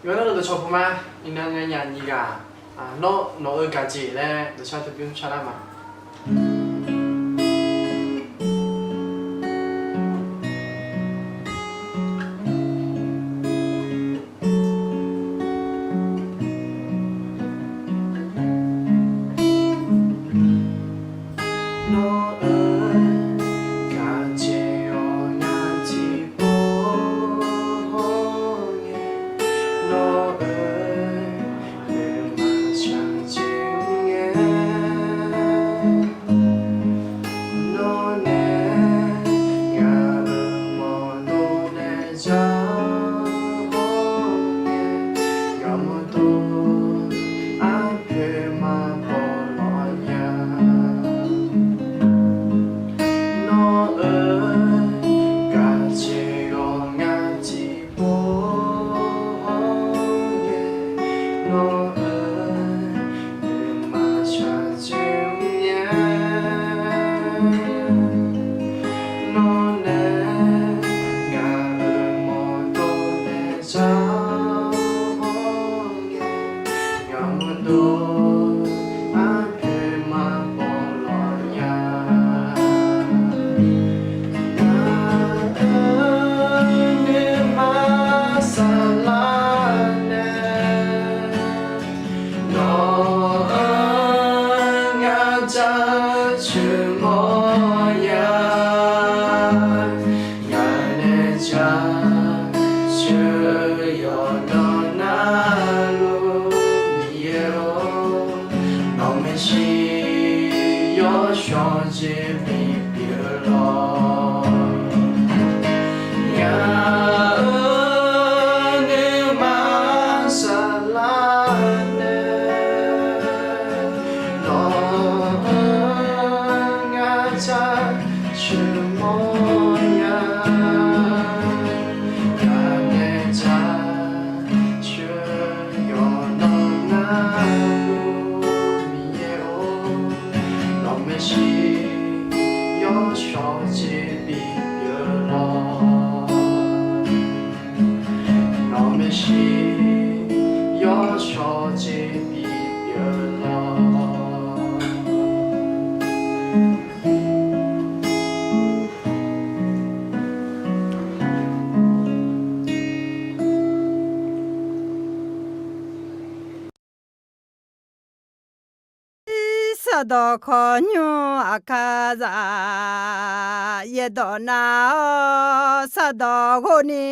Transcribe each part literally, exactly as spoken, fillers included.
Yawqnan-euq dawqcawq puq ma. Iqnan nganyaf nyiq ghaq, nawr nawq-euq gaqjeq laer dawqshar teu bymr shar lar ma. Nawr-euq gaqjeq-awq ngar tiqpov hawr ngae, nawr-euq nuima shaqjeq ngae. Nawr nae ngaq-euq mawqdov nae zar hawr ngae, yawmuiq dov arpoeq maqbaw lawq nya. Nawr-euq gaqjeq-awq ngar tiqpov hawr ngae, nawr-euq nuima shaqjeq nya. Nawr nae ngaq-euq mawqdov nae zar hawr ngae, yawmuiq dov arpoeq maqbaw lawq nya. Ngaq-euq nuima saflar nae, nawq-euq ngar jaceuq mawr ya. Ngaq nae jaceuq yawqnan narluf Miqyaer-or, nawq maeqshi yawshawr jeq bipyeuf lawq. Ngaq-euq nuima saflar nae, nawq-euq ngar jaceuq mawr ya. Ngaq nae jaceuq yawqnan narluf Miqyaer-or, nawq maeqshi yawshawr jeq bipyeuf lawq. Nawq maeqshi yawshawr jeq bipyeuf lawq. Sardawq khawqnymr aqkar zaq, yaerdawq nar-awr sardawq ghov ni.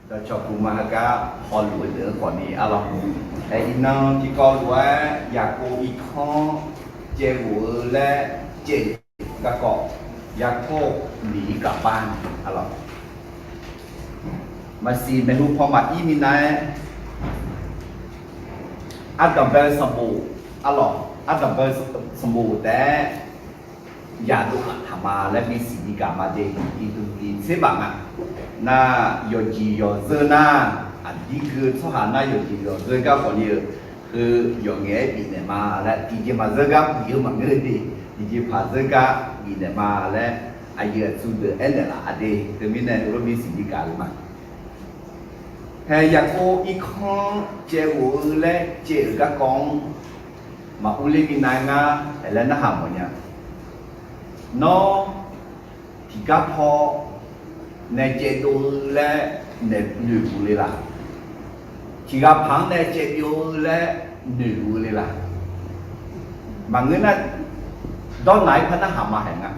Dawqcawq puq ma heugar hawluf-eu deuq-anr khawfni arlawq. Aer, iqnan tiqkawv lof-aer Yaqkov irkanr caevghof-eu laer caev-eu garkawv, Yaqkov miq-ir gaqbar ni arlawq. Maqsiq maeqhu paw maqir minav-aer, ardanqbae-eu sanqbof arlawq, ardanqbae-eu sanqbof taef-aer yadov laf taq ma laer bisiq bi gaq ma de. Iqduq iqtser baf nga. Nar yawqjeq yawqzeu nar, aqdir gui-eu tsawrhaq nar yawqjeq yawqzeu gar khawfni-eu, heu yawqngaef-aer bifnaeq ma laer, tiqjeq maqzeur gar bif-eu maqngeur de, tiqjeq paq zeur gar bifnaeq ma laer, aqyuif aqtsu deuq aernaeq laf-a de. Teumirnae heulof bisiq bi gaq-eu ma. Hae, Yaqkov irkanr caevghof-eu laer caev-euq garkawv-anr maqurler minav ngar laer narhaq mawfnya. Nawr tiqgar paw nae caevdov-eu laer noeqbuq le laq? Tiqghaq paq-anr nae caevbyov-eu laer noeqbuq le laq? Maqngeur nar, dawrnaq-ir par narhaq ma haeq nga.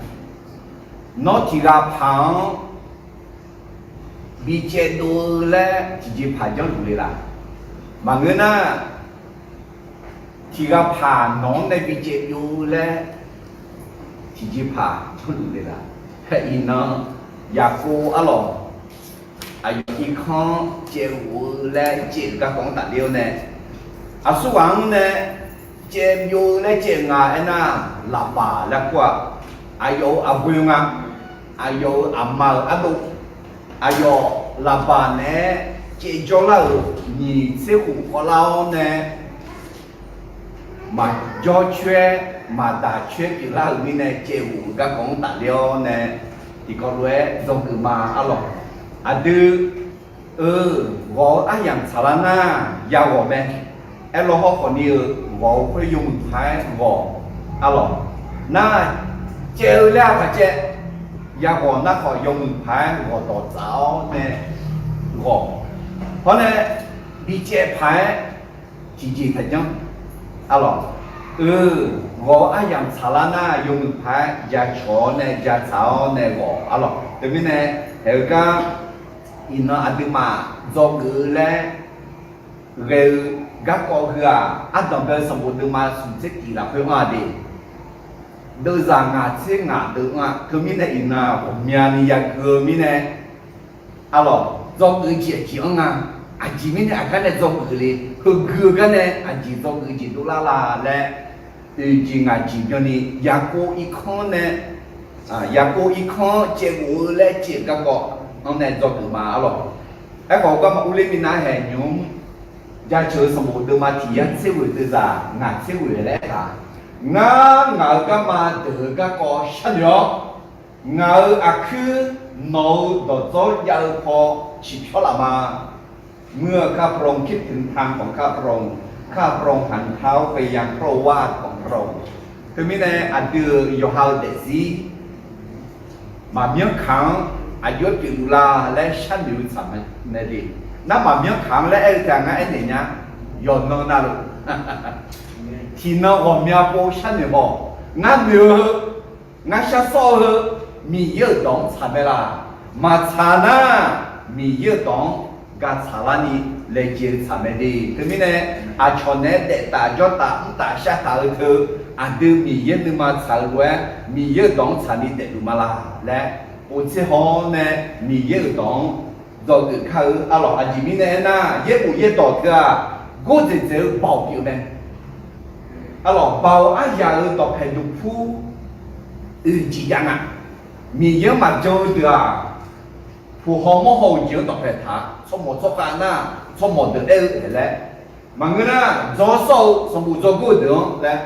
Nawr tiqghaq paq-anr bi caevdov-eu laer tiqjeqpaq janrluf le laq? Maqngeur nar, tiqghaq paq nawq-anr nae bi caevbyov-eu laer tiqjeqpaq janrluf le laq? Hae, iqnan Yaqkov arlawq, aqyawf irkanr caevghof-eu laer caev-euq garkawv-anr tafler-awr nae, aqsurghaq-anr nae caevbyov-eu laer caev nga aernar, Laqbaq laer kur-aq, aqyawf-euq aqghoe nga, aqyawf-euq aqma-euq ardov, aqyawf Laqbaq naeq-aer caevjawr lar-euq nyiq tser khof khawvlar-awr nae, maqjawr coer-aer maqdaq coer pyeuflar-euq mirnae caevghof-euq garkawv-anr tafler-awr nae tiqkawv lof-aer dzawgeuf ma arlawq. Aqdui-euq ghawq-eu aryamq tsaqlar nar yaghawq mae. Aerlaw hawrkhawf ni-euq ghawq-eu khoer yawmuiq paq-aer ghawq arlawq. Nar caev-eu laer-aq paqcaev, yaghawq nar khawf yawmuiq paq-aer ghawqdawq tsaf-awr nae ghawq. Hawr nae bicaev paq-aer tiqjeq taqjanr arlawq. Ghawq-eu aryamq tsaqlar nar yawmuiq paq-aer jacawq-awr nae jatsaq-awr nae ghawq arlawq. Teumirnae haeq-eu gar iqnan aqduimaf dzawgeuf-eu laer ghae-eu garkawv heu-aq, ardanq bae-eu sanqbof deuvma smq tser tif lafkhoer anr-a de. Deuvzaq ngaq tser ngaq deuv anr-a. Teumirnae iqnan ghawqmyani yagui-eu mirnae arlawq, dzawgeuf jeq aqjeq anr nga. Aqjeq mirnae aqgar nae dzawgeuf le, heugui-eu gar nae aqjeq dzawgeuf jeq dovlar la laer, oeq jeq ngaq jeq byanni yaqkov irkanr nae, yaqkov irkanr caevghof-eu laer caev-eu garkawv-anr nae dzawgeuf ma arlawq. Aerkhawf garma urler minav haeq nymq-mr jaceuq-eu sanqbof deuvma tiq yar tser ghoeq deuvzaq ngaq tser ghoeq laer aertaq, ngar ngaq-euq garma deuq-eu garkawv sharnoeq-awr, ngaq-euq aqkuir nawq-euq dawqdzawr jav-eu paw ciqpyawr laf ma. เมื่อข้าพระองค์คิดถึงทางของข้าพระองค์ ข้าพระองค์หันเท้าไปยังพระโอวาทของพระองค์ Teumirnae aqdui-euq yawqha-eu daefzir maqmyanr kaq-anr aqjox-aer pyeufluf la laer sharnoeq-eu tsaq mae de. Nar maqmyanr kaq-anr laer aer-eu taef-aq ngar aernaeq nya. Yawqnan navluf tiqnan ghawqmya pov sharnoeq haw. Ngar noeq-eu heu, ngar shar sawr-eu heu, Miqyaer-euq dawq-anr tsaq mae laq. Maqtsaq nar, Miqyaer-euq dawq-anr gaq tsaqlar ni laejae-eu tsaq mae de. Teumirnae aqcawq naeq-aer daef taf jawr taf mr taf shar taq-eu teu, aqdui Miqyaer nuima tsaq-eu lof-aer Miqyaer-euq dawq-anr tsaq ni daefluf ma laq laer, povtser haw-awr nae Miqyaer-euq dawq-anr dzawgeuf kar-eu arlawq. Aqjeq mirnae aernar, yaerbof yaerdawq teu-aq, gordzaeq dzaeq-eu baoq pyeuf mae. Arlawq, baoq aryaq-euq dawqpaeq duqpur oeq jeq jav nga. Miqyaer-anr maqjan-eu deuq-aq, puq haw mawr haw-euq jeq-anr dawqpaeq taq-a. Tsawrmawq tsawrkhav nar, tsawrmawq deuq aer-eu taef laer, maqngeur nar, dzaw sawr-eu sanqbof dzawgor-eu deuq-anr laer,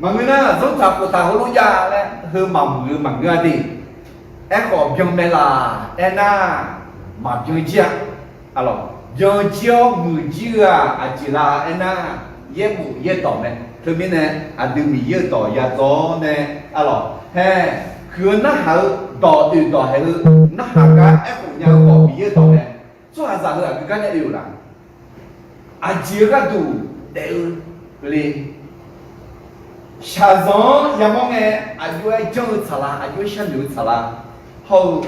maqngeur nar, zanrtaq khoftaq heulof jav laer heu maqmuiq-eu maqngeur-a de. Aerkhawf byanmae laq aernar, maqbyan jir-a. Arlawq, byan jir-awr muiq jir-eu-aq aqjeq la aernar, yaerbof yaerdawq mae. Teumirnae aqdui Miqyaer-euq dawq yadzaw-awr nae, arlawq, hae, huiq-eu narhaq-eu dawq oeq dawq haeq-eu narhaq gar aerkhof nya-eu khawf Miqyaer-euq dawq mae. Tsawrhaqzaq heu aqgeu gar nae oe-euq laf. Aqjeq-eu gharduq daef-eu le. Shaqzanq-anr yamawr ngae, aqjox-aer janr-eu tsaqlar, aqjox-aer sharnoeq-eu tsaqlar, hawr-eu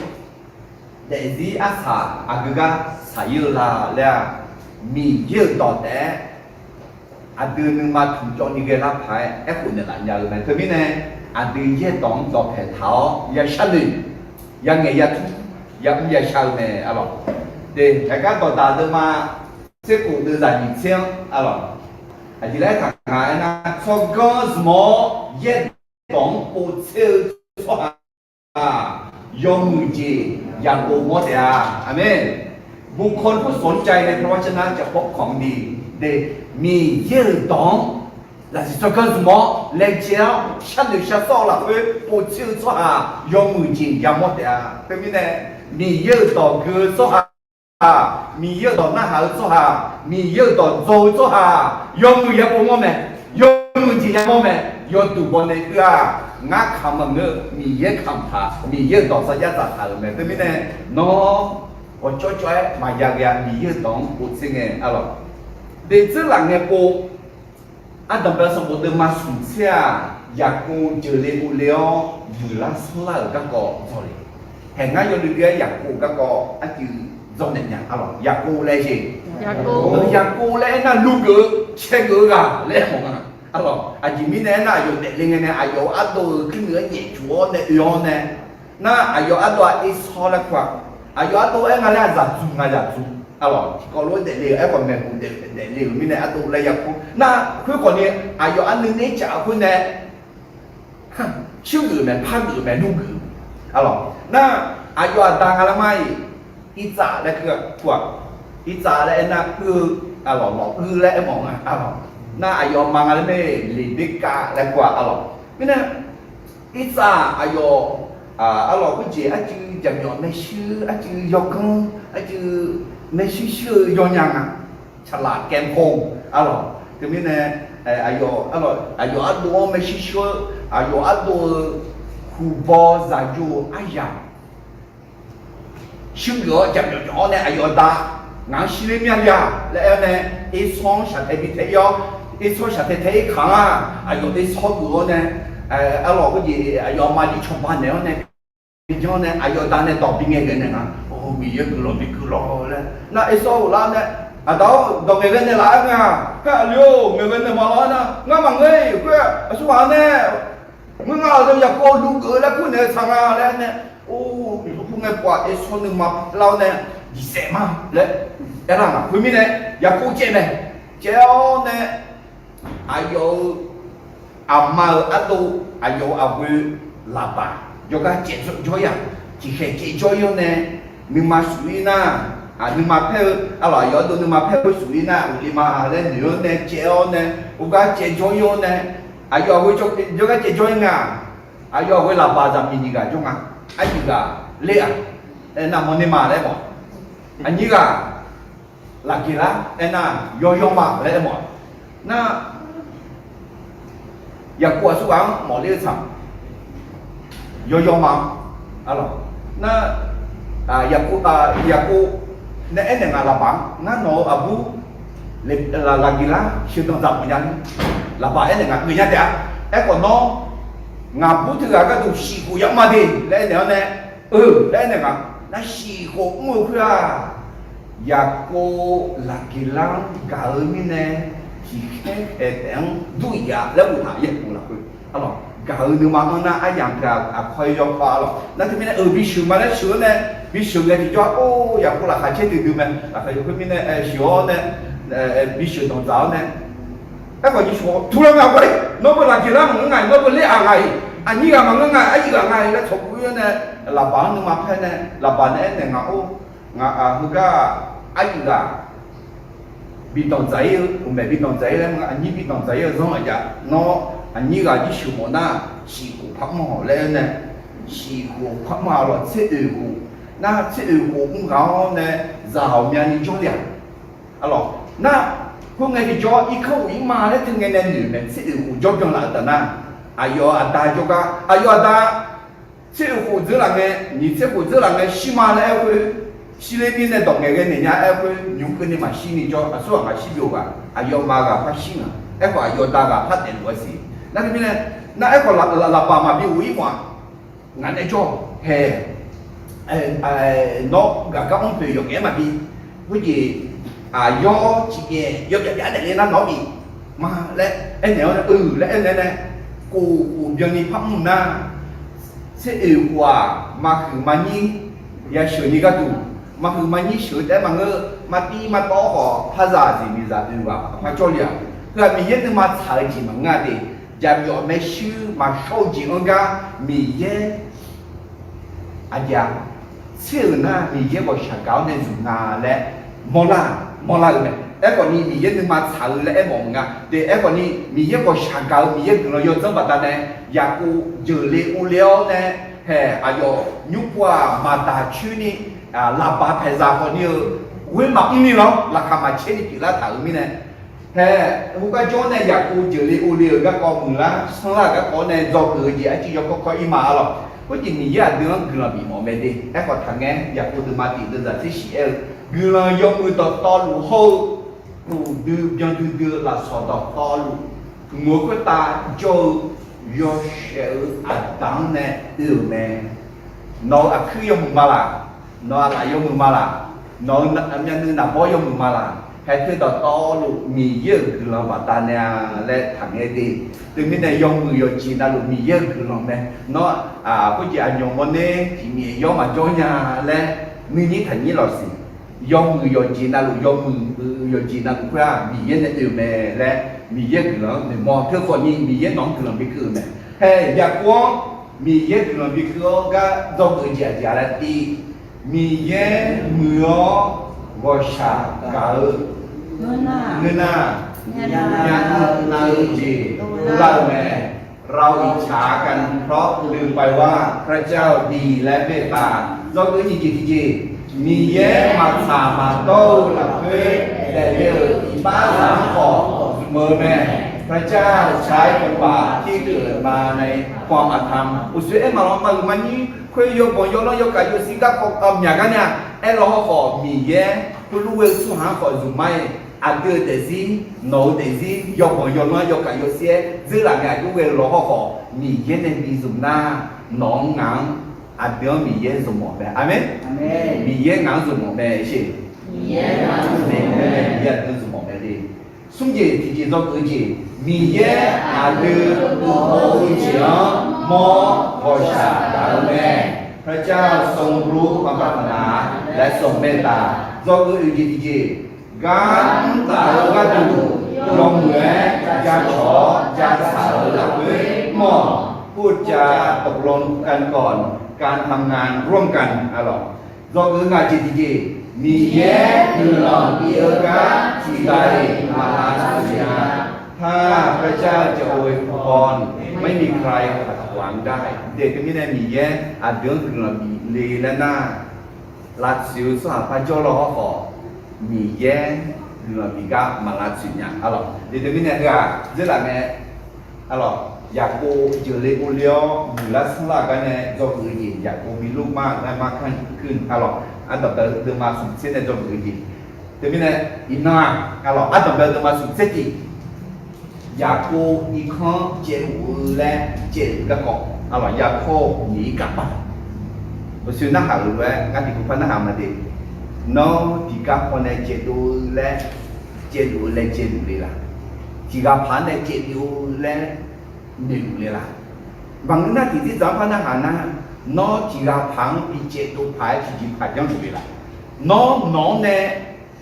daefzir arsaq aqgeu gar saqyir-eu la laer-aq, Miqyaer-euq dawq taef-aer aqdui nuima tmqcawv ni ghae lar paq-aer aerkhof naeqlaf nya-eu mae. Teumirnae aqdui yaerdawq-anr dawqpaeq taq-awr ya sharnoeq, ya ngaeq ya tmr, ya mr ya shar-eu mae arlawq. De, haeqgar dawqdaq deuvma tser khof deuvzaq nyiq tser-anr arlawq, aqjeq laer taq nga aernar, tsawrganr zmq-awr yaerdawq-anr povtser-eu tsawrhaq-aq, yawmuiq jeq yaqpov mawr taef-a. Aqmeq. บุคคลผู้สนใจในพระวจนะจะพบของดี De, Miqyaer-euq dawq-anr lafsiq tsawrganr zmq-awr laejae-awr sharnoeq shar sawr-eu lafkhoer povtser-eu tsawrhaq yawmuiq jeq yamawr taef-a. Teumirnae Miqyaer-euq dawq gui-eu tsawrhaq, Miqyaer-euq dawq narhaq-eu tsawrhaq, Miqyaer-euq dawq dzaw-eu tsawrhaq, yawmuiq yaqpov mawr mae. Yawmuiq jeq yamawr mae. Yawduq bawnae ur-aq, ngar kamq maqngeur-eu Miqyaer kamq taq, Miqyaer-euq dawq sarjax dzaqtaq-euq mae. Teumirnae nawr ghawqcawv cawv-aer maqya ghae-a. Miqyaer-euq dawq-anr povtser ngae arlawq, deuq dzeurlaf ngae pov. Ardanqbae sanqbof deuvma smq tser-aq, Yaqkov jeuqle uvle-awr muiqlar sanrlar-euq garkawv dzawq le. Haeq ngar yawdui dui-aer Yaqkov garkawv arcuiv dzawq naeq nya arlawq. Yaqkov laer jeq, Yaqkov laer aernar, luvgeuf-eu caegeuf-eu ghaq laer aer mawf nga. Arlawq, aqjeq mirnae aernar, aqyawf daefle ngae nae aqyawf-euq ardov-euq kuirnuiq-aer nyaefcuf-awr nae oe-awr nae, nar aqyawf ardov-aq Ersawr laer kur-aq, aqyawf ardov aer nga laer-aq, zaqdzmq nga zaqdzmq. Arlawq, tiqkawv lof-aer daefle-euq aerkhawf maeqhu daefle-euq mirnae ardov laer yakur nar, khoerkhawf ni aqyawf arnuiv ner caf-eu khoer nae shuirgeuf mae, pargeuf mae, luvgeuf. Arlawq, nar aqyawf aqda nga laer mar-iq, Irtsav laer kur-aq, Irtsav laer aernar, uir-eu, arlawq, lawq uir laer aermawf nga arlawq. nar aqyawf ma nga laer mae, Leqberkav laer kur-aq arlawq. Mirnae, Irsaq aqyawf, arlawq, khoerjeq arcuiv jaqmyawf maershuir, arcuiv yawganr, arcuiv maershuir shuir-eu yawnya nga. Saqlaq kaev kho arlawq. Teumirnae, aqyawf ardov-anr maershuir shuir-eu, aqyawf ardov-eu huqbaw zaqyo-eu aryamq shuirgeuf-awr jaqmyawf jawf-awr nae aqyawf aqda, ngaq-anr shirler myav le-aq laer aer-awr nae, Ersawr-anr shaqtae bi tae ir-awr, Ersawr shaqtae tae ir kaq-anr-aq, aqyawf Ersawr geuf-awr nae, arlawq, khoerjeq aqyawf aqma jir cawba naeq-awr nae, janr nae aqyawf aqda nae dawq bingae ghae naeq nga. Or, Miqyaer guiqlanq bi guiqlanq laer nar, Ersawr ghoflar nae, aqda-or, dawq ngaeqghae naeqlaf-aer nga. Kar aqli-or, ngaeqghae naeq maqlawr-aer nar, ngar maqngeur-iq khoer aqsurghaq nae ngeur nga-awq, Yaqkov luv geuf laer kur naeq-eu tsaq nga laer nae, or, kur ngae pov-aq, Ersawr nuima lar-awr nae diqsaef ma laer aerlar nga. Khoermirnae, Yaqkov caev mae. Caev-awr nae, aqyawf-euq aqma-euq ardov, aqyawf-euq aqghoe Laqbaq jawrgar caev jawr-ir-aq, tiqkhaeq caev jawr-ir-awr nae, nuima shuf-ir nar, nuima paer-eu, arlawq, aqyawf ardov nuima paer-eu shuf-ir nar uqle ma laer noeq-awr nae caev-awr nae, khoergar caev jawr-ir-awr nae, aqyawf aqghoe jawrgar caev jawr-ir nga. Aqyawf aqghoe Laqbaq zaqmiq nyiq ghaq jawr nga. Aqyuif ghaq Ler-aq, aernar, mawrner ma laer mawf. Aqnyir ghaq Laqgeqlar, aernar, yawyaw ma laer aermawf-aq. Nar, Yaqkov aqsurghaq-anr mawfler-eu tsaq, yawyaw ma. Arlawq, nar, Yaqkov, Yaqkov nae aernaeq nga Laqbaq-anr, ngar nawq-euq aqbur Laqgeqlar sheuqdanq dzaq mawfnya ni. Laqbaq aernaeq nga, geufnya taef-a. Aerkhawf nawr, ngaqbur teughaq gharduq shif khof yamr ma de laer aernaeq-awr nae, eu laer aernaeq nga. Nar shif khof mr-eu khoer-aq, Yaqkov Laqgeqlar-anr gaq-eu mirnae, tiqkhaer khaeq taef-anr dur-iq-a laer boftaq-euq Yaqkov lafkhoer, arlawq, gaq-eu nuima-anr nar aryamq teughaq aqkawr-ir yawkawr arlawq. Nar teumirnae, eu, bisheuq ma laer sheuq-awr nae, bisheuq ngae tiqjawr-a, or, Yaqkov laqkhaq caer duidui mae. Laqkhaq yawkhoer mirnae sheuq-awr nae, bisheuq danqdzaq-awr nae, aerkhawf nyiq sheuq-awr, tuvlanr nga gawr-ir, nawr beu Laqgeqlar maqngeur nga-iq, nawr beu Ler-aq nga-iq, aqnyir ghaq maqngeur nga, aqyuif ghaq nga-iq laer tsawqguv-ir-awr nae, Laqbaq-anr nuima paer nae, Laqbaq nae aernaeq nga, or, ngaq heugar aqyuif ghaq bi danqdzaq-ir-eu, uqmaeq bi danqdzaq-ir laer, aqnyir bi danqdzaq-ir-eu zanr aqjav, nawr aqnyir ghaq jir sheuq mawf nar, shif khof par mr-awq laer aer nae, shif khof par mr-a lawq, tser oeq khof, nar tser oeq khof mr ghaq-awr nae, zaq ghawqmyani jawrle-aq. Arlawq, nar, khoerngae tiqjawr irkanr of-ir ma laer teu ngae nae noeq mae, tser oeq khof jawr byanlaf-eu taf nar, aqyawf aqda jawrgar, aqyawf aqda tser oeq khof dzeur laf ngae, nyiq tser khof dzeur laf ngae shir ma laer aer khoer, shirler mirnae dawq ngaeqghae naeq nya aer khoer, nymq keuvni maqshir ni jawr, aqsurghaq maqshir byov ghaq, aqyawfmaf ghaq par shir nga. Aerkhawf aqyawf aqda ghaq par daefluf-a siq. Nar teumirnae, nar aerkhawf Laqbaq maqbi of-ir mawf-aq, ngaq nae jawr-awq hae, nawr ghaqgar mr poeq yawqgaef-aer maqbi, khoerjeq, aqyawf tiqbyaef yawbyav byav daefle nar nawr bif ma laer aernaeq-awr nae, eu laer aernaeq nae, khof khof byanni par mr nar, tser oeq khof-aq, maqhuiq maqnyir yasheuq ni gharduq, maqhuiq maqnyir sheuq-eu taef-aer maqngeur, maqtiv maqtawv khawf, parzaq ziqmiqzaq oeq ghaq aqpar jawrle-aq. Heu-aq Miqyaer nuima tsaq-eu jeq maqngeur-a de. Jaqmyawf maershuir maqshawr-eu jeq-anr gar Miqyaer aqjeq-a, tser-euq nar Miqyaer ghawqshaq gaq-awr nae zmq nga laer mawrlar, mawrlar-eu mae. Aerkhawf ni Miqyaer nuima tsaq-eu laer aermawf nga de. Aerkhawf ni Miqyaer ghawqshaq gaq-eu Miqyaer guiqlanq yawdzanr baqdanae, Yaqkov jeuqle urle-awr nae, hae, aqyawf nymr pov-aq maqdaq coer ni, Laqbaq paeqzaq khawf ni-eu ghoer maqmr ni lawr, laqkhaq maqcaer ni pyeuflar taq-euq mirnae, hae, khoergar jawr nae Yaqkov jeuqle urle-euq garkawv muiqlar sanrlar-euq garkawv nae dzawgeuf-eu jeq arcuiv yawkawr kawr-ir ma arlawq. Khoerjeq Miqyaer aqdui-anr guiqlanq bif mawf mae de. Aerkhawf taqngaer, Yaqkov deuvma tiq deuvzaq tser shif aer-eu, guiqlanq yawmuiq dawqtawvluf hawr-eu, uqdui byan duidui-eu lafsawq dawqtawvluf, mq-eu khoertav jawr-eu yawshaef-eu aqda-anr nae oe-euq mae. Nawq-euq aqkuir yawmuiq ma laq? Nawq-euq aqlaf yawmuiq ma laq? Nawq-euq myavnuiv naqbawr yawmuiq ma laq? Haeq teu dawqtawvluf Miqyaer-euq guiqlanq baqdanae-a laer taqngaer de. Teumirnae yawmuiq yawqjeq navluf Miqyaer-euq guiqlanq mae. Nawr, khoerjeq aqnyawq mawrner tiqmyaef yawr maqjawr nya laer nuinyir taqnyir lawqsiq. Yawmuiq yawqjeq navluf, yawmuiq yawqjeq navluf khoer-aq Miqyaer nae oe-eu mae laer Miqyaer guiqlanq-anr noeqmawr teu khawf ni Miqyaer nawq-anr guiqlanq bi keuv-euq mae. Hae, Yaqkov-anr Miqyaer guiqlanq bi keuv-awr gar dzawgeuf-eu jeq aqjeq-a laer tiv, Miqyaer muiq-awr ghawqshaq gaq-eu ngeur nar, Myavnuiv nav-eu jeq dovlar-eu mae. เราอิจฉากันเพราะลืมไปว่าพระเจ้าดีและเมตตา Dzawgeuf nyiq jeq tiqjeq, Miqyaer maqtsaq maqdawr-eu lafkhoer daefle-euq iqbax zaq-anr khawf zmq-eu mae. พระเจ้าใช้คนบาปที่เกิดมาในความอธรรม Uqshoe aer maqlanr maqgeuq maqnyir khoer yawbanq yawlanr yawkaq yawsir garkawv myaq gar nya aer law hawkhawf, Miqyaer heulof ghoe-eu tsawrhaq-anr khawf zmq ma-iq, aqdui-euq daefzir, nawq-euq daefzir, yawbanq yawlanr yawkaq yawsir-aer dzeurlaf ngae aqjox ghae-eu law hawkhawf, Miqyaer nae bi zmq nar, nawq-anr ngaq-anr aqdui-anr Miqyaer zmq mawf mae. Aqmeq. Miqyaer ngaq-anr zmq mawf mae. Miqyaer aqdui-anr zmq mawf mae de. Smr jeq tiqjeq dzawgeuf jeq, Miqyaer aqdui uqmov-eu jeq-anr mawr ghawqshaq gaq-eu mae. พระเจ้าทรงรู้ความปรารถนาและทรงเมตตา Dzawgeuf oeq jeq tiqjeq, gar mrtaf-eu gharduq yawmuiq-aer jacawq-awr jatsaq-eu lafkhoer mr-awq. พูดจาตกลงกันก่อนการทำงานร่วมกัน Dzawgeuf ngaq jeq tiqjeq, Miqyaer guiqlanq bif-eu gar tiqghaq-iq maqlavtsoeq nya. ถ้าพระเจ้าจะอวยพร ไม่มีใครขัดขวางได้ Daeq teumirnae Miqyaer aqdui-anr guiqlanq bif le laer nar, lavtsoeq-eu tsawrhaq par jawr law hawkhawf, Miqyaer guiqlanq bif gar maqlavtsoeq nya. Arlawq, daeq teumirnae heughaq dzeurlaf ngae, arlawq, Yaqkov jeuqle ovle-awr muiqlar sanrlar-eu gar nae dzawgeuf-eu jeq Yaqkov bi lormar-eu gar mar kanr kuir, arlawq, ardanq bae-eu deuvma smq tser nae dzawgeuf-eu jeq. Teumirnae iqnan-aq, arlawq, ardanq bae-eu deuvma smq tser tiq, Yaqkov irkanr caevluf-eu laer caevluf garkawv, arlawq, Yaqkov nyiq-ir kaqpar. Uqshoe narhaq-euq lof-aer ngar tiqkawv par narhaq ma de. Nawr tiqgar pawnae caevdov-eu laer caevluf-eu laer caevluf le laq? Tiqghaq paq-anr nae caevdov-eu laer noeqluf le laq? Maqngeur nar tiqzir dzaq-anr par narhaq nar, nawr tiqghaq paq-anr bi caevdov paq-aer tiqjeq paq janrluf le laq? Nawr nawq-anr nae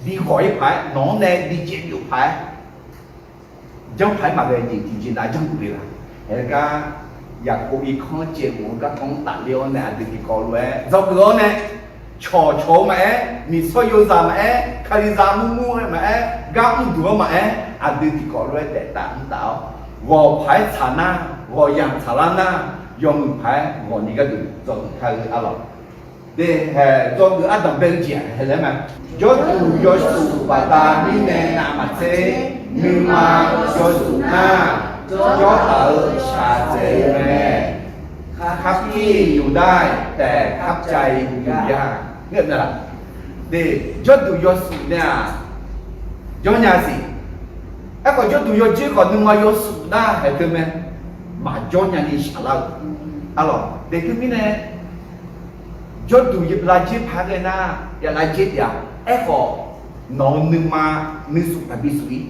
bi ghawq-ir paq-aer, nawq-anr nae bi caevdov paq-aer janrpaq-aer maqghae jeq tiqjeq nav janrluf le laq? Aergar, Yaqkov irkanr caevluf-eu garkawv-anr tafler-awr nae aqdui tiqkawv lof-aer dzawgeuf-awr nae, cawqcawq-eu maqaer, miqsawr yozaq maqaer, kalizaq murmur-eu maqaer, gar mrduq-anr maqaer, aqdui tiqkawv lof-aer daeftaf mrtaf-awr, ghawq paq-aer tsaq nar, ghawq yamq tsaqlar nar, yawmuiq paq-aer ghawq ni gharduq dzawgeuf kar-eu arlawq. Daeq haeq dzawgeuf ardanq bae-eu jeq-aq haeq laer ma. Jawrduq yawshuif baqda mirnae navmaqtser, nuima yawshuif nar, jawrtaf-eu shaqdzae-eu mae. Khar pir yuf dar-iq taef khar cav-i yuf ya. Daeq, jawrduq yawshuif nae-aq, jawrnya siq. Aerkhawf jawrduq yawjer khawf nuima yawshuif nar haeq teu mae. Maqjawr nyani shaqlar-eu. Arlawq, daeq teumirnae jawrduq lavjer paq-aer ghae nar, ya lavjer taef-a. Aerkhawf, nawq-eu nuima nuisuf taqbi suf-ir.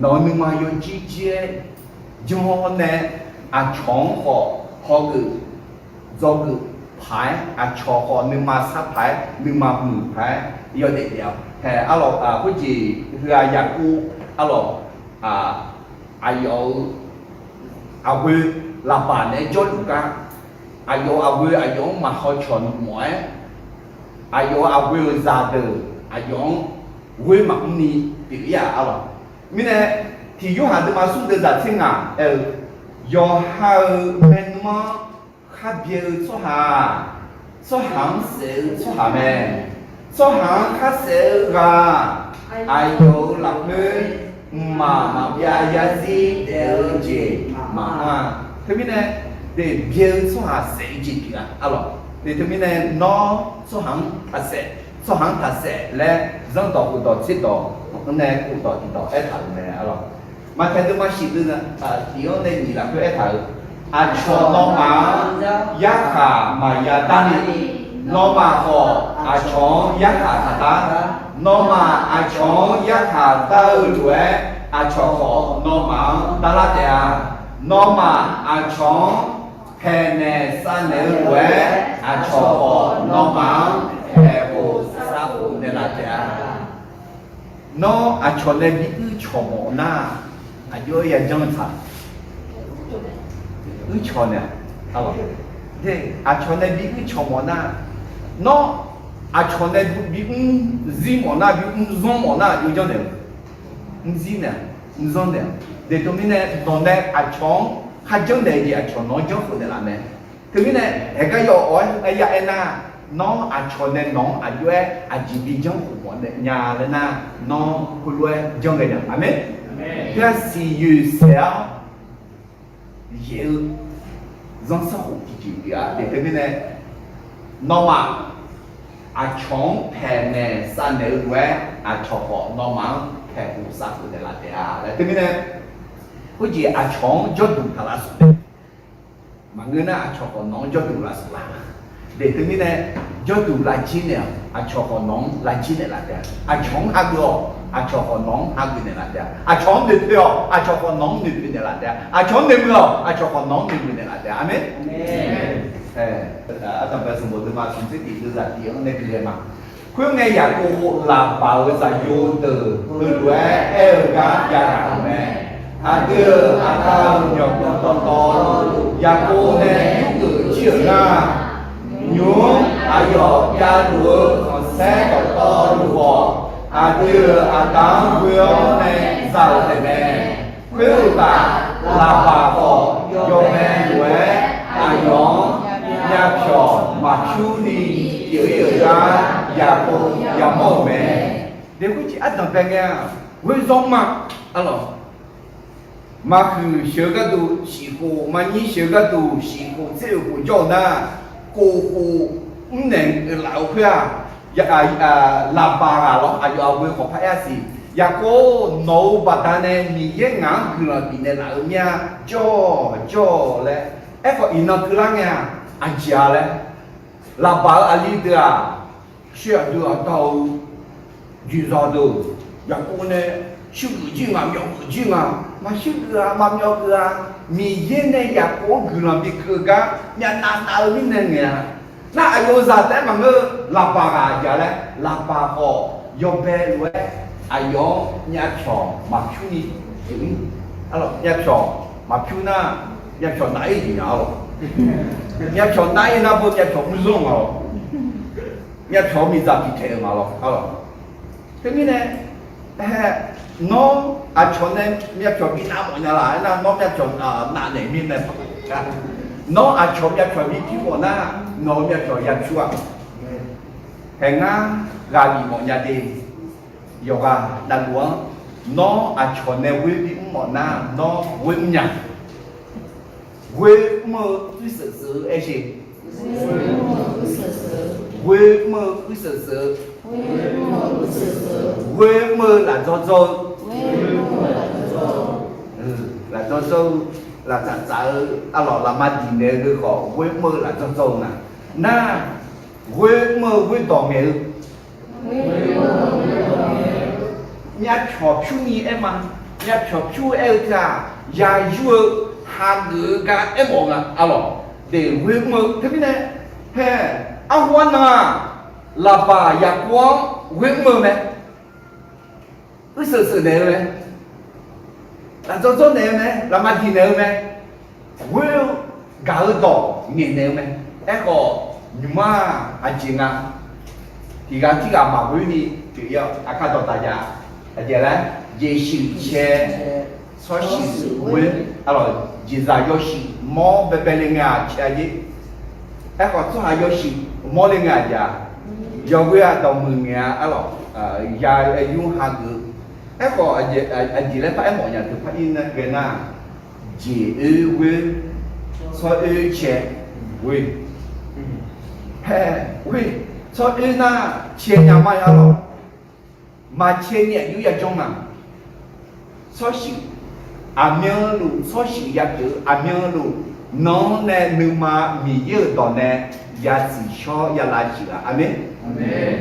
Nawq-eu nuima yawjir jir-aer janr-awr nae, aqcawq-anr khawf hawgeuf dzawgeuf paq-aer, aqcawq khawf nuima sar paq-aer, nuima muiq paq-aer yawdaef daef-awq. Haeq arlawq, khoerjeq heughaq Yaqkov arlawq, aqyawf-euq aqghoe laqbaq naeq-aer jawrluf gar, aqyawf-euq aqghoe aqyawf-anr maqhaw cawq mawf-aer, aqyawf-euq aqghoe-euq zaqdeuq aqyawf-anr ghoer maqmr ni pyeuf-ir-aq arlawq. Mirnae, tiq Yorhaq deuvma smr deuv zaq tser ngaq aer-eu, yawqha-euq maernmr-anr khar byae-eu tsawrhaq-aq, tsawrhaq-anr saef-eu tsawrhaq mae. Tsawrhaq-anr khar saef-eu ghaq-aq, aqyawf-euq lafkhoer mqmaq maqbyav yarzir daef-eu jeq maqanr-a. Teumirnae, daef byae-eu tsawrhaq saef-eu jeq pyeuf-a arlawq. Daef teumirnae nawr tsawrhaq-anr taqsaef, tsawrhaq-anr taqsaef laer zanrdawq khofdawq tserdawq-anr nae khofdawq tiqdawq aertaq-euq mae arlawq. Maqtaeq deuvma shif deuv tiq-anr nae nyiq lafkhoer aertaq-euq, aqcawq nawmaf-anr yarkhaq maqya darni, nawmaf khawf aqcawq-anr yarkhaq taqdar. Nawmaf aqcawq-anr yarkhaq dar-eu lof-aer, aqcawq khawf nawmaf-anr darlar taef-a. Nawmaf aqcawq-anr paeqnaeq savnaeq-eu lof-aer, aqcawq khawf nawmaf-anr paeqkhof savkhof naeqlaf taef-a. Nawr aqcawq nae bi uir cawq mawf nar, aqjox-aer yajanr-eu tsaq. Uir cawq nae, aqcawq nae bi uir cawq mawf nar, nawr aqcawq nae bi mr zir mawf nar, bi mr zanr mawf nar, aqjox janrnaeq-eu mr zir nae Mqzanr naeq-a. Deuq teumirnae, nawq nae aqcawq-anr kharjanr naeq-eu jeq, aqcawq nawq-anr janrkhof naeqlaf mae. Teumirnae, haeqgar yawf-awr aer-eu nar, nawr aqcawq nae nawq-anr aqjox-aer aqjeq bi janrkhof mawf nya laer nar, nawr khoerlof-aer janr ghae nya. Aqmeq. Teu-aq siqyoeq saef-awr yaeq-eu zanrsanrkhof tiqjeq pyeuf-a. Deuq teumirnae, nawmaf aqcawq-anr paeqnaeq savnaeq-eu lof-aer, aqcawq khawf nawmaf-anr paeqkhof savkhof naeqlaf taef-a laer. Teumirnae, khoerjeq aqcawq-anr jawrduq taq lavsmq mae. Maqngeur nar, aqcawq khawf nawq-anr jawrduq lavsmq la. Deuq teumirnae, jawrduq lavjir naeq-awq. Aqcawq khawf nawq-anr lavjir naeqlaf taef-a. Aqcawq-anr hageuf-awq. Aqcawq khawf nawq-anr hageuf naeqlaf taef-a. Aqcawq-anr noeqpoeq-awq. Aqcawq khawf nawq-anr noeqpoeq naeqlaf taef-a. Aqcawq-anr noeqmuiq-awq. Aqcawq khawf nawq-anr noeqmuiq naeqlaf taef-a. Aqmeq. Ardanqbae sanqbof deuvma smq tser tiq deuvzaq tiq-anr nae gui ghae ma. Khoerngae, Yaqkov laqbaq-euq zaqyo deuq heulof-aer aer-eu gar javluf mae. Aqdui-euq aqda-euq myawqganq dawqtawvluf Yaqkov nae yurgeuf jir-euq nar, nymq-mr aqyawf javluf-eu khanqsaer dawqtawvluf khawf, aqdui-euq aqda-anr ghoe-awr nae za-euq taef mae. Khoeruqtaf, laqbaq khawf yawbae lof-aer aqyawf-anr myavpyawq maqpyur ni pyeuf-ir-euq gar Yaqkov yamawr-euq mae. Deuq khoerjeq ardanqbae ngae-aq, ghoezawr ma. Arlawq, maqhuiq sheuq-eu gharduq shif khof, maqnyir sheuq-eu gharduq shif khof tser oeq khof jawr-eu nar, kof khof mrnaeq-euq laf-eu khoer-aq, laqbaq ghaq lawr aqyawf aqghoe khawf paraer-a siq. Yaqkov, nawq-euq baqdanae Miqyaer ngaq-anr guiqlanq bifnaeq laf-eu mir-a. Jawr-awq, jawr-awq laer. Aerkhawf, iqnan keuvlar ngae-aq, aqjeq-a laer, laqbaq-euq aqli deuq-aq, sher aqdui aqda-euq jeqzaq deuq, Yaqkov nae shuirgeuf jir nga, myawfgeuf jir nga. Maqshuirgeuf-a, maqmyawfgeuf-a. Miqyaer nae Yaqkov-anr guiqlanq bikeuv-eu gar myavnav nav-eu mirnae ngaeq-a. Nar, aqyawf-euq zaq taef-aer maqngeur-eu, laqbaq ghaq aqjeq-a laer, laqbaq khawf yawbae lof-aer aqyawf-anr myavpyawq maqpyur ni pyeuf-ir. Arlawq, myavpyawq maqpyur nar, myavpyawq nav-ir jeq nya arlawq. Myavpyawq nav-ir nar, beu myavpyawq mrzanr nga lawr. Myavpyawq-eu miqdzaq tiqtaeq-euq nga lawr. Arlawq, teumirnae, ae, nawr aqcawq nae myavpyawq bi nav mawf nya laf-aer nar, nawr myavpyawq navnaeq mirnae, nawr aqcawq myavpyawq bi pir mawf nar, nawq-euq myavpyawq ya pyur-a. Haeq ngar ghaq bif mawf nya de. Yawqghaq navluf-anr, nawr aqcawq nae ghoer bimr mawf nar, nawr ghoer mrnya. Ghoer mr-eu uirseuq seuq-eu aer sher. Ghoer mr-eu uirseuq seuq-eu. Ghoer mr-eu lafdzawr dzawr-eu. Lafdzawr dzawr-eu, laftsaf tsaf-eu, arlawq, lafma diq naeq-eu heu khawf ghoer mr-eu lafdzawr dzawr-eu nga. Nar, ghoer mr-eu ghoer dawq ngaeq-eu myavpyawq pyur ni aer ma. Myavpyawq pyur aer-eu teu-aq, yayur-eu hageuf-eu gar aermawf nga. Arlawq, deuq ghoer mr-eu teumirnae, hae, arhu arnan-aq, laqbaq Yaqkov-anr ghoer mr-eu mae. Uirseuq seuq naeq-eu mae. Lafdzawr dzawr naeq-eu mae. Lafma diq naeq-eu mae. Ghoer-eu gaq-eu dawq ngaeqnaeq-eu mae. Aerkhawf, nymq-mr-aq aqjeq nga. Tiq ghaq tirghaq maqghoer ni pyeuf-ir-awr, aqkar dawqdaq jav. Aqjeq laer, jeqshuif cae, tsawrshuif ghoer. Arlawq, jeqzaq yawshuif mawr baebae le ngae-aq cae-a jer. Aerkhawf, tsawrhaq yawshuif mawr le ngae-aq jav. Yawghoer-aq dawqmuiq ngae-a. Arlawq, ya yur hageuf. Aerkhawf, aqjeq laer par aermawf nya teu par ir ghae nar, jeq oer ghoer, tsawr oer cae ghoer. Hae, ghoer, tsawr oer nar cae nya ma-a lawq. Maqcae ni aqjox yajawr ma. Tsawrshuif, aqmyanluf tsawrshuif yapyeuf-eu aqmyanluf, nawq-anr nae nuima Miqyaer-euq dawq nae ya tsiqshawr ya lavshuif-a. Aqmeq.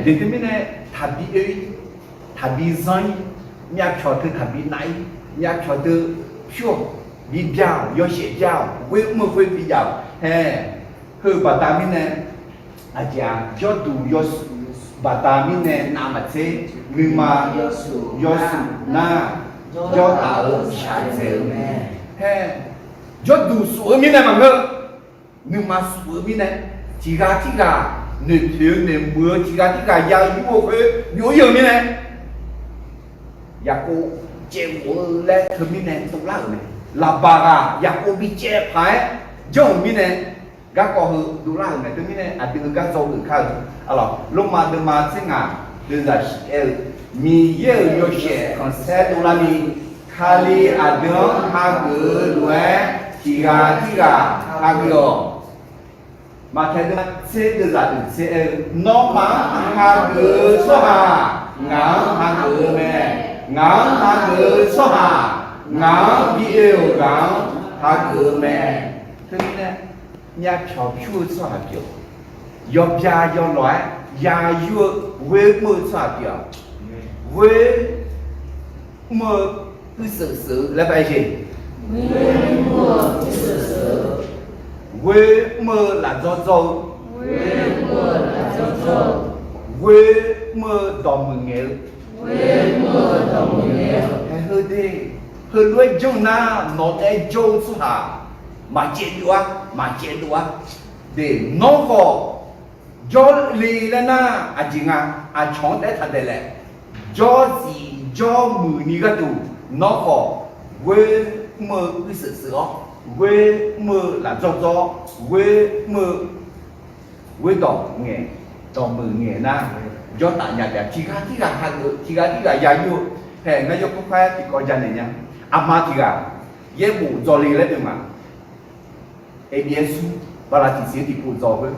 Deuq teumirnae, taqbi oe-ir, taqbi zanr-ir, myavpyawq teu taqbi nav-ir, myavpyawq teu pyur-awq, bi bya-awq, yawshaef bya-awq, ghoer mr-eu khoer bi jav-awq. Hae, heu baqda mirnae, aqjeq-aq, jawrduq yawshuif baqda mirnae navmaqtser, nuima yawshuif nar, jawrtaf-eu shaqdzaeq-eu mae. Hae, jawrduq suf-eu mirnae maqngeur, nuima suf-eu mirnae, tiq ghaq tirghaq noeqpoeq-eu noeqmuiq-eu, tiq ghaq tirghaq ya-eu yur-eu khoer byov-ir-eu mirnae, Yaqkov caevghof-eu laer teumirnae dovlar-euq mae. Laqbaq ghaq Yaqkov bicaev paq-aer janr-euq mirnae, garkawv heu dovlar-euq mae. Teumirnae aqdui-eu gar dzaw geuf kar-eu. Lormav deuvma tser ngaq deuvzaq shif aer-eu, Miqyaer-euq yawshaef khanqsaer dovlar ni, Kali aqdui-anr hageuf-eu lof-aer tiq ghaq tirghaq hageuf-awq. Maqtaeq deuvma tser deuvzaq uiq tser aer-eu, Nawmaf-anr hageuf-eu tsawrhaq ngaq-anr hageuf-eu mae. Ngaq-anr hageuf-eu tsawrhaq ngaq-anr bi oe-euq ghaq-anr hageuf-eu mae. Teumirnae, myavpyawq pyur-eu tsawrhaq pyeuf-awq. Yawbya yawlawq-aer ya yur-eu ghoer mr-eu tsawrhaq pyeuf-awq. Ghoer mr-eu uirseuq seuq-eu laer bae jeq. Ghoer mr-eu lafdzawr dzawr-eu, ghoer mr-eu dawqmuiq ngaeq-eu, haeq heu de, heulof-aer janr nar nawq naeq-aer jawr-eu tsawrhaq maqcaev dov-ar, maqcaev dov-ar. De, nawr khawf jawrle laer nar, aqjeq nga, aqcawq-anr taef-aer taq daeq laef. Jawr zif jawr muiq ni gharduq, nawr khawf ghoer mr-eu uirseuq seuq-awr, ghoer mr-eu lafdzawr dzawr, ghoer mr-eu ghoer dawq ngaeq, dawqmuiq ngaeq nar, jawrtaf nya jav, tiq ghaq tirghaq hageuf, tiq ghaq tirghaq ya yur-eu. Haeq ngar yawr kawrkawr-aer tiqkawv janaeq nya. Aqma tiq ghaq yaerbof dzaw le laer deuq ma. Abs bala tiqsiq tiqpov dzaw khoer,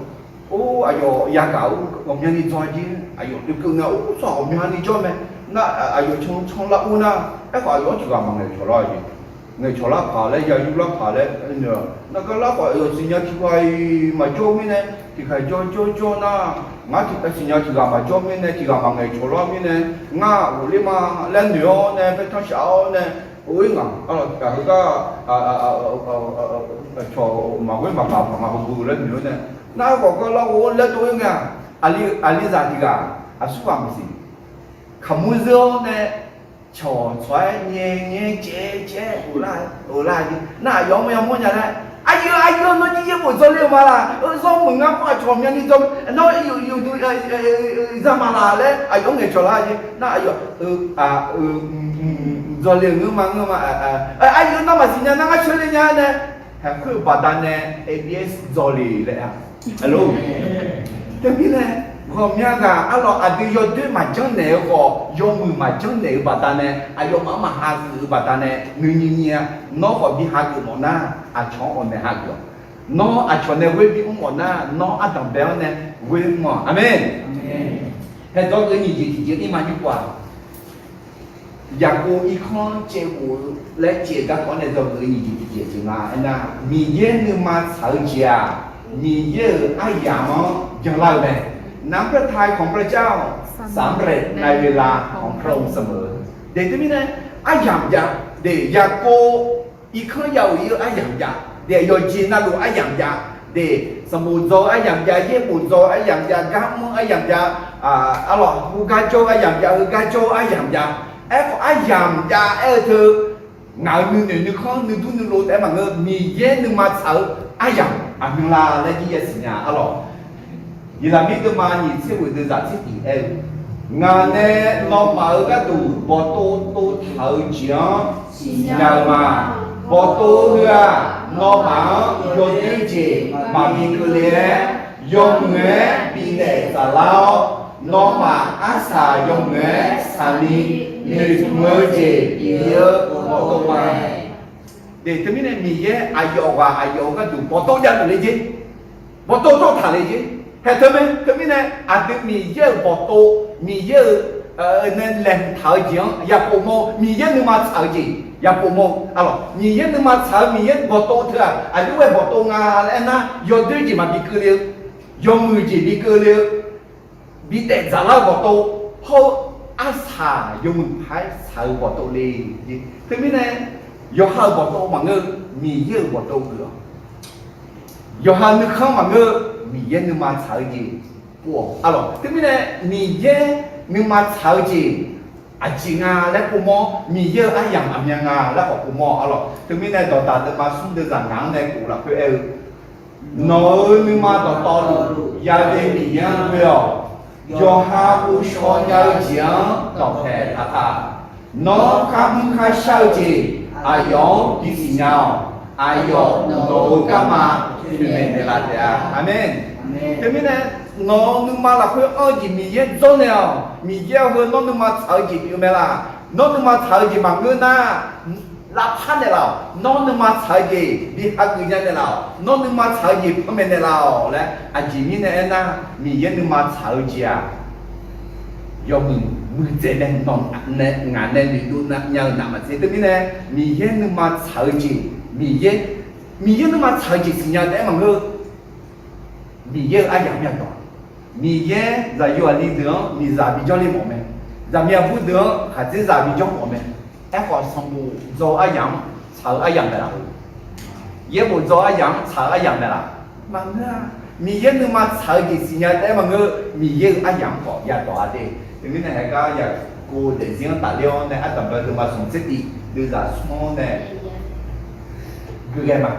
or, aqyawf yagaq-eu ghawqmyani dzaw jer, aqyawf dovkeuv ngae, or, tsawrhaq ghawqmyani jawr mae. Nar aqyawf canlar ur nar, aerkhawf aqyawf-anr tiq ghaq maqngaeq cawq lar-eu jeq. Ngaeqcawq lar paq laer, ya yur lar paq laer, naqgar lar khawf aqyawf siqnya tiq ghaq-iq maqjawr mirnae, tiq ghaq jawr jawr jawr nar, ngar tiq siqnya tiq ghaq maqjawr mirnae, tiq ghaq maqngaeq cawq lar mirnae, ngar ghofler ma laer noeq-awr nae, paertanr shaf-awr nae, or-ir ngaq, heugar cawq maqghoer maqbaq paq nga hawgu laer noeq-awr nae, nar khawf gar lar ghof-awr laer dov-ir ngae-aq, aqlizaq tiq ghaq aqsurghaq maqsiq, kaqmur zeur-awr nae, cawq tsawq-aer nyae nyae caev caev-aer ghoflar-eu jeq. Nar aqyawf-anr yamawr nya laer, aqyawf, aqyawf nawr jir yaerbof dzaw le-eu ma laq, zawr meuq ngar mawr aqcawq myavni dzaw, nawr yawqdui za ma laq laer aqyawf-anr ngaeqcawq lar jeq. Nar aqyawf dzaw le-euq ngeur ma ngeur ma, aqyawf nawr maqsiq nya nar ngar sheuler nya nae, haeq khoer-euq baqdanae abs dzaw le laer-a. Teumirnae, ghawqmya ghaq arlawq aqdui yawdoer maqjanr naeq-eu khawf, yawmuiq maqjanr naeq-eu baqdanae, aqyawfmaf-anr maqhageuf-eu baqdanae, nuinyiq nyiq-a, nawr khawf bi hageuf mawf nar, aqcawq-anr ghawqnaeq hageuf-awq. Nawr aqcawq nae ghoer bi mr mawf nar, nawr ardanqbae-anr nae ghoer mr-awq. Aqmeq. Haeq dawq-eu nyiq jeq tiqjeq ir ma jir pov-aq. Yaqkov irkanr caevghof-eu laer caev garkawv nae dawq-eu nyiq jeq tiqjeq jeq nga aernar, Miqyaer nuima tsaq-eu jeq-aq, Miqyaer-euq aryamq-anr byanlar-eu mae. น้ำพระทัยของพระเจ้าสำเร็จในเวลาของพระองค์เสมอ De teumirnae, aryamq jav, de Yaqkov irkanr ya-euq ir-eu aryamq jav, de yawqjeq navluf aryamq jav, de sanqbof dzaw-eu aryamq jav, yaerbof dzaw-eu aryamq jav, gar mr-eu aryamq jav, arlawq heugar jawr-eu aryamq jav, heugar jawr-eu aryamq jav. Aerkhawf aryamq jav aer-eu teu, ngaq-euq nuinoeq nuikhanr nuidur nuilov taef-aer maqngeur, Miqyaer nuima tsaq-eu aryamq aqmyanla laer jir yasiq nya arlawq. Yeqlaqmir deuvma nyiq tser ghoeq deuvzaq tser tiq aer-eu, Ngaq nae nawmaf-euq gharduq bawqtov tov taq-eu jeq-anr siqnya-eu ma. Bawqtov heu-aq, nawmaf-anr yawdoer jeq maqbi keuvle-aer, yawmuiq-aer bifnaeq dzaqlar-awr, nawmaf arsaq yawmuiq-aer saqni noeqtmq-eu jeq bif-eu bawqtov mae. De teumirnae Miqyaer aqyawf ghaq aqyawf-euq gharduq bawqtov javluf le jer, bawqtov tov taq le jer. Haeq teu mae, teumirnae aqdui Miqyaer-euq bawqtov, Miqyaer-euq nae laeqhmq taq-eu jeq-anr yapof mawr-eu, Miqyaer nuima tsaq-eu jeq yapof mawr-eu arlawq. Miqyaer nuima tsaq-eu Miqyaer bawqtov teu-aq, aqjox ghae bawqtov nga laer aernar, yawdoer jeq maqbi keuvle-eu, yawmuiq jeq bi keuvle-eu, bi daef dzaqlar-eu bawqtov, hawr-eu arsaq yawmuiq paq-aer saq-eu bawqtov le. Teumirnae, yawqha-euq bawqtov maqngeur-eu, Miqyaer-euq bawqtov geuf-awq. Yawqha nuikhanr maqngeur-eu, Miqyaer nuima tsaq-eu jeq pov-awq arlawq. Teumirnae, Miqyaer nuima tsaq-eu jeq aqjeq nga laer povmawr, Miqyaer-euq aryamq aqmyan nga laer khawf povmawr arlawq. Teumirnae dawqdaq deuvma smr deuvzaq ngaq-anr nae khof lafkhoer aer-eu, Nawq-euq nuima dawqtawvluf Yale Miqyaer-anr ghoe-awq. Yawqha ghovshaw nya-eu jeq-anr dawqpaeq taq taq. Nawr kharmuir kharshar-eu jeq aqyawf-anr bisiq nya-awq. Aqyawf nawq-euq garma toeqmaeq naeqlaf taef-a. Aqmeq. Teumirnae, nawq-eu nuima lafkhoer anr-eu jeq Miqyaer dzawrnaeq-awq. Miqyaer-eu heu nawr nuima tsaq-eu jeq pyeuf mae laq? Nawr nuima tsaq-eu jeq maqngeur nar, lavpar naeqlaf-awq. Nawr nuima tsaq-eu jeq bi hageuf nya naeqlaf-awq. Nawr nuima tsaq-eu jeq panmaeq naeqlaf-awq laer aqjeq mirnae aernar, Miqyaer nuima tsaq-eu jeq-aq, yawmuiq muiqdzaeq nae nawq nae ngaq nae noeqdov nya-eu naq maqtser. Teumirnae, Miqyaer nuima tsaq-eu jeq, Miqyaer, Miqyaer nuima tsaq-eu jeq siqnya taef-aer maqngeur. Miqyaer-euq aryamq myadawq, Miqyaer zaqyo aqli deuq-anr miqzaq bijawr le mawf mae. Zaqmiq aqbur deuq-anr khaqdzerzaq bijawr mawf mae. Aerkhawf, sanqbof dzaw-eu aryamq-anr tsaq-eu aryamq mae laf? Yaerbof dzaw-eu aryamq-anr tsaq-eu aryamq mae laf? Maqngeur-a. Miqyaer nuima tsaq-eu jeq siqnya taef-aer maqngeur. Miqyaer-euq aryamq-anr khawf yadawq-a de. Teumirnae, haegar Yaqkov daefzir-anr tafler-awr nae, ardanqbae deuvma smq tser tiv deuvzaq smr-anr nae gui ghae ma.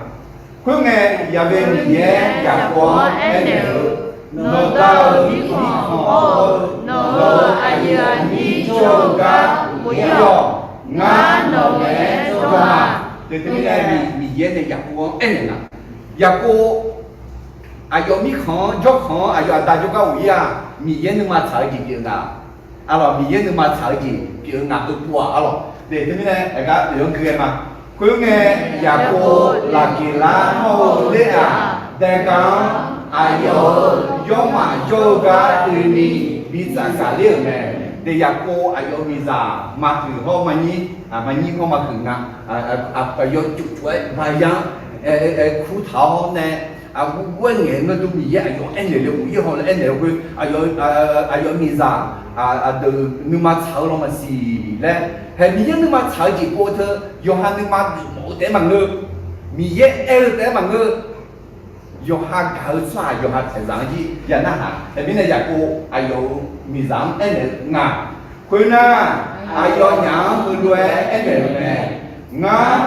Khoerngae, Yaqbae Miqyaer Yaqkov-anr aernaeq-eu, Nawqda-euq mirkhanq hawr-eu nawq-euq aqyuif aqnyir jawr-eu gar ghofler-awq. Ngar nawq naeq-aer jawr ma. Teumirnae, Miqyaer nae Yaqkov-anr aernaeq nga. Yaqkov aqyawf mirkhanq-anr jawrkhanq-anr aqyawf aqda jawrgar ghofler-aq, Miqyaer nuima tsaq-eu jeq pyeuf nga. Arlawq, Miqyaer nuima tsaq-eu jeq pyeuf-eu nga heupov-aq arlawq. Teumirnae, aqgar oeq-anr gui ghae ma. Khoerngae, Yaqkov Laqgeqlar hawr-eu Leraq daega-anr aqyawf-euq yawrmaf jawr-eu gar oeni bi tsafgaq ler-euq mae. Yaqkov aqyawf-euq miqzaq maqhuiq hawr maqnyir, maqnyir hawr maqhuiq nga. Aqyawf cuf cuf-aer baya-anr kurtaq-awr nae, aqgeu geu-aer ngaeq-eu ngeur dur Miqyaer aqyawf-anr aernaeq le ghofler haw laer aernaeq-eu khoer, aqyawf miqzaq aqdeuq nuima tsaq-eu law maqsiq laer, hae Miqyaer nuima tsaq-eu jeq pov-eu teu yawqha nuima geufmawf-eu taef-aer maqngeur. Miqyaer aer-eu taef-aer maqngeur. Yawqha gaq-eu tsawrhaq yawqha taeqzaq-anr jir ya narhaq. Teumirnae, Yaqkov aqyawf-euq miqzaq-anr aernaeq-eu nga. Khoernar, aqyawfnyaf-anr heulof-aer aernaeq-euq mae. Ngar,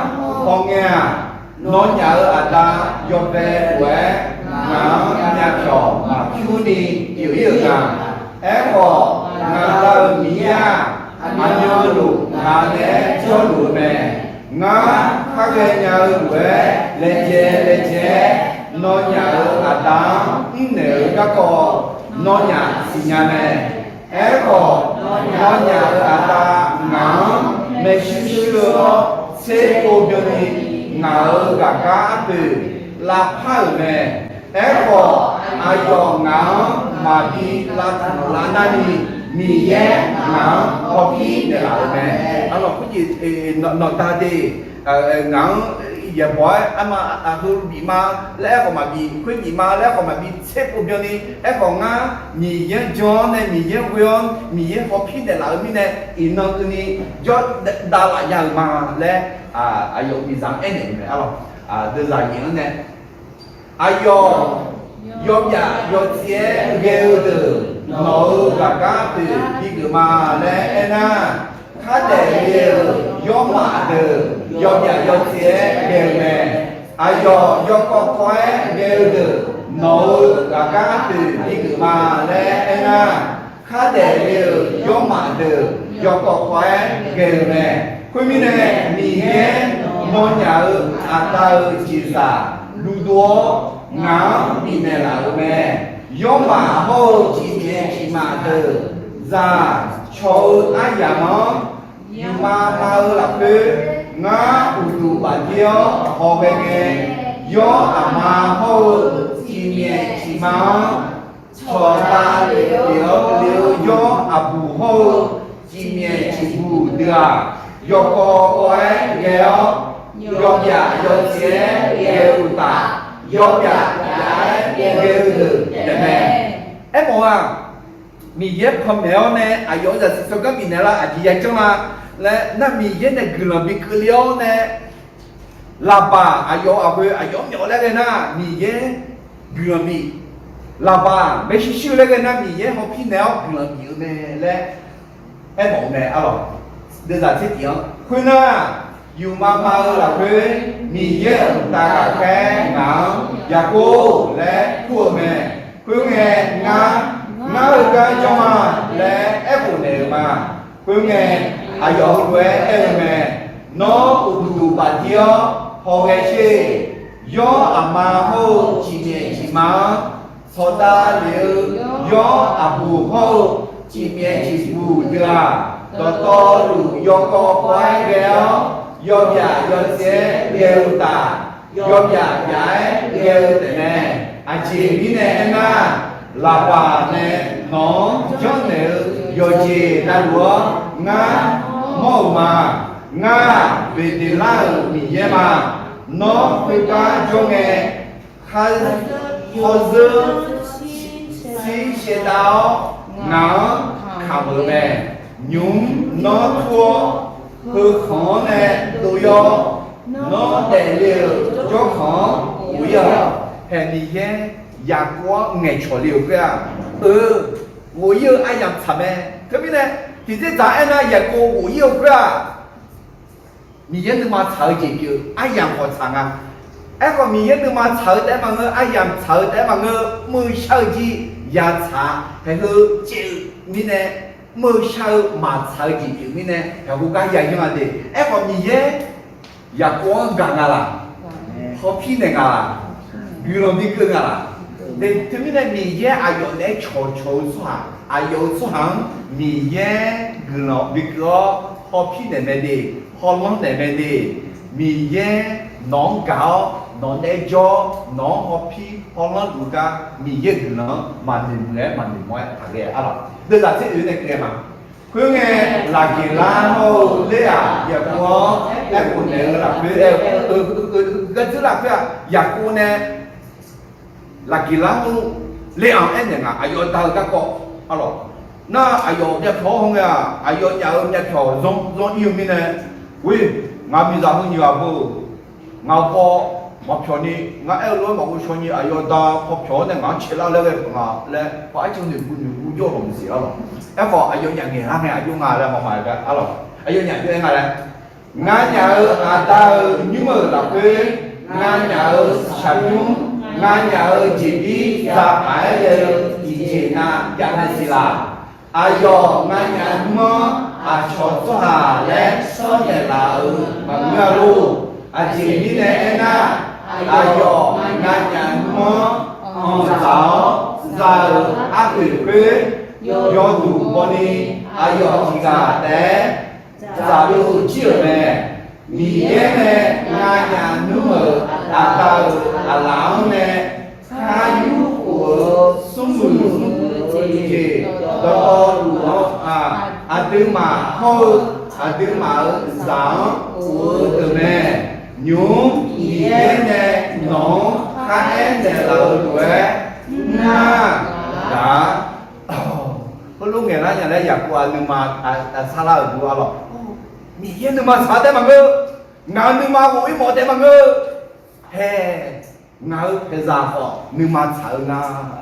hawr ngae-aq, nawnyaf-euq aqda yawbae lof-aer ngaq-anr myavpyawq maqpyur ni pyeuf-ir-euq nga. Aerkhawf, ngaq Da-euq Miqyaer-aq, aqmyanluf ngaq naeq-aer jawrluf-eu mae. Ngar, khar ghaenya-eu lof-aer laejae laejae-aer nawnyaf-euq aqda-anr mrnaeq-eu garkawv, nawnyaf siqnya mae. Aerkhawf, nawnyaf-euq aqda ngaq-anr maershuir shuir-awr tserpov byanni ngaq-euq ghaqkhaer arpoeq lavpar-euq mae. Aerkhawf, aqyawf ngaq-anr maqbi lavtanq lavnar ni, Miqyaer ngaq-anr hawpir naeqlaf-euq mae. Arlawq, nawqda de, ngaq-anr yaeqbawq-aer arma aqheu bif ma laer aerkhawf maqbif, khoer bif ma laer aerkhawf maqbi, tserpov byanni. Aerkhawf ngar Miqyaer-anr jan-awr nae Miqyaer ghoe-awr Miqyaer hawpir naeqlaf-eu mirnae, iqnan keuvni jawr davlaf nya-euq ma laer aqyawf-euq miqzaq-anr aernaeq-euq mae. Arlawq, deuvzaq nyiq-anr nae, aqyawf yawbyaf yawtsev-aer ghae-eu deuq nawq-euq ghaqkhaer arpoeq bigeuf ma laer aernar, khardaef le-euq yawrmaf deuq yawbyaf yawtsev-aer ghae-eu mae. Aqyawf yawkawv kawv-aer ghae-eu deuq nawq-euq ghaqkhaer arpoeq bigeuf ma laer aernar, khardaef le-euq yawrmaf deuq yawkawv kawv-aer ghae-eu mae. Khoermirnae, Miqyaer nawnyaf-euq aqda-euq jeqzaq luvdov-awr ngaq-anr bifnaeq laf-euq mae. Yawrmaf hawr-eu cifnaeq cifmaf deuq zaq cawq-eu aryamq-anr yufma ma-eu lafkhoer ngar uqduq bafdir-awr hawghae ngae, yawr aqma hawr-eu cifnaeq cifma-anr cawqdav lef-awr le-eu yawr aqbuq hawr-eu cifnaeq cifbuq deuq-aq, yawkawv kawv-aer ghae-awr yawbyaf yawtsev-aer ghae-eu uqtaf, yawbyaf byaf-aer ghae-eu deuq taefmae. Aermawf-aq, Miqyaer panmaeq-awr nae aqyawf-euq zaqsiq tsawrganr bifnaeq lar aqjeq yajanr la laer nar, Miqyaer nae guiqlanq bi keuvle-awr nae, Laqbaq aqyawf aqghoe aqyawf-anr myawf laer ghae nar, Miqyaer guiqlanq bif. Laqbaq maershuir shuir-eu laer ghae nar, Miqyaer hawpir naeq-awr guiqlanq bif-eu mae laer aermawf-eu mae. Arlawq, deuvzaq tser tif-anr khoernar, yufma ma-eu lafkhoer Miqyaer-euq mqtav ghaqkhaer ngaq-anr Yaqkov laer kur-eu mae. Khoerngae, ngar, ngar heugar jawr ma laer aerkhof naeq-euq ma. Khoerngae, Aqyawf-euq lof-aer aer-eu mae. Nawr uqduq bafdir-awr hawghae sher. Yawr aqma hawr-eu ciqmyaef ciqma-anr, sawqdav lef-eu yawr aqbuq hawr-eu ciqmyaef ciqbuq deuq-aq, dawqtawvluf yawkawv kawv-aer ghae-awr, yawbyaf yawtsaev-aer ghae-eu taf, yawbyaf byaf-aer ghae-eu taefmae. Aqjeq mirnae aernar, laqbaq nae nawq-anr janrnaeq-eu yawqjeq navluf-anr ngar mawr-euq ma. Ngar-aq, Beqdeqlar-euq Miqyaer ma. Nawr khoergar jawr ngae, khar, khawrzeur shir shaevdav-awr ngaq-anr kamq-euq mae. Nymq-mr nawr tur-awr, heukhanq-anr nae dov yawr-awr, nawr daefle-euq jawrkhanq-anr ghof-ir-awq. Haeq Miqyaer Yaqkov-anr ngaeqcawq le-euq khoer-aq, eu, ghof-ir-eu aryamq tsaq mae. Teumirnae, tiqdzer dzaq-aer nar Yaqkov ghof-ir-eu khoer-aq, Miqyaer nuima tsaq-eu jeq pyeuf aryamq khawf tsaq nga. Aerkhawf, Miqyaer nuima tsaq-eu taef-aer maqngeur, aryamq tsaq-eu taef-aer maqngeur, meuq shar-eu jir yatsaq-a. Haeq heu caev-eu mirnae, meuq shar-eu maqtsaq-eu jeq pyeuf mirnae, haeq khoergar yayanr-a de. Aerkhawf, Miqyaer Yaqkov-anr gaq nga laq? Hawpir naeq nga laq? Guiqlanq bikeuv nga laq? Teumirnae, Miqyaer aqyawf naeq-aer cawqcawq-eu tsawrhaq, aqyawf-euq tsawrhaq-anr Miqyaer guiqlanq bikeuv-awr hawpir naeq mae de, hawlanr naeq mae de. Miqyaer nawq-anr gaq-awr, nawq naeq-aer jawr-awr, nawq-anr hawpir hawlanr luf-eu gar Miqyaer-euq guiqlanq-anr maqnoeq muiq-aer maqnoeq mawr-aer taqghae-a lawq. Deuvzaq tser oeq nae keuvghae ma. Khoerngae, Laqgeqlar hawr-eu Ler-aq Yaqkov-anr aerkhof naeq-eu lafkhoer aer-eu, gharduir lafkhoer-aq, Yaqkov nae Laqgeqlar hawr-eu Ler-anr aernaeq nga, aqyawf da-eu garkawv, a lawq. Nar aqyawf myavpyawq-anr hawngae-aq, aqyawf nyaf-eu myavpyawq zanr zanr-ir-eu mirnae, ghoe, ngaq miqzaq heu nyiq ghaq beu, ngaq-euq paw maqpyawq ni, ngar aer-eu lof-aer maqghov shaw ni, aqyawf da paw pyawq-awr nae ngaq-anr caelar laer ghae peuq nga laer, paw arciv noeqbuv noeqbuv jawr-eu lawq maqsiq, a lawq. Aerkhawf, aqyawfnyaf ngaeqlar ngae aqjox nga laer maqmaq-eu gar, a lawq. Aqyawfnyaf jov-aer nga laer, nganyaf-euq aqda-euq nymr-euq lafkhoer, nganyaf-euq shaqbymr, nganyaf-euq jeqbir zaqpaq-aer ghae-eu tiqjeq nav jav nae siq laq. Aqyawf nganyaf nymr-anr aqcawq tsawrhaq laer shawrnaeq laf-euq maqngeur-a lor. Aqjeq mirnae aernar, aqyawf nganyaf nymr-anr anqdzaq-awr za-euq arpoeq khoer yawduq bawni, aqyawf tiqghaq taef-aer dzaqdov jir-euq mae. Miqyaer nae nganyaf nmr-euq aqda-euq aqlaf-anr nae khar yurkhof-eu smrmuiq smrmuiq-eu jeq dawqtawvluf-anr-aq, aqduimaf hawr-eu aqduimaf-euq zaq-anr of-eu deuq mae. Nymq-mr Miqyaer nae nawq-anr khar aer naeqlaf-euq lof-aer mr nar gaq-a. Heulof ngaeqlar nya laer Yaqkov-aq nuima sar lar-euq dur-a lawq. Miqyaer nuima tsaq-eu taef maqngeur. Ngaq-euq nuima ghof-ir mawf-eu taef maqngeur. Hae, ngaq-euq paeqzaq khawf nuima tsaq-eu nga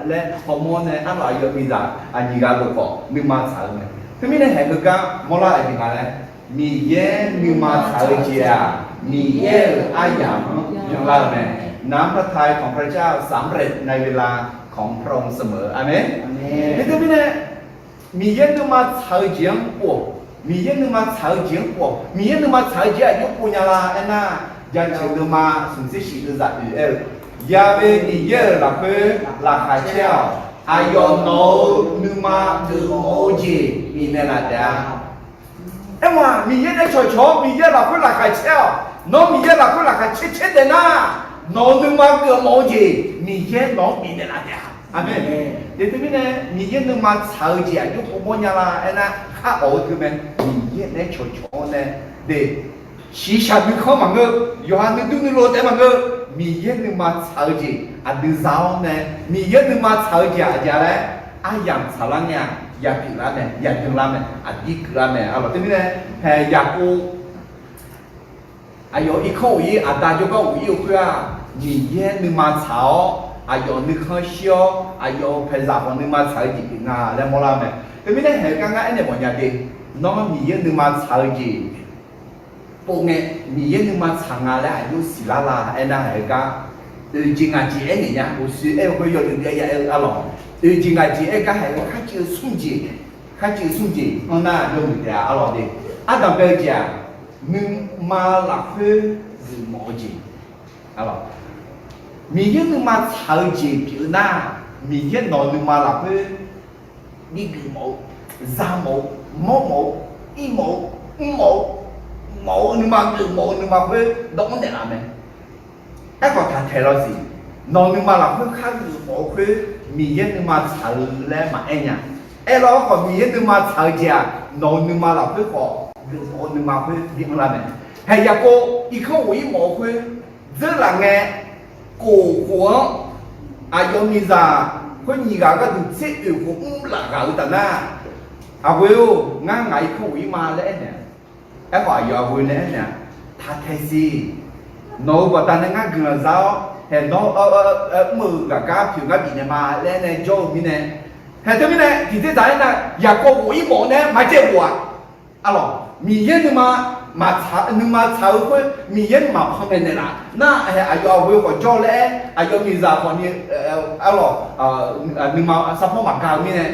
laer hawmawr nae, arlawq aqyawf miqzaq aqnyiq ghaq lof khawf nuima tsaq-eu mae. Teumirnae haeq heugar mawrlar-euq jeq nga laer, Miqyaer nuima tsaq-eu jeq-aq, Miqyaer-euq aryamq-anr byanlar-eu mae. น้ำพระทัยของพระเจ้าสำเร็จในเวลาของพระองค์เสมอ อาเมน. Aqmeq. Teumirnae Miqyaer nuima tsaq-eu jeq-anr pov-awq. Miqyaer nuima tsaq-eu jeq-anr pov-awq. Miqyaer nuima tsaq-eu jeq aqjox pov nya la aernar, jaceuq nuima smq tser shif deuvzaq oeq aer-eu, Ya'we Miqyaer-euq lafkhoer laqkhaq caer-awq. Aqyawf nawq-euq nuima geufmawf-eu jeq bifnaeq laf taef-a. Aermawf-aq, Miqyaer nae cawqcawq-awr Miqyaer lafkhoer laqkhaq caer-awq. Nawr Miqyaer lafkhoer laqkhaq caer caer taef nar, nawq-euq nuima geufmawf-eu jeq Miqyaer nawq-anr bifnaeq laf taef-a. Aqmeq. Teumirnae Miqyaer nuima tsaq-eu jeq aqjox pov mawr nya la aernar, khar awq-eu teu mae. Miqyaer nae cawqcawq-awr nae de, shiqshaq nuikhanr maqngeur, yawqha nuidur nuilov taef maqngeur, Miqyaer nuima tsaq-eu jeq aqdui za-awr nae, Miqyaer nuima tsaq-eu jeq aqjeq laer aryamq tsaqlar ngae-aq, yapyeuf lar mae, yabyan lar mae, aqdir keuvlar mae. Arlawq teumirnae, hae Yaqkov aqyawf irkanr of-ir, aqda jawrgar of-ir-eu khoer-aq, Miqyaer nuima tsaq-awr aqyawf nuikhanr shir-awr aqyawf-euq paeqzaq khawf nuima tsaq-eu jeq pyeuf nga laer mawrlar mae. Teumirnae haeq gar ngar aernaeq mawfnya de, nawr Miqyaer nuima tsaq-eu jeq pov ngae, Miqyaer nuima tsaq nga laer aqjox siqlar la aernar, haeq gar oeq jeq ngaq jeq aernaeq nya, uqshoe aer-eu khoer yawdui dui-aer ya aer-eu arlawq. Oeq jeq ngaq jeq aer gar haeq-eu kharcuiv-eu smr jeq, kharcuiv-eu smr jeq anr nar yawmuiq taef-a arlawq de. Ardanq bae-eu jeq-aq, nuima lafkhoer geufmawf-eu jeq. Miqyaer nuima tsaq-eu jeq pyeuf-eu nar, Miqyaer nawq nuima lafkhoer bi geufmawf-eu, za mawf-eu, mawr mawf-eu, ir mawf-eu, mr mawf-eu, mawf-eu nuima, geufmawf-eu nuima khoer dawv-anr naeqlaf mae. Aerkhawf, taq taeq lawsiq, nawq nuima lafkhoer khar geufmawf-eu khoer Miqyaer nuima tsaq-eu laer maqaer nya. Aerlawr khawf, Miqyaer nuima tsaq-eu jeq-aq, nawq-eu nuima lafkhoer khawf geufmawf-eu nuima khoer bi anrlar mae. Haeq Yaqkov irkanr ghof-ir mawf-eu khoer dzeurlaf ngae, kof khof-anr aqyawf miqzaq khoer nyiq ghaq gharduq tser oeq khof mr laf ghaq-eu taf nar, aqghoe-or, ngar ngaq irkanr ghof-ir ma laer aernaeq-a. Aerkhawf, aqyawf aqghoe nae aernaeq-a, taq taeq siq. Nawq-euq baqdanae ngar guiqlanq za-awr, haeq nawr mr-euq ghaqgar pyeuf ngar bifnaeq ma laer nae jawr-eu mirnae, haeq teumirnae tiqdzer dzaq-aer nar, Yaqkov ghof-ir mawf-eu nae maqcaev ghof-aq. Arlawq, Miqyaer nuima, nuima tsaq-eu khoer Miqyaer maqpanmaeq naeqlaf nar, haeq aqyawf aqghoe khawf jawr laer aer, aqyawf miqzaq khawfni, arlawq, nuima sarpawr maqga-eu mirnae,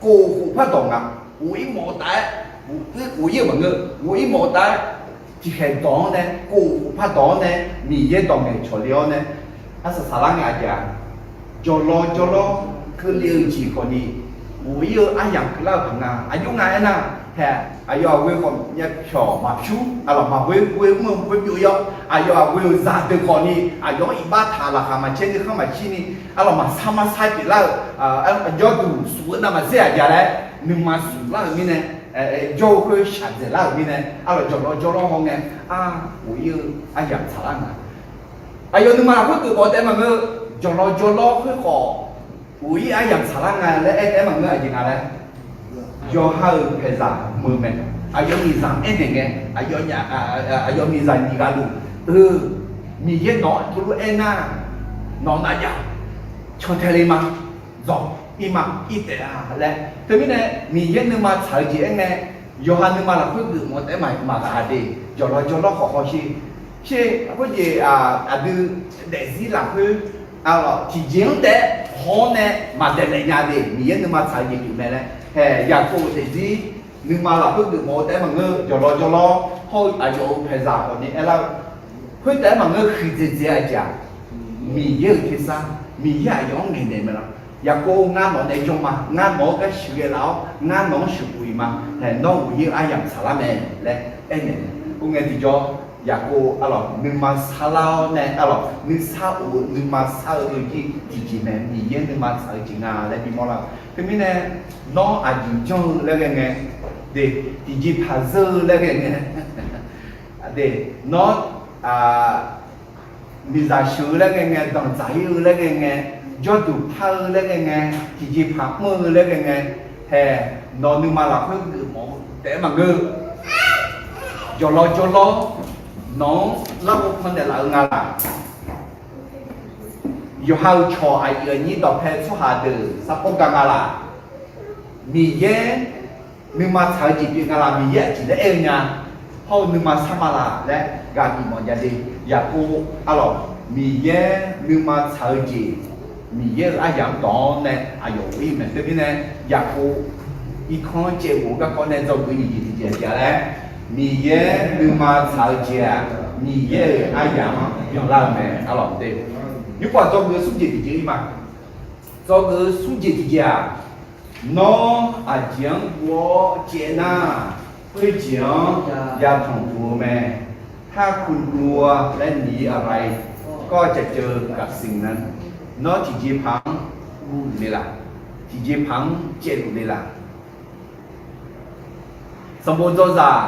kof khof pardawq nga. Ghof-ir mawf-eu taf-aer, ghof-ir-euq maqngeur, ghof-ir mawf-eu taf-aer, tiqkhaeq dawq-anr nae, kof khof pardawq-anr nae, Miqyaer dawq ngaeqcawq le-awr nae, arsaq saqlar ngae aqjeq-aq, jawqlawr jawrlawr keuvle-eu jeq khawfni, ghof-ir-eu aryamq keuvlar-eu paq nga. Aqjox nga aernar, haeq aqyawf aqghoe khawf myavpyawq maqpyur, arlawq, maqghoe ghoe mr-eu khoer byov-ir-awr, aqyawf aqghoe-euq zaqdeuq khawfni aqyawf-anr iqbax taq laqkhaq maqcaer nuikhanr maqshirni, arlawq, maqsar marsar pyeuflar-euq jawrduq suf-eu navmaqtser aqjeq laer nuima suf lar-euq mirnae, jawr-eu khoer shaqdzaeq lar-euq mirnae, arlawq, jawqlawr jawrlawr hawngae, ar, ghof-ir-eu aryamq tsaqlar nga. Aqyawf nuima lafkhoer geufmawf-eu taef-aer maqngeur, jawqlawr jawrlawr khoer khawf ghof-ir aryamq tsaqlar nga laer aer taef-aer maqngeur, aqjeq nga laer yawqha-euq paeqzaq meuq mae. Aqyawf miqzaq aernaeq ngae, aqyawf miqzaq nyiq ghaq luf-eu, Miqyaer nawq-anr teulof-aer nar, nawq nav jav, cantae le ma, dzawq-ir ma, ir taef-a laer. Teumirnae Miqyaer nuima tsaq-eu jeq aer ngae, yawqha nuima lafkhoer geufmawf-eu taef-aer maqgaq de, jawqlawr jawrlawr khawf hawsher. Sher khoerjeq aqdui daefzir lafkhoer, arlawq, tiqjeq-anr taef-aer haw-awr nae maqdaeqlaef nya de, Miqyaer nuima tsaq-eu jeq pyeuf mae laer. Haeq Yaqkov-euq daefzir nuima lafkhoer geufmawf-eu taef-aer maqngeur, jawqlawr jawrlawr hawr-eu aqyawf-euq paeqzaq khawfni aerlar-eu, khoertaef-aer maqngeur, huiqdzaeq dzaeq-eu aqjeq-aq, Miqyaer-euq tersar, Miqyaer aqyawf-anr ngaeqnaeq mae lawr. Yaqkov, ngar nawq nae janr ma, ngar nawq-anr gar sheuqghae laf-awr, ngar nawq-anr sheuqkhof-iq ma, haeq nawr ghof-ir-eu aryamq tsaqlar mae laer aernaeq. Khoerngae tiqjawr, Yaqkov, arlawq, nuima sarlar-awr nae, arlawq, nuisar of-eu nuima sar-eu jir tiqjeq mae, Miqyaer nuima tsaq-eu jeq nga laer bimawr lar-eu. Teumirnae, nawr aqjeq janr-eu laer ghae ngae, de, tiqjeqpaq zeur-eu laer ghae ngae, de, nawr miqzaq sheuq-eu laer ghae ngae, danqdzaq-ir-eu laer ghae ngae, jawrduq par-eu laer ghae ngae, tiqjeqpaq mr-eu laer ghae ngae, haeq nawq nuima lafkhoer geufmawf-eu taef-aer maqngeur. Jawqlawr jawrlawr nawq-anr larghov pannaeq laf-eu nga laq? Yawqha-euq cawq aqyuif aqnyir dawqpae tsawrhaq deuq sarpawr ga nga laq? Miqyaer nuima tsaq-eu jeq pyeuf nga laq? Miqyaer aqjeq laer aer-eu nya, hawr-eu nuima sar ma laq laer ghaq bifmawf nya de. Yaqkov, arlawq, Miqyaer nuima tsaq-eu jeq, Miqyaer-euq aryamq-anr dawq-awr nae aqyawf ghof-ir mae. Teumirnae, Yaqkov irkanr caev ghof-eu garkawv nae dzawgeuf nyiq jeq tiqjeq-aq laer, Miqyaer nuima tsaq-eu jeq-aq, Miqyaer-euq aryamq-anr byanlar-eu mae, arlawq de. Nymrpov dzawgeuf-eu smr jeq tiqjeq-ir ma. Dzawgeuf-eu smr jeq tiqjeq-aq, nawr aqjeq-anr guv-awr caev nar, khoerjeq-anr yatanq duq-eu mae. ถ้าคุณกลัวและหนีอะไร ก็จะเจอกับสิ่งนั้น Nawr tiqjeqpaq-anr guv luf le laq? Tiqjeqpaq-anr caev luf le laq? Sanqbof dzawzaq,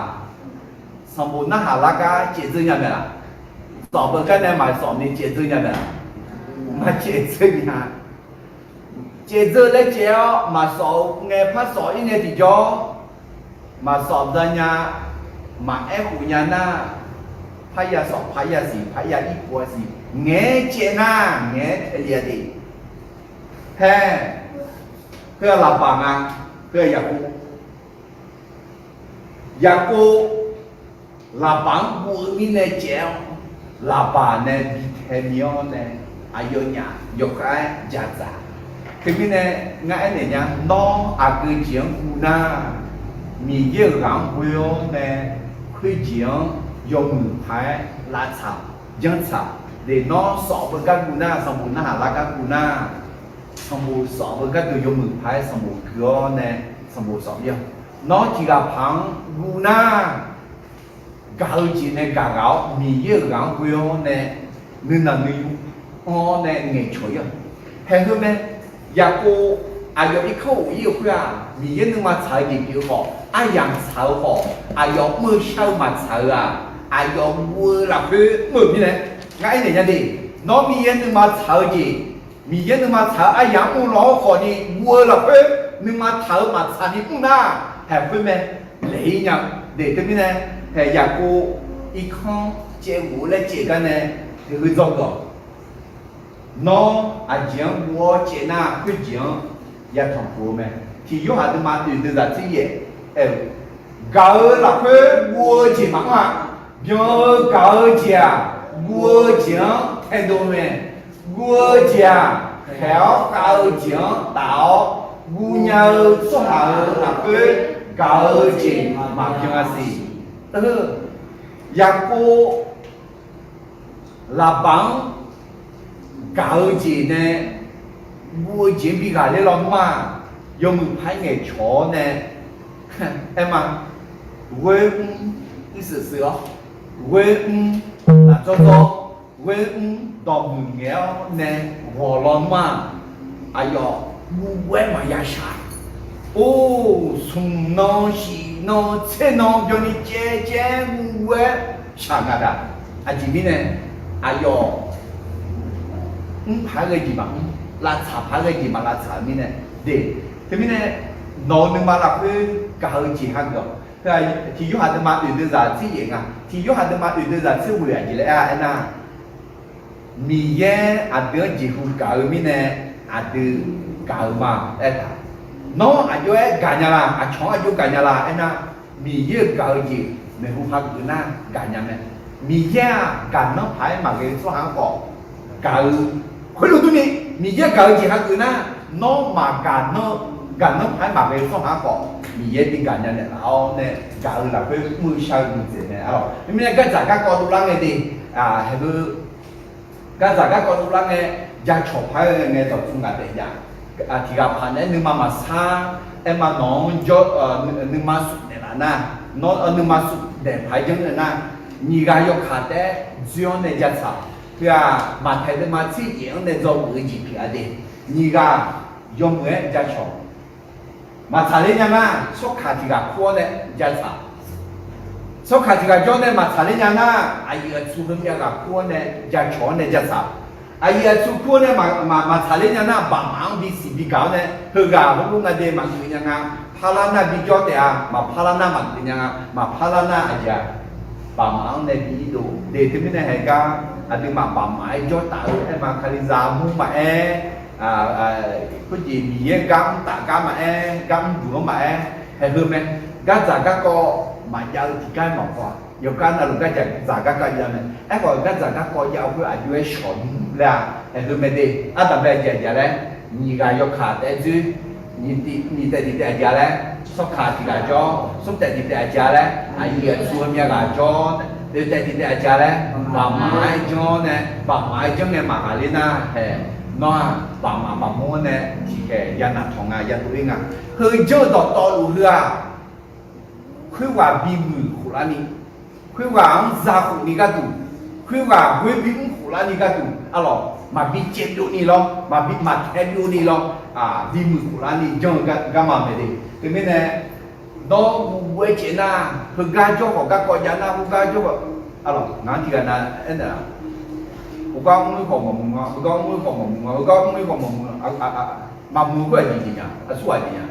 sanqbof narhaq lar gar caev dzeur nya mae laq? Sawf beu gar nae maqsawf ni caev dzeur nya mae laq? Maqcaev dzeur nya. Caev dzeur laer caev-awr maqsawf-eu ngae par sawf-ir ngae tiqjawr, maqsawf za nya, maqaer khof nya nar, parya sawf, parya siq, parya ir khof-a siq, ngaeq-aer caev nar, ngaeq-aer tae le-a de. Hae, heu-aq Laqbaq nga, heu-aq Yaqkov. Yaqkov Laqbaq-anr guv-eu mirnae caev-awr, Laqbaq nae bi tae mi-awr nae, aqyawfnyaf yawkhav-aer jadzaq. Teumirnae ngar aernaeq nya, nawr aqgeu jeq-anr guv nar, Miqyaer-euq ghaq-anr ghoe-awr nae, khoerjeq-anr yawmuiq paq-aer lavtsaq janrtsaq. Deuq nawr sawf beugar guv nar, sanqbof narhaq lar gar guv nar, sanqbof sawf beugar deuq yawmuiq paq-aer sanqbof gui-awr nae, sanqbof sawf mir-a. Nawr tiq ghaq paq-anr guv nar, gaq-eu jeq nae gaq ghaq-awr, Miqyaer-euq ghaq-anr ghoe-awr nae, nuinanq nuiyu anr-awr nae ngaeqcawq ir-a. Haeq heu mae. Yaqkov aqyawf irkanr of ir-euq khoer-aq, Miqyaer nuima tsaq-eu jeq pyeuf-eu khawf, aryamq tsaq-eu khawf, aqyawf mr-eu shar-eu maqtsaq-eu-aq, aqyawf guv-eu lafkhoer mr-euq mirnae, ngar aernaeq nya de. Nawr Miqyaer nuima tsaq-eu jeq, Miqyaer nuima tsaq-eu aryamq mr law-awr khawfni guv-eu lafkhoer nuima taq-eu maqtsaq ni mr nar, haeq khoer mae. Laeq ir nya-eu de. Teumirnae, haeq Yaqkov irkanr caev ghof laer caev gar nae, haeq heu dzawgeuf-awq. Nawr aqjeq-anr guv-awr caev nar, khoerjeq-anr yatanq puq-eu mae. Tiq Yorhaq deuvma oeq deuvzaq tser yaef aer-eu, gaq-eu lafkhoer guv-eu jeq maqanr-a. Byan-eu gaq-eu jeq-aq, guv-eu jeq-anr taedov mae. Guv-eu jeq-aq, khaeq-awr khav-eu jeq-anr taf-awr, guv nya-eu tsawrhaq-euq lafkhoer gaq-eu jeq maqbyan-a siq. Yaqkov Laqbaq-anr gaq-eu jeq nae guv-eu jeq-anr bi ghaqler lawnmr-aq, yawmuiq paq-aer ngaeqcawq-awr nae, aer ma, ghoer mr, mr seuq seuq-awr, ghoer mr, lafdzawr dzawr, ghoer mr dawqmuiq ngaeq-awr nae ghawq lawnmr-aq, aqyawf guv-aer maqya shaq. Or, smq nan, shif nan, tser nan byanni caev caev guv-aer shaq nga daq. Aqjeq mirnae, aqyawf mr paq-aer ghae jeq maqmr, lavtsaq paq-aer ghae jeq maqlavtsaq-eu mirnae de. Teumirnae, nawq-eu nuima lafkhoer gaq-eu jeq hageuf-awq. Tiq Yorhaq deuvma oeq deuvzaq tser yaef nga. Tiq Yorhaq deuvma oeq deuvzaq tser ghoeq aqjeq laer aer-a aernar, Miqyaer aqdui-anr jeqhu gaq-eu mirnae, aqdui gaq-eu ma aertaq. Nawr aqjox-aer gaqnya la? Aqcawq-anr aqjox gaqnya la aernar, Miqyaer-euq gaq-eu jeq maeqhu hageuf nar gaqnya mae. Miqyaer-aq, gaqnanr paq-aer maqghae-eu tsawrhaq-anr khawf gaq-eu, khoerlof durni, Miqyaer gaq-eu jeq hageuf nar, nawr maqgaq, gaqnanr paq-aer maqghae-eu tsawrhaq-anr khawf, Miqyaer bi gaqnya naeqlaf-awr nae, gaq-eu lafkhoer mr-eu shar-eu nuidzaeq mae. Arlawq, mirnae gardzaq garkawv dovlar ngae de, haeq heu gardzaq garkawv dovlar ngae, jacawq paq-aer ghae ngae dawqtsuif ngaq taef jav. Tiq ghaq paq naeq-aer nuima maqsar, aer ma nawq-anr jawr, nuima suf daeqlaf nar, nawr nuima suf daeq paq-aer janr-eu nar, nyiq ghaq yawkaq taef-aer dzoer-anr nae jatsaq. Heu-aq, Maqtaeq deuvma tser yaef-anr nae dzawgeuf-eu jeq pyeuf-a de. Nyiq ghaq yawmuiq-aer jacawq. Maqtsaq ler nya nar, tsawrkaq tiq ghaq kur-awr nae jatsaq. Tsawrkaq tiq ghaq jawr nae maqtsaq ler nya nar, aqyuif aqtsu heumyav ghaq kur-awr nae jacawq-awr nae jatsaq. Aqyuif aqtsu kur-awr nae maqtsaq ler nya nar, baqmaf-anr bisiq bigaq-awr nae, heughaq heulof nga de maqgeuf nya nga. Parlar nar bijawr taef-a, maqparlar nar maqgeuf nya nga. Maqparlar nar aqjeq-aq, baqmaf-anr nae bi irdov de. Teumirnae haeq gar, aqduimaf baqmaf-aer jawr taf-eu aer ma, kalizaq mur maqaer, khoerjeq Miqyaer gar mr taf gar maqaer, gar mr duq-anr maqaer, haeq heu mae. Gardzaq garkawv maqjav-eu tiqgar maqpaw-aq, yawqgar navluf gardzaq garkawv jav mae. Aerkhawf, gardzaq garkawv jav-eu khoer aqjox-aer shawq nmr laer-aq, haeq heu mae de. Ardanqbae aqjeq aqjeq laer, nyiq ghaq yawkaq taef-aer dzoer, nyiq taef tiq taef aqjeq laer, tsawrkaq tiq ghaq jawr, smr taef tiq taef aqjeq laer, aqyuif aqtsu heumyav ghaq jawr, oeq taef tiq taef aqjeq laer, baqmaf-aer janr-awr nae, baqmaf-aer janr ngae maqghaq ler nar haeq, nawr-aq baqmaf baqmur-anr nae tiqkhaeq ya naq tawq nga, ya dov-ir nga. Heu janr-eu dawqtawvluf heu-aq, khoerghaq bimuiq khoflarni, khoerghaq-anr za khofni gharduq, khoerghaq ghoer bimr khoflarni gharduq, arlawq, maqbi caevbyovni lawr, maqbi maqtaebyovni lawr, bimuiq khoflarni janr-eu garma mae de. Teumirnae, nawr guv guv-aer caev nar, heugar jawr khawf garkawv jav nar, heugar jawr khawf, arlawq, ngaq-anr tiqghaq na aernaeq-a, heugar mr-ir khawf maqmuiq nga, heugar mr-ir khawf maqmuiq nga, heugar mr-ir khawf maqmuiq, maqmuiq khoer aqjeq jeq nya, aqsurghaq jeq nya.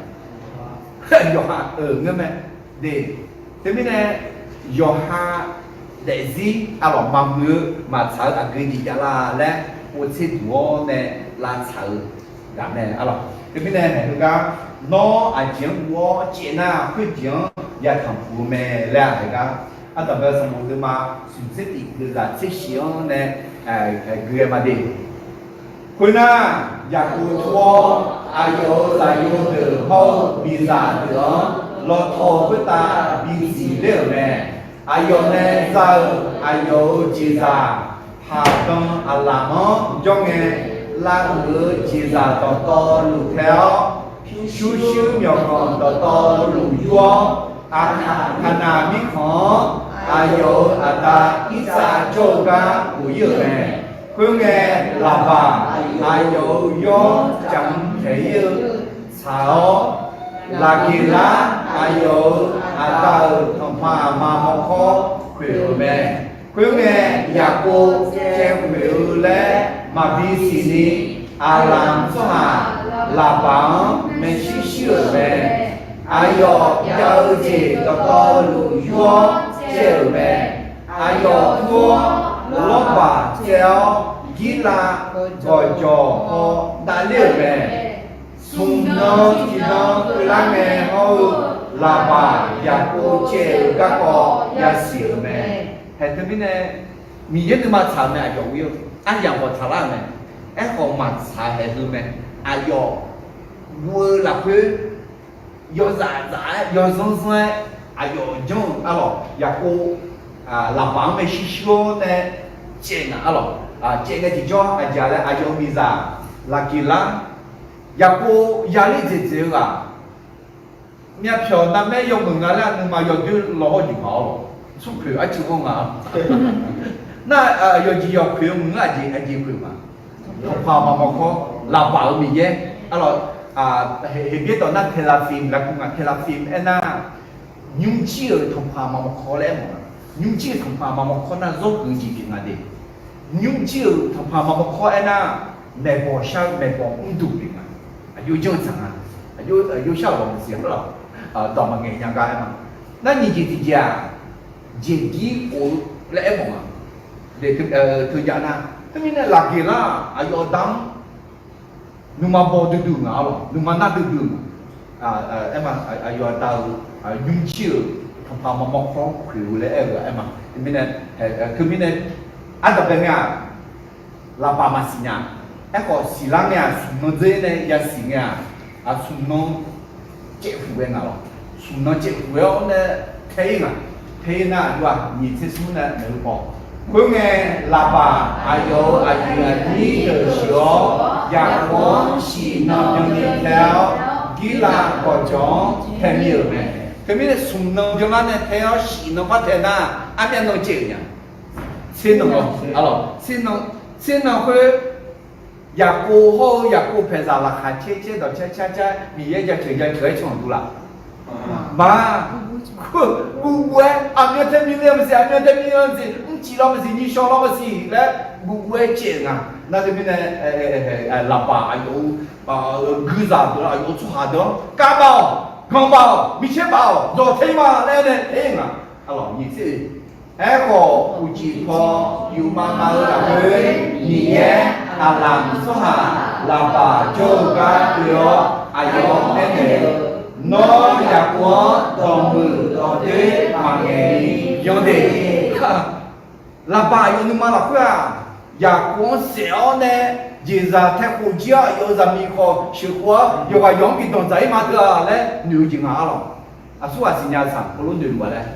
Yawqha-euq ngeur mae de. Teumirnae, yawqha daefzir arlawq maqmuiq-eu maqtsaq-eu aqgeu jeq jav la laer, povtser duq-awr nae lavtsaq-eu ghaq mae arlawq. Teumirnae haeq heugar, nawr aqjeq-anr guv-awr caev nar, khoerjeq-anr yatanq puq-eu mae laer-aq haeq gar, ardanqbae sanqbof deuvma smq tser tif deuvzaq tser shif-anr nae gui-aer ma de. Khoernar, Yaqkov tov-awr, aqyawf-euq zaqyo deuq hawr-eu miqzaq deuq-anr lawtaw-eu khoertav bi zifler-euq mae. Aqyawf nae za-eu aqyawf-euq jeqzaq, paqdan aqlaf-anr jawr ngae, lavuiq-eu jeqzaq dawqtawvluf tae-awr, pyurshuir myawqganq dawqtawvluf yur-awr, Aqkaq Kaqnaq mirkhanq-anr aqyawf-euq aqda Irsaq jawr-eu gar bof-ir-euq mae. Khoerngae, Laqbaq aqyawf-euq yawr jaqmr taeq-ir-eu tsaq-awr, Laqgeqlar aqyawf-euq aqda-euq tanqpanq aqma mawrkawr khoeq-euq mae. Khoerngae, Yaqkov caev khoeq-eu laer maqbi siqni, Aqlaq tsawrhaq Laqbaq-anr maershuir shuir-euq mae. Aqyawf jav-eu jeq dawqtawvluf yur-awr caev-euq mae. Aqyawf tur-awr, Lawrbaq tsaev-awr, Girlav gawqjawq haw davler-euq mae. Smq nan tiqnan keuvlar ngae hawr-eu, Laqbaq Yaqkov caev-euq garkawv yasiq-euq mae. Haeq teumirnae, Miqyaer nuima tsaq-euq mae, aqyawf ghoe-eu aryamq khawf tsaqlar-euq mae. Aerkhawf maqtsaq haeq heu mae. Aqyawf guv-eu lafkhoer yawzaf zaf-aer yawzanr zanr-aer, aqyawf janr-eu arlawq Yaqkov, Laqbaq-anr maershuir shuir-awr nae caev ngaq arlawq. Caev ngae tiqjawr aqjeq laer aqyawf-euq miqzaq Laqgeqlar, Yaqkov yaler dzaeqdzaeq-eu ghaq, myavpyawq narmaer yawmuiq nga laer nuima yawdoer law hawr jeq maq-awr lawq. Smrpoeq arcuiv-anr nga. Nar, yawqjeq yawq khoeq-eu muiq-anr aqjeq aqjeq khoeq ma. Tanqpanq aqma mawrkawr, Laqbaq-euq Miqyaer. Arlawq, Heqbyaer dawq nar Teraphim laer kur nga. Teraphim aernar, nymrjir-euq tanqpanq aqma mawrkawr laer aer mawf nga. Nymrjir-euq tanqpanq aqma mawrkawr nar zawrhuiq jeq pyeuf nga de. Nymrjir-euq tanqpanq aqma mawrkawr aernar, maeqbawq shar-eu maeqbawq mrduq pyeuf nga. Aqjox janr-eu tsaq nga. Aqjox shar-euq lawq maqsiq arlawq. Dawq maqngaeq nya gar aer ma. Nar nyiq jeq tiqjeq-aq, jeqgir of-eu laer aer mawf nga. Teujav nar, teumirnae Laqgeqlar aqyawf da-anr nuima baw duidui-euq nga arlawq, nuima nar duidui-euq nga. Aer ma, aqyawf aqda-euq nymrjir-euq tanqpanq aqma mawrkawr khoeq-eu laer aer-eu aer ma. Teumirnae, teumirnae, ardanqbae ngae-aq, Laqbaq maqsiq nya. Aerkhawf siqlar ngae-aq, smq nan dzer nae yasiq ngae-aq, smq nan caevhuq ghae nga lawq. Smq nan caevhuq ghae-awr nae tae-ir nga. Tae-ir nar aqjox-aq nyiq tser smr nae maeqhu paw. Khoerngae, Laqbaq aqyawf-euq aqyuif aqnyir deuq siq-awr, Yaqkov-anr shiq nan byanni tae-awr, Girlav gawqjawq-anr tae mir-euq mae. Teumirnae smq nan byanlar nae tae-awr shiq nan par tae nar, armyav nan caev-euq nya. Tser nan, tser nan khoer, Yaqkov hawr-eu Yaqkov paeqzaq laqkhaq caer caer dawq caer caer caer Miqyaer jaceuq jaceuq-aer can-euq dur laf. Maq, guvguv-aer aqmyan tae mir le maqsiq, aqmyan tae mir le maqsiq, mrcif law maqsiq, nyiqshawq law maqsiq laer guvguv-aer caev-euq nga. Nar teumirnae, Laqbaq aqyawf-euq guizaq deuq-anr, aqyawf-euq tsawrhaq deuq-anr, Kavbav-awq, ganqbav-awq, micaer bav-awq, dawq tae-ir ma laer nae tae-ir nga. Arlawq nyiq tser Aerkhawf, uqcif paw yufmav mav-eu lafkhoer, Miqyaer aqlaf tsawrhaq Laqbaq jawr-eu gar oe-awr aqyawf-anr aernaeq-eu, Nawr Yaqkov-anr dawqmuiq dawqdoer maqngaeq ni yanr de. Laqbaq aqyawf nuima lafkhoer-aq, Yaqkov-anr saef-awr nae jeqzaq tae khof jir-awr aqyawf-euq zaqmiq khawf sheuqkhof-awr yawqghaq yawq-anr bi danqdzaq-ir ma teu-a laer noeq-eu jeq nga arlawq. Aqsurghaq siqnya-eu saq heulof noeq luf-a laer,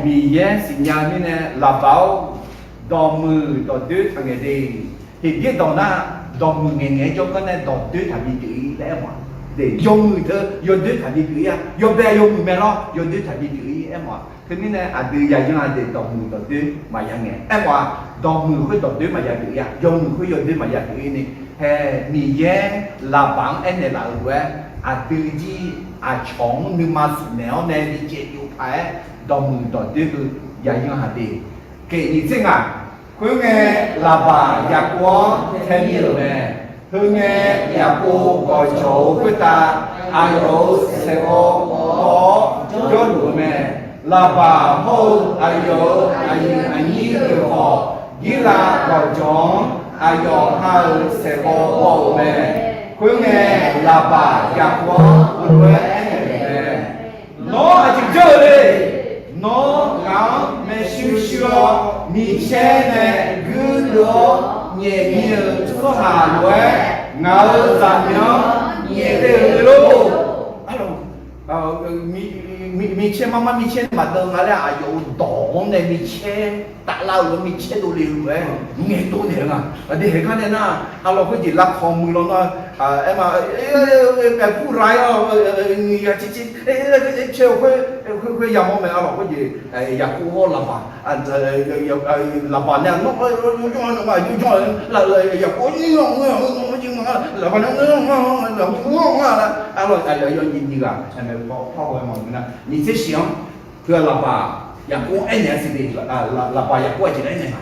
Miqyaer siqnya mirnae Laqbaq-or, dawqmuiq dawqdoer taqngaeq de. Heqbyaer dawq nar, dawqmuiq ngaeqngaeq-aer jawrgar nae dawqdoer taqbi pyeuf-ir laer aer mawf-a. Yawmuiq teu yawdoer taqbi pyeuf-ir-a. Yawbae yawmuiq mae lawr, yawdoer taqbi pyeuf-ir aer mawf-a. Teumirnae aqdui yaqyan-a de dawqmuiq dawqdoer maqya ngae aer mawf-a. Dawqmuiq khoer dawqdoer maqya pyeuf-ir-a. Yawmuiq khoer yawdoer maqya pyeuf-ir ni, hae Miqyaer Laqbaq-anr aernaeq laf-euq lof-aer, aqdui jir aqcawq-anr nuima suf naeq-awr nae bicaev jov paq-aer, dawqmuiq dawqdoer heu yaqyan haq de. Kef nyiq tser ngaq, khoerngae, Laqbaq Yaqkov-anr tae mir-euq mae. Heu ngae, Yaqkov gawqjawq-eu khoertav aqyawf-euq saeqghawv baw-awr jawrluf-eu mae. Laqbaq hawr-eu aqyawf-euq aqyuif aqnyir deuq khawf, Girlav gawqjawq-anr aqyawf ha-euq saeqghawv baw-eu mae. Khoerngae, Laqbaq Yaqkov-anr heulof-aer aernaeq-euq mae. Nawr aqjeq janr-eu le. Nawr ngaq-anr maershuir shuir-awr, micaer nae guirdeuv-awr nyaef mir-euq tsawrhaq lof-aer, ngaq-euq zaqmiq-anr nyaef le-euq le lor. Arlawq, mi Micaer mar mar micaer nae maqdeuv nga laer aqyawf-euq dawq-anr nae micaer taflar-euq-anr micaer dovle-eu lof-aer ngaeqdov naeq-eu nga. Aqdui haeq gar nae nar, arlawq khoerjeq lavkawq muiq law nar, aer ma, aer kur ra-ir-awr, ya civ civ, caer-eu khoer, khoer yamawr mae. Arlawq khoerjeq Yaqkov hawr Laqbaq, Laqbaq nae nawr jawrjawr-a, nawr jawrjawr-a, Yaqkov jir-awr, Laqbaq nae nawr jawrjawr-a, Laqbaq nae nawr jawrjawr-a, Laqbaq nae nawr jawrjawr-a laer, arlawq aqyawf yawnyif nyiq ghaq aer mae, pawr ghae ma ngeur nar, nyiq tser shif-anr, heu-aq Laqbaq Yaqkov-anr aernaeq-a siq de, Laqbaq Yaqkov aqjeq laer aernaeq nga.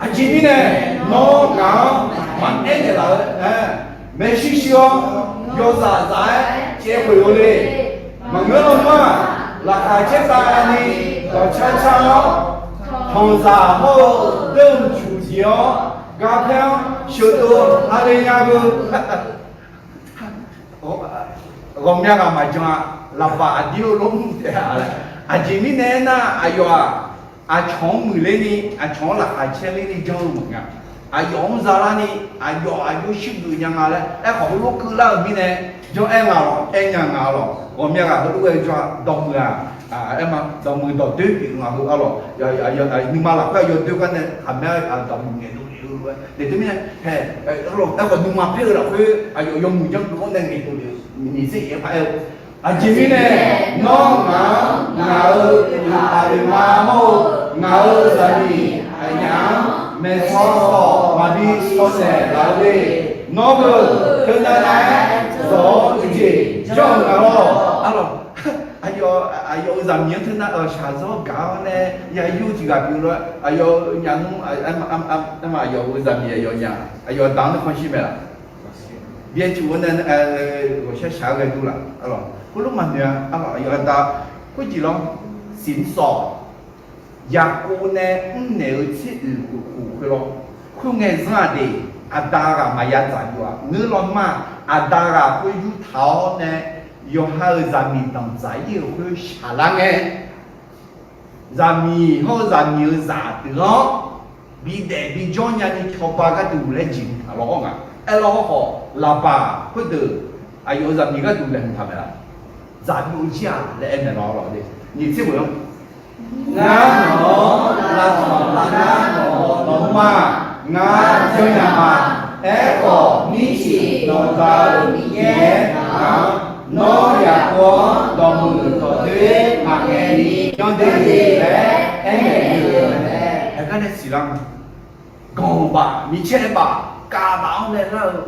Aqjeq mirnae nawr ngaq-anr maqaer naeqlaf-eu, maershuir shuir-awr yawzaq zaf-aer caev khoeq-eu le. Maqngeur lawnmr-aq, laqkhaq caertavni dawqcar car-awr, tanqzaq hawr-eu doer-eu cuq dziq-awr, garpaer-anr sheuqdov hale nya beu. Ghawqmya ghaq maqjan-a. Laqbaq aqdir-eu lormr taef-a laer. Aqjeq mirnae aernar, aqyawf-aq, aqcawq-anr muiqler ni, aqcawq-anr laqkhaq caerler ni janr-eu maqnga. Aqyawf-anr zalarni, aqyawf aqjox shuir geuf nya nga laer aerkhawf heulof keuvlar-euq mirnae janr-aer nga lawq, aer nya nga lawq. Ghawqmya ghaq heulof ghae jawr-a, dawqmuiq-aq, aer ma, dawqmuiq dawqdoer pyeuf nga heu arlawq, nuima lafkhoer yawdoer gar nae khaqmae-aer dawqmuiq ngaeqdov le-eu lof-aer, naeq teumirnae, aerkhawf nuima paer-eu lafkhoer aqyawf yawmuiq janr geuf-anr nae ngaeqdov le-eu, nyiq tser shif-aer paq-aer-eu, aqjeq mirnae nawr ngaq-anr ngaq-euq uiqtaf oeq ma mawr-eu ngaq-euq zaqmiq aqnyaf-anr maeqsaw khawf maqbi saw naeqlaf-eu le. Nawr beuq teunav nav-aer zawq-awr tiqjeq janr-eu nga lawr. Arlawq, aqyawf, aqyawf-euq zaqmiq-anr teunav shaqzanr gaq-awr nae ya yur tiq ghaq pyeuf lof-aer, aqyawf nyaf nmr, aer ma, aqyawf-euq zaqmiq aqyawf nyaf, aqyawf aqda-anr nae kanshir mae laf. Byaev cuf-eu nae ghawqshaq shaq-aer ghae dur laf. Arlawq heulof maqnoeq-a. Arlawq aqyawf aqda khoerjeq lawr, siqmr sawq Yaqkov nae mrnaeq-eu tser oeq khof khof khoer lawr. Khoerngae zanr-aq de, aqda ghaq maqya dzaq jov-aq ngeur lawnmr-aq, aqda ghaq khoer yurtaq-awr nae yawqha-euq zaqmiq danqdzaq-ir-euq khoer shaqlar ngae, zaqmiq hawr-eu zaqmiq-euq zaq deuq-anr bidaef bijawr nyani cawba gharduq laer jeqhuq taq lawr-awr nga. Aerlawr hawrkhawf, Laqbaq khoerdeuq aqyawf-euq zaqmiq gharduq laeqhmq taq mae laf. Dzaqbyov jir-aq laer aer mae lawr lawq de. Nyiq tser ghoeq-anr, ngar nawq-anr lavtanq lavnar nawq-awq nawq-anr ma, ngar janrnya ma. Aerkhawf mirtiq nawqda-euq Miqyaer ngaq-anr, nawr Yaqkov-anr dawqmuiq dawqdoer maqngaeq ni janr de laer aernaeq-eu mae. Haegar nae siqlar-eu, ganq baf micaer baf kavbaf-anr nae lar-eu,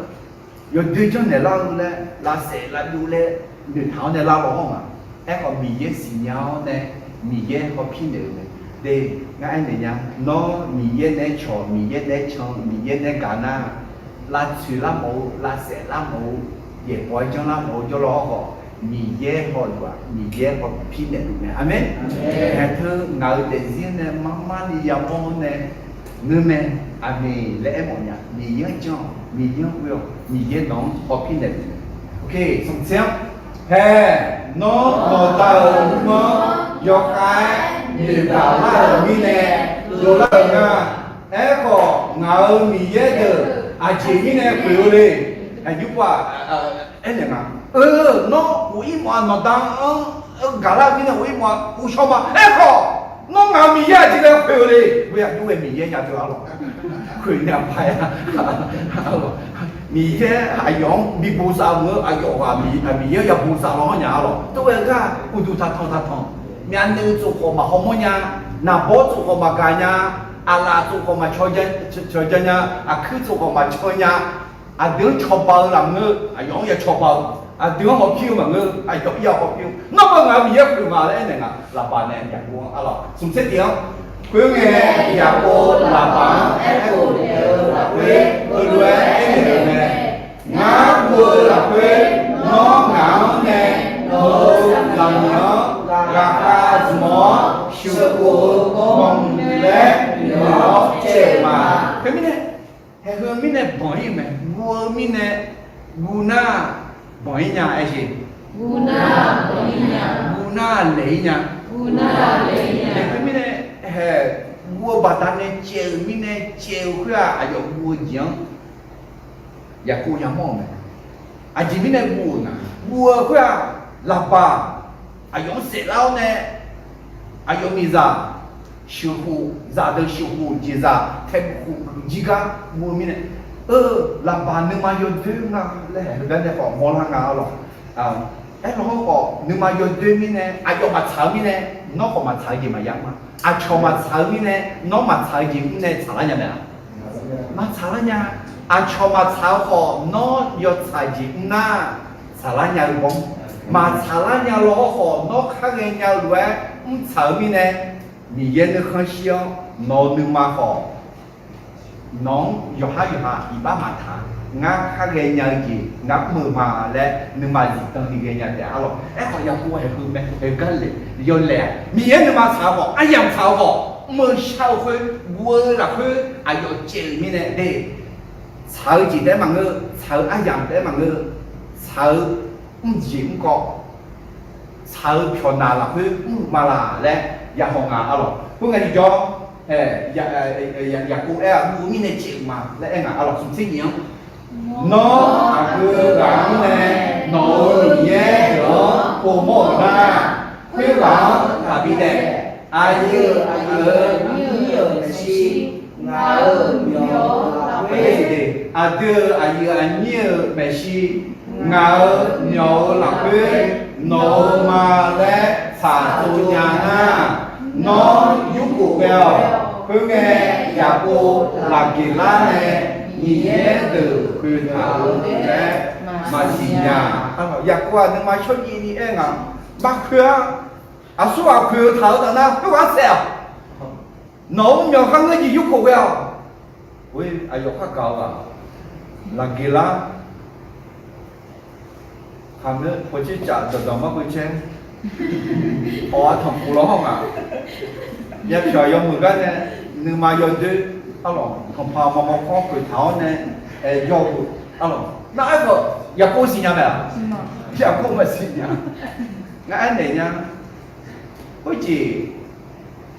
yawdoer janrnaeq lar-eu laer lavsaef lavbyov laer noeqtaq-awr nae lar law hawr nga. Aerkhawf Miqyaer siqnya-awr nae Miqyaer hawpir naeq-eu mae. De, ngar aernaeq nya, nawr Miqyaer nae cawq, Miqyaer nae can, Miqyaer nae gaq nar, lavtsoeq lar mawf-eu, lavsaef lar mawf-eu, yaeqbawq-aer janrlar mawf-eu jawrlaw hawrkhawf, Miqyaer hawluf-aq, Miqyaer hawpir naeqluf mae. Aqmeq. Haeq teu ngaq-euq daefzir nae mar mar ni yamawr-anr nae ngeur mae. Aqmeq laer aermawf nya. Miqyaer-anr janr-awq, Miqyaer-anr ghoe-awq, Miqyaer nawq-anr hawpir naeqluf mae. Sanqtser-anr, hae, nawr nawqda-euq nymr-anr yawkhav-aer noeqgaq lar-euq mirnae dovlar-euq nga. Aerkhawf ngaq-euq miqyaer deuq aqjeq mirnae khoeq-eu le. Aqyuif pov-aq, aernaeq nga, eu, nawr uq ir mawf-a, nawqda-anr gaqlar-eu mirnae uq ir mawf-a, uqshawr ma. Aerkhawf nawr ngaq-euq miqyaer aqjeq laer khoeq-eu le. Ghoe-aq, yur ghae miqyaer nya teu-a lawq. Khoeq nya paq-aer-a. Miqyaer aqyawf-anr bi bosav-eu maqngeur, aqyawf ghaq miqyaer-anr ya bosav law hawr nya-a lawq. Tov ghae gar uqduq taqtanq taqtanq, myavnuiv tsov khawf maqhaw mawr nya, naqbawr tsov khawf maqgaq nya, aqlaf tsov khawf maqcawq ja nya, aqkuir tsov khawf maqcan nya, aqdui-anr cawba-eu laf maqngeur, aqyawf-anr ya cawba-eu, aqdui-anr hawpir-eu maqngeur, aqyawf-anr ya hawpir-eu. Nawr beu ngaq-euq miqyaer khoeq ma laer aernaeq nga. Laqbaq nae Yaqkov-anr arlawq, smq tser tiq-anr, khoerngae Yaqkov Laqbaq-anr aerkhof naeq-eu lafkhoer heulof-aer aernaeq-eu mae. Ngar guv-eu lafkhoer nawr ngaq-anr nae nawq-euq zaqmiq-anr ghaqkhav zmq-awr sheuqkhof-eu ghawqmya laer noeq-awr caev-euq ma. Khoermirnae, haeq heu mirnae banq-ir-eu mae. Guv-eu mirnae, guv nar banq-ir nya aer jeq. Guv nar laeq-ir nya. Khoermirnae, haeq guv-eu baqdanae caev-euq mirnae caev-eu khoer-aq, aqyawf guv-eu jeq-anr Yaqkov yamawr-euq mae. Aqjeq mirnae guv-euq nga. Guv-eu khoer-aq, Laqbaq aqyawf-anr saeflar-awr nae, aqyawf miqzaq sheuqkhof, zaqdeuq sheuqkhof jeqzaq taeqkhof guiqjir gar guv-eu mirnae, eu, laqbaq nuima yawdoer nga laer haeq heugar nae khawf mawrlar nga arlawq. Aerlawq-awr khawf nuima yawdoer mirnae aqyawf maqtsaq-eu mirnae, nawr khawf maqtsaq-eu jeq maqya ma. Aqcawq maqtsaq-eu mirnae nawr maqtsaq-eu jeq mr nae tsaqlar nya mae-a? Maqtsaqlar nya. Aqcawq maqtsaq-eu khawf nawr yawtsaq jeq mr nar, tsaqlar nya-eu bawr. Maqtsaqlar nya law-awr khawf nawr khar ghaenya-eu lof-aer mrtsaq-eu mirnae, Miqyaer nuikhanr shir-awr nawq-eu nuima khawf nawq-anr yawqhar yawqha iqbax maqtaq, ngar khar ghaenya-eu jeq ngar mr-eu ma laer nuima zifdan ni ghaenya taef arlawq. Aerkhawf Yaqkov haeq heu mae, haeq gar laeq yawlaeq-a. Miqyaer nuima tsaq-eu khawf, aryamq tsaq-eu khawf, mr-eu shar-eu khoer, guv-eu lafkhoer aqyawf caev-euq mirnae de. Tsaq-eu jeq taef-aer maqngeur, tsaq-eu aryamq taef-aer maqngeur, tsaq-eu mrjeq mrkawv, tsaq-eu pyawqnaq lafkhoer mr-eu ma laq laer yahaw nga arlawq. Khoerngae tiqjawr, Yaqkov aer-aq, guv-eu mirnae caev-euq ma laer aer nga arlawq. Smqtser nyiq-anr, nawr aqgeu ghaq-anr nae nawq-euq Miqyaer deuq-anr povmawr-euq nar, khoerghaq-anr taqbi daef. Aqyuif aqnyir-euq aqnyir-euq maeqshi, ngaq-euq myawq-euq lafkhoer, aqdui-euq aqyuif aqnyir-euq maeqshi, ngaq-euq myawq-euq lafkhoer nawq-eu ma laer tsaqtsov nya nar, nawr yurkhof ghae-awq. Khoerngae, Yaqkov Laqgeqlar nae Miqyaer deuq khoeqtaq-euq laer maqsiq nya. Yaqkov-aq nuima shawrjaev ni aer nga, maqkhoeq-a. Aqsur ghaq khoeq-eu taq-eu taf nar khoerghaq-anr saef-awq. Nawq-euq mr myawq kharngeur jeq yurkhof ghae-awq. Oe, aqyawf khargaq-eu ghaq, Laqgeqlar, khaqmae pawqtser caf dawqdawq mar keuv caer, awq-a tanqpuq law hawr ngaq, yapyawq yawmuiq gar nae, nuima yawdoer arlawq, tanqpaq maqmawr kawr khoeqtaq-awr nae, yawhuiq arlawq. Nar aerkhawf Yaqkov siqnya mae-aq? Yaqkov maqsiq nya. Ngar aernaeq nya. Khoerjeq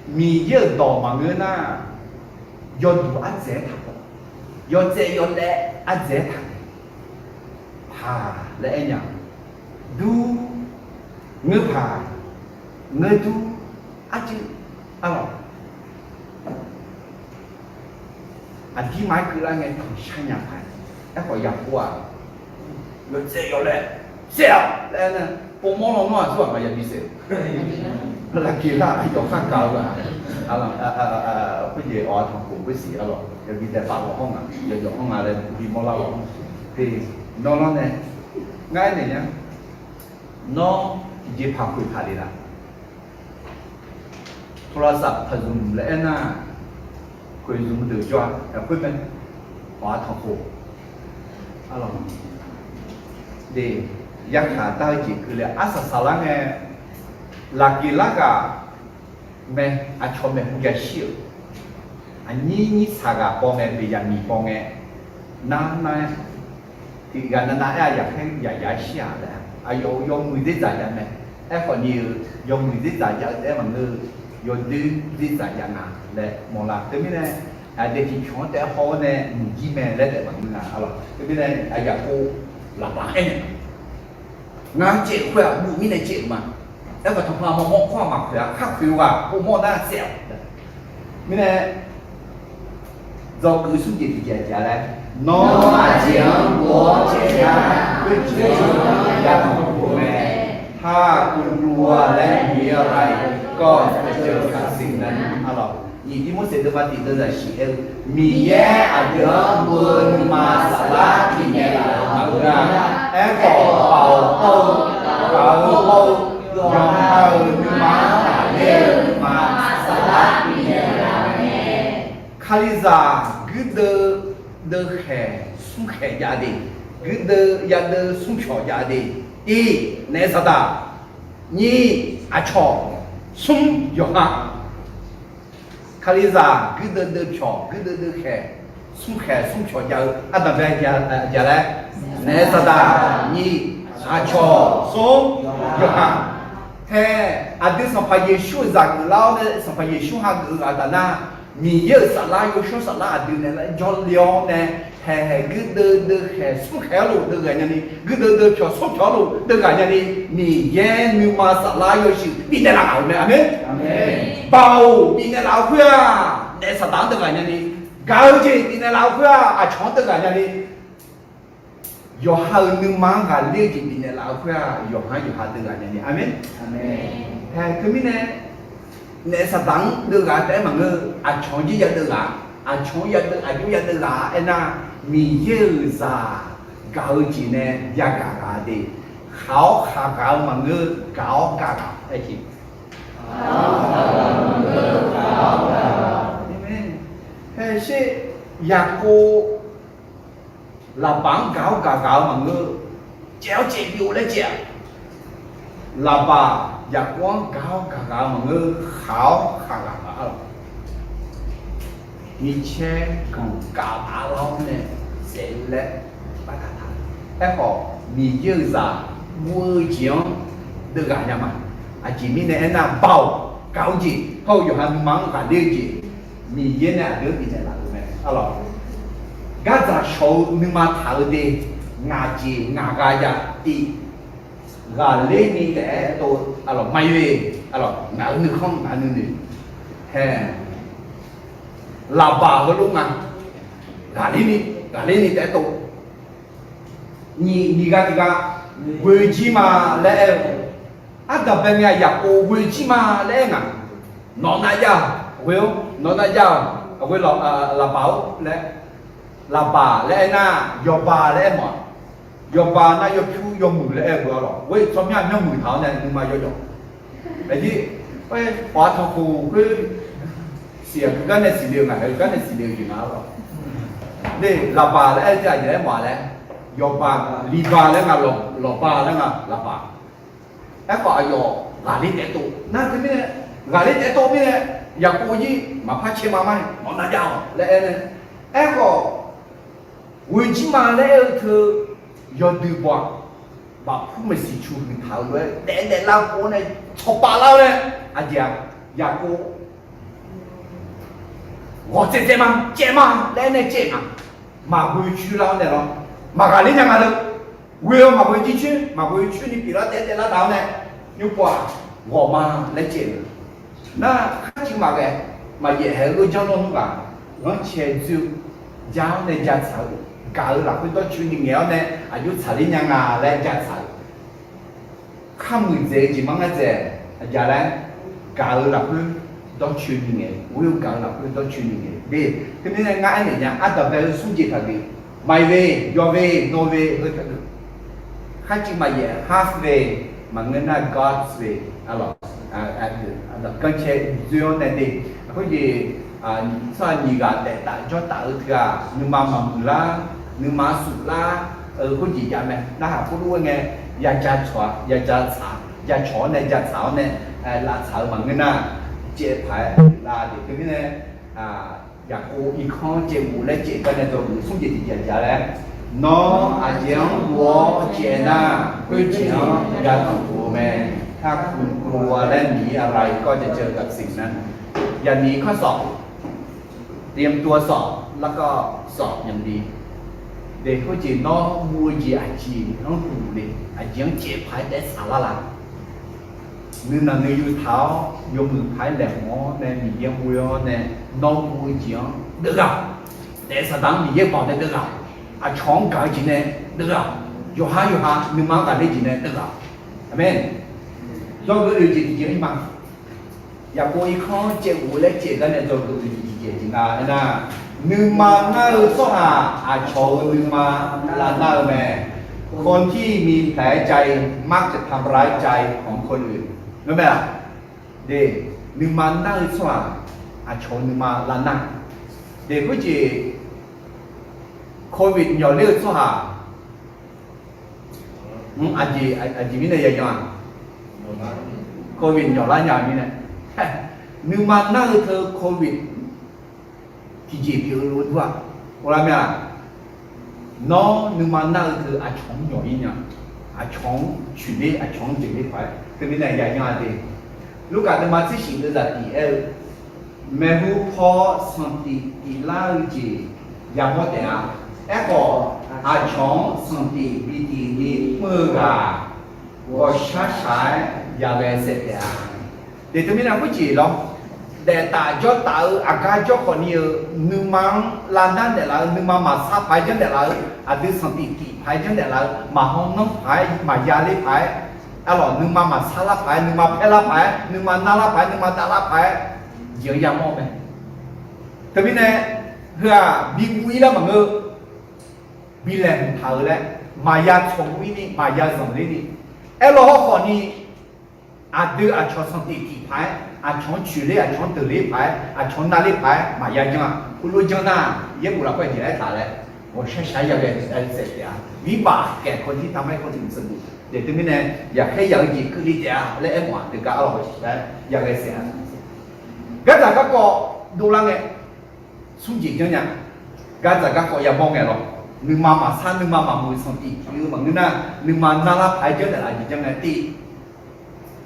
Miqyaer-euq dawq maqngeur nar, yawduq ardzaeq-aer taq, yawtsaev yawlaev ardzaeq-aer taq, paq laer aer nya, dur, ngeur paq, ngeur dur, arcuiv arlawq. Aqdirma-aer keuvlar ngae tanqshar nya paq. Aerkhawf Yaqkov-aq, yawtsaev yawlaev, saef-awq laer aer nar, povmawr lawnmr-aq tsawrhaq maqya bisaef-eu. Laqgeqlar aqyawf khargaq-eu ghaq, khoerjeq awq-a tanqpuq khoersiq arlawq, yabi daefpaf law hawr nga, yawjawf hawr nga laer bimawr lar law hawr. Te, nawr lawr nae, ngar aernaeq nya. Nawr tiqjeqpaq khoeq taq le laf? โทรศัพท์ taqzmq laer aer nar, khoeq zmq deuq jawr-a, aqkhoer mae, awq-a tanqkhof. Arlawq, de, yarkhaq dar-eu jeq keuvle arsaq saqlar ngae, Laqgeqlar ghaq mae, aqcawq maeqhu yashir-euq, aqnyir nyir tsaq ghaq baw ngae, Beqyaqmiq baw ngae, nar nar-aer, tiqghaq navnav aer-a, yaqkhaer yaqya shir-aq laer, aqyawf-euq yawmuiq dzerdzaq jav mae. Aerkhawf ni-euq yawmuiq dzerdzaq jav-eu taef-aer maqngeur-eu, yawdoer dzerdzaq jav nga laer mawrlar. Teumirnae, aqdui tiqpyawq-anr taef-aer haw-awr nae muiqjir mae laer taef maqngeur nga arlawq. Teumirnae, Yaqkov laqbaq aer nae, ngar caev-euq khoer-aq, guv mirnae caev-euq ma. Aerkhawf tanqpaq maqmawr kawr-aq maqkhoeq-a, khar khoeq-eu ghaq povmawr nar saef-awq. Mirnae, dzawgeuf smr jeq tiqjeq-aq laer, nawr aqjeq-anr gov-awr caev nar, khoerjeq-anr ya tanqpuq mae. Haq uqluq-a laer noeq-ir-awq laf-iq, kawv-eu jeq-eu kaqsiq nae arlawq. Nyiq Tirmorseq deuvma tiq deuvzaq shiq aer-eu, Miqyaer aqdui-anr gov-eu nuima saflar bifnaeq laf-euq maqngeur-a. Aerkhawf, baoq hawr-eu, gaq-eu hawr-eu, yawqha-euq nuima-anr tafler-eu nuima saflar bifnaeq laf-euq mae. Kalizaq guirdeuv deuvkhaeq smrkhaeq jav de, guirdeuv yadeuv smrpyawq jav de. Tiq, naef saqdaq. Nyiq, aqcawq. Smr, yawqha. Kalizaq guirdeuv deuvpyawq, guirdeuv deuvkhaeq, smrkhaeq smrpyawq jav-eu ardanqbae aqjeq laer, naef saqdaq. Nyiq, aqcawq. Smr, yawqha. Hae, aqdui Sanqpaq Yeqsur-euq zaq geuflar-awr nae Sanqpaq Yeqsur hageuf-eu ghaq taf nar, Miqyaer-euq saflar, yawshawr saflar aqdui nae laer jawrle-awr nae, haeq haeq guirdeuv deuv khaeq smr khaeq-awr luf deuv ghaq nyani, guirdeuv deuv pyawq smr pyawq-awr luf deuv ghaq nyani, Miqyaer nuima saflar yawshuif bifnaeq laf ngaq-euq mae. Aqmeq. Baoq bifnaeq laf-eu khoer-aq, naef saqdaq-anr deuv ghaq nyani, gaq-eu jeq bifnaeq laf-eu khoer-aq, aqcawq-anr deuv ghaq nyani, yawqha-euq nuima-anr ghaqler-eu jeq bifnaeq laf-eu khoer-aq, yawqha-anr yawqha deuv ghaq nyani. Aqmeq. Haeq teumirnae, naef saqdaq-anr deuv ghaq taef-aer maqngeur, aqcawq-anr jir yadeuv ghaq, aqcawq-anr yadeuv, aqjox yadeuv ghaq aernar, Miqyaer-euq zaq gaq-eu jeq nae yagaq ghaq de. Khaq-awr khaq ghaq-eu maqngeur, gaq-awr gaq ghaq aer jeq. Haeq sher, Yaqkov Laqbaq-anr gaq-awr gaq ghaq-eu maqngeur, caev-awr caev byov laer caev-aq. Laqbaq Yaqkov-anr gaq-awr gaq ghaq-eu maqngeur, khaq-awr khaq ghaq ghaq-a lawq. Micaer ganq kavlar-awr nae saef-eu laer baqdaq taq. Aerkhawf, Miqyaer-euq zaq guv-eu jeq-anr deuv ghaq nya ma. Aqjeq mirnae aernar, baoq gaq-eu jeq hawr-eu yawqha nuima-anr ghaqler-eu jeq, Miqyaer nae aqdui-anr bifnaeq laf-euq mae. Arlawq, gardzaq shawq-eu nuima taq-eu de, ngaq jeq ngaq gha jav tiv, ghaqler ni taef-aer tov, arlawq, maqyaer, arlawq, ngaq-euq nuikhanr ngaq-eu nuinoeq, haeq, Laqbaq heulof nga, ghaqler ni, ghaqler ni taef-aer tov, nyiq, nyiq gha tiq gha, ghoe jir ma laer aer-eu, ardanqbae ngae Yaqkov ghoe jir ma laer aer ngaq, nawq nav jav-awq, ghoe-awr nawq nav jav-awq, ghoe, Laqbaq-or laer, Laqbaq laer aernar, yawba laer aer mawf-aq, yawba nar yawpyur yawmuiq laer aer-eu arlawq, ghoe tsawrmyanr myanrmuiq taq-awr nae nuima yawjawf. Aqjeq, pawf-a tanqkhof khoer, siqyaq gui gar nae siqle-eu ngaq, haeq-eu gar nae siqle-eu jeq nga arlawq. Laqbaq laer aer-eu jeq aqjeq laer mawf-a laer, yawba, liba laer nga, lawqba laer nga, Laqbaq. Aerkhawf aqyawf ghaqler taef-aer tov nar teumirnae, ghaqler taef-aer tov mirnae, Yaqkov jir maqpar caer ma mar-iq nawq nav jav-awq laer aer nae, aerkhawf ghoe jir ma laer aer-eu teu, yawdui baw-aq, bafpur maeqsiq cu huiq taq-euq lof-aer daef daef lar pov-awr nae, tsawqpav lar-awr nae, aqjeq-aq, Yaqkov ghawq tsaev tsaev ma, caev ma laer aer nae caev ngaq, maqghoe coer lar-awr nae lawr, maqghaqler nya nga leu, ghoe-awr maqghoe jir coer, maqghoe coer ni pyeuflar daef daef lar taq-awr nae, nymr pov-aq, ghawq ma laer caev-eu nar, kharcuiv maqghae, maqyaef haeq-eu lof janr lawr nmr ghaq, ghanrcae dzoer-eu, ja-awr nae ja tsaq-eu, gaq-eu lafkhoer dawrcoeni ngaeq-awr nae, aqjox tsaqler nya nga laer ja tsaq-eu, kharmuiq dzaeq-eu jeq mar ngar dzaeq, aqjeq laer, gaq-eu lafkhoer dawrcoeni ngaeq, ghoe-eu gaq-eu lafkhoer dawrcoeni ngaeq de. Teumirnae ngar aernaeq nya, ardanqbae-eu smr jeq taqgeuf, my way, your way, no way heu taqgeuf, kharcuiv maqyaef, half way, maqngeur nar God's way, arlawq, ganrcae dzoer-awr nae de. Khoerjeq, tsawrhaq nyiq ghaq daef taf jawr taf-eu teu-aq, nuima maqmuiq lar, nuima suf lar-eu khoerjeq jav mae. Narhaq khoerlof-aer ngae, yaja cawq-a, yaja tsaq, ja cawq-awr nae ja tsaq-awr nae, lavtsaq-eu maqngeur nar, caev paq-aer lar de. Teumirnae Yaqkov irkanr caev ghov laer caev gar nae dawq geuf smr jeq tiqjeq-aq jav laer, nawr aqjeq-anr ghov-awr caev nar, khoerjeq-anr yatanq khof-eu mae. Kakhu kov-a laer Miqyaer aqlaf-iq kawv jaceuq-eu gaqsiq nar, yaqmiq kawr sawq, เตรียมตัวสอบ แล้วก็สอบอย่างดี de. Khoerjeq nawr guv-eu jeq aqjeq-anr guv le, aqjeq-anr caev paq-aer daef saq lar la. Nuinanq nuiyu taq-awr yawmuiq paq-aer laeqhmq-awr nae Miqyaer ghoe-awr nae, nawr guv-eu jeq-anr deuv ghaq, daef saqdaq-anr Miqyaer baoq nae deuv ghaq, aqcawq-anr gaq-eu jeq nae deuv ghaq, yawqha yawqha nuima-anr ghaqler jeq nae deuv ghaq. Aqmeq. Dzawgeuf oe-eu jeq tiqjeq-ir ma. Yaqkov irkanr caev ghov laer caev gar nae dzawgeuf oe-eu jeq tiqjeq tiq nga aernar, nuima nar-eu tsawrhaq aqcawq-euq nuima lavnar-eu mae. คนที่มีแผลใจ มักจะทำร้ายใจของคนอื่น ngar mae-aq, de, nuima nar-eu tsawrhaq aqcawq-euq nuima lavnar, de, khoerjeq Covid nyawq ler-eu tsawrhaq, aqjeq mirnae yayan-aq, Covid nyawq lar nya-eu mirnae, nuima nar-eu teu Covid tiqjeq pyeuf-eu lof-aer dur-aq, ghoflar mae-aq, nawr nuima nar-eu teu aqcawq-anr nyawq-ir nya, aqcawq-anr coeqler, aqcawq-anr jeqler paq-aer teumirnae yayan-a de. Lurkaf deuvma tser shif deuvzaq tiq aer-eu, maeqhu paw sanqtif tiflar-eu jeq yamawr taef-a. Aerkhawf, aqcawq-anr sanqtif bi tif ni mr-eu ghaq, ghawqshaq shaq-aer yaghae saef taef-a. Teq teumirnae khoerjeq lawr, daeftaf jawrtaf-eu aqgar jawrkhawf ni-euq nuima-anr lavnar naeqlaf-eu, nuima maqsar paq-aer janrnaeq laf-eu, aqdui sanqtif tif paq-aer janrnaeq laf-eu, maqhaw nanr paq-aer, maqya ler paq-aer, arlawq, nuima maqsar lar paq-aer, nuima paer lar paq-aer, nuima nar lar paq-aer, nuima dav lar paq-aer, jeq-anr yamawr mae. Teumirnae, heu-aq bi guv-ir lar maqngeur, bi laeqhmq taq-eu laer, maqya tsawq guv-ir ni, maqya zanqler ni. Aerlawq hawrkhawf ni, aqdui aqcawq sanqtif tif paq-aer, aqcawq-anr coeqler, aqcawq-anr deuqler paq-aer, aqcawq-anr navler paq-aer maqya janr-a. Khoerlof janr nar, yaerbof lafkhoer jeq aertaq laer, ghawqshaq shaq-aer yaghae saef taef-a. Mirbaf kaef kawjir taqmaer kawjir mqseuq duq daef teumirnae, yaqkhaer yaq-eu jeq keuvle taef-a laer aermawf-aq, deuq gar arlawq ghawqshaq shaq-aer yaghae saef-a. Gardzaq garkawv dovlar ngae, smr jeq janrnya. Gardzaq garkawv yamawr ngae lawr, nuima maqsar, nuima maqmuiq sanqtif tif-eu maqngeur nar, nuima narlar paq-aer janrnaeq laf jeq janr ngae tiv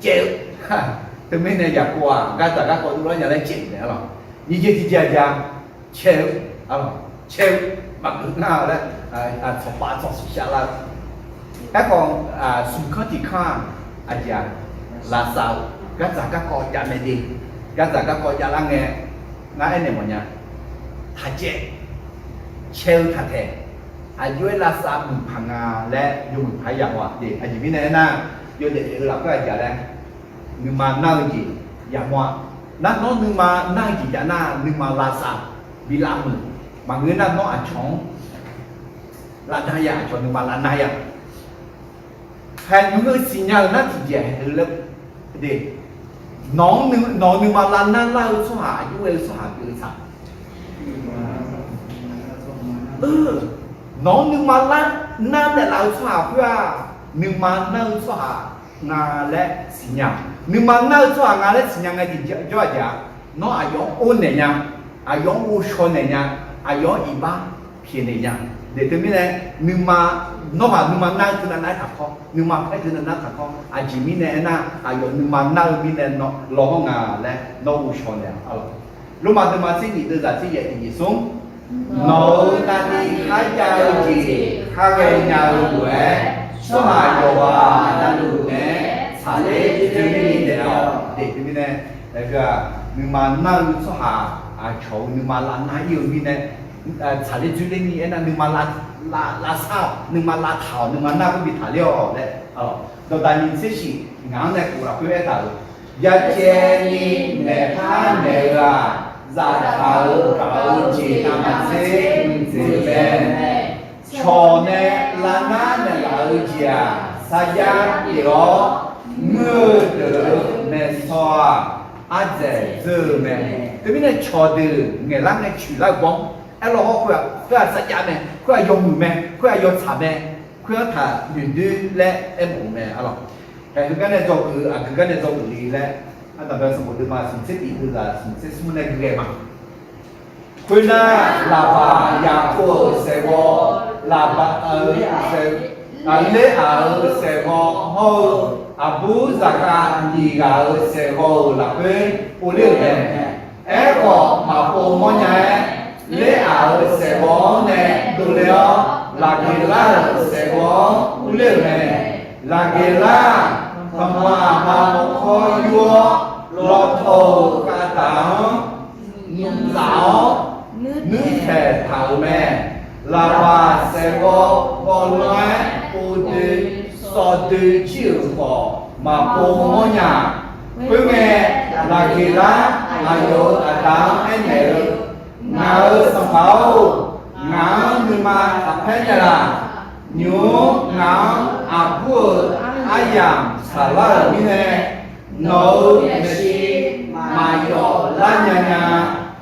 caev-eu. Teumirnae yaqkov-aq, gardzaq garkawv dovlar nya laer caev-euq mae arlawq. Nyiq jeq tiqjeq-aq, caev-eu, arlawq, caev-eu maqgeuf nar laer, tsawqpav tsawqshuif shavlar-eu. Aerkhawf, smq kanr tiq kanr-aq, aqjeq-aq, lavsav-eu, gardzaq garkawv jav mae de. Gardzaq garkawv javlar ngae, ngar aernaeq mawfnya. Taqcaev, caev-eu taqtaeq, aqjox-aer lavsav muiq paq nga laer yawmuiq paq-aer yamawr-aq de. Aqjeq mirnae aernar, yawdaef daef-eu lafkhoer aqjeq laer, nuima nar-eu jeq yamawr-a. Nar nawr nuima nar-eu jeq jav nar, nuima lavsav bi lavmuiq. Maqngeur nar nawr aqcawq-anr lavnar ya, aqcawq nuima lavnar ya. Haeqnymr heu siqnya-euq nar tiqjeq haeq-eu laer de. Nawq-anr, nawq-euq nuima lavnar lar-eu tsawrhaq aqjox-aer ghae-eu tsawrhaq pyeuf-eu tsaq. Nawq-anr nuima lar nar naeqlaf-eu tsawrhaq khoer-aq, nuima nar-eu tsawrhaq nga laer siqnya. Nuima nar-eu tsawrhaq nga laer siqnya ngae tiqjawr aqjeq-aq, nawr aqyawf-anr or naeq nya, aqyawf-anr ghovshaw naeq nya, aqyawf-anr iqbax pyaeqnaeq nya. Daef teumirnae, nuima, nawr ghaq nuima nar-eu teunav nar-aer taqkawr, nuima paer teunav nar taqkawr. Aqjeq mirnae aernar, aqyawf nuima nar-eu mirnae lawhawr nga laer nawr ghovshaw naeq-a arlawq. Lormav deuvma tser nyiq deuvzaq tser yaeq tiq nyiq smr. Nawq-euq navni kharjav-eu jeq kharghae nya-eu lof-aer, tsawrhaq yawqghaq navluf naeq-aer tsaqler dzoerler ni daef-awq. Daef teumirnae, aqgeu-aq, nuima nar-eu tsawrhaq aqcawq-euq nuima lavnar ir-eu mirnae, tsaqler dzoerler ni aernar nuima lavsar-awq, nuima lavtaq-awq, nuima nar khoer bi taqler-awq laer, dawqdaq nyiq tser shif ngaq-anr nae kof lafkhoer aertaq-euq, yacaevni maeqpar naeq-eu-aq, zaftaq-euq gaq-eu jeq navmaqtser mqdzeq mae. Cawq nae lavnar naeqlaf-eu jeq-aq, sarjax pyeuf-awr, muir-eu deuq-euq maeqsaw-aq, ardzaeq dzeur-eu mae. Teumirnae cawqdeuq ngaeqlar ngae coeqlar-eu bawr, aerlawq hawr khoer-aq, khoer-aq sarjax mae, khoer-aq yawmuiq mae, khoer-aq yawtsaq mae, khoer-anr taq noeqdoer laer aermawf-eu mae arlawq. Haeq heugar nae dzawgeuf-eu, aqgeu gar nae dzawgeuf le laer, ardanqbae sanqbof deuvma smq tser tif deuvzaq smq tser smr nae gui ghae ma. Khoernar, laqbaq yaqkov-euq saeqghawv, laqbaq-euq saeq, ler-aq-euq saeqghawv hawr-eu, aqbur zaqkhav nyiq ghaq-euq saeqghawv-euq lafkhoer povler-euq mae. Aerkhawf, maqpov mawrnya-aer, ler-aq-euq saeqghawv-anr nae dovle-awr, Laqgeqlar-euq saeqghawv-anr urler-euq mae. Laqgeqlar-aq, tanqpanq aqma mawrkawr yur-awr, lawtaw-euq khavtaq-anr nymr zaf-awr nuirtaeq taq-euq mae. Laqbaq saeqghawv ghawvlanr-aer povdoe sawvdoe jir-euq khawf, maqpov mawrnya. Khoerngae, Laqgeqlar aqyawf-euq aqda-anr aernaeq-eu, Ngaq-euq sanqpaq-or, ngaq-anr nuima taqpaer naeqlaf. Nymq-mr ngaq-anr aqbur-euq aryamq saqlar-euq mirnae, nawq-euq maeqshi maqyawf lar nya nya.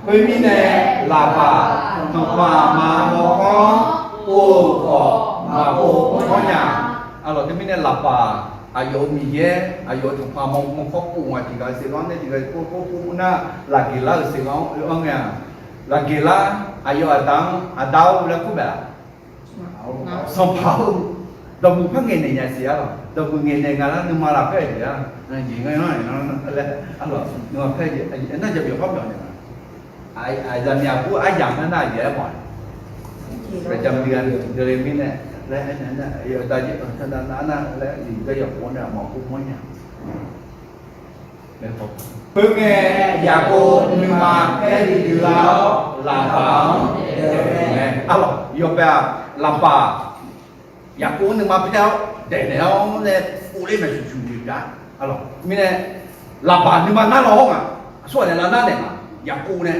Khoermirnae, laqbaq tanqpanq aqma mawrkawr-anr pov-euq khawf, maqpov mawrnya. Arlawq, teumirnae laqbaq aqyawf-euq Miqyaer aqyawf-euq tanqpanq aqma mawrkawr pov nga tiq ghaq saeqghanr nae tiq ghaq pov pov pov nar, Laqgeqlar-euq saeqghanr-anr oe-anr ngae-aq, Laqgeqlar aqyawf aqda-anr, Aqda-or laer kur bae-aq, Sanqpaq-or, dawqmuiq par ngaeqnaeq nya siq arlawq. Dawqmuiq ngaeqnaeq nga lar nuima lafkhoer-aq jeq-a, nyiq ngar-anr laer arlawq, nuima paer jeq, aernar jaqbyawq par byawq naeq nga. Aqzaqmiq aqbur aryamq nar nar aqjeq aer mawf-a. ประจำเดือน เดือน mirnae laer aernar, nar laer iqgar yawqpov nae aqmawf kur mawrnya. Khoerngae, Yaqkov nuima paer li dui lar-awr, Laqbaq-anr daef-eu mae. Arlawq, yawbae-aq, Laqbaq Yaqkov-anr nuima paer-awr daefnaeq-awr nae, uvler maeqshuq shuq noeq pyeuf-a. Arlawq mirnae, Laqbaq nuima nar law hawr ngaq, aqsurghaq naeq lavnar naeq ngaq, Yaqkov nae,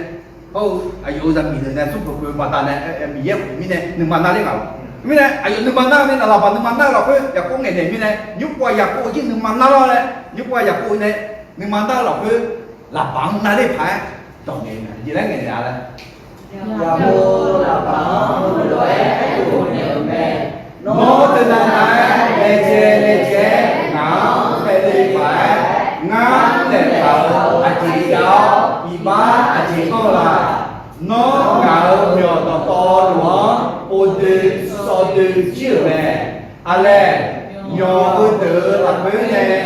hawr-eu aqyawf-euq zaqmiq deuq nae smrkhoeq khoeq-eu baqdanae, Miqyaer khof mirnae nuima nar ler ngaq lawq. Mirnae aqyawf nuima nar-eu mirnae, Laqbaq nuima nar-eu lafkhoer Yaqkov ngaeqnaeq mirnae, nymrpov-aq Yaqkov-eu jir nuima nar lawr laer, nymrpov-aq Yaqkov nae nuima nar-eu lafkhoer Laqbaq-anr nar ler paq-aer dawq ngaeq-eu mae. Jeq laer ngaeqnaeq-a laer, Yaqkov Laqbaq-anr heulof-aer aerkhof naeq-euq mae. Nawr teunav nav-aer laejae laejae-aer ngaq-anr khaeq le paq-aer, ngar naeq taq-euq aqjeq jav-awr iqbax aqjeq anr-eu la? Nawr ngaq-euq myawq dawqtawvluf-anr povdoe sawvdoe jir-euq mae. Aqlaeq, myawq heudeuq-euq lafkhoer nae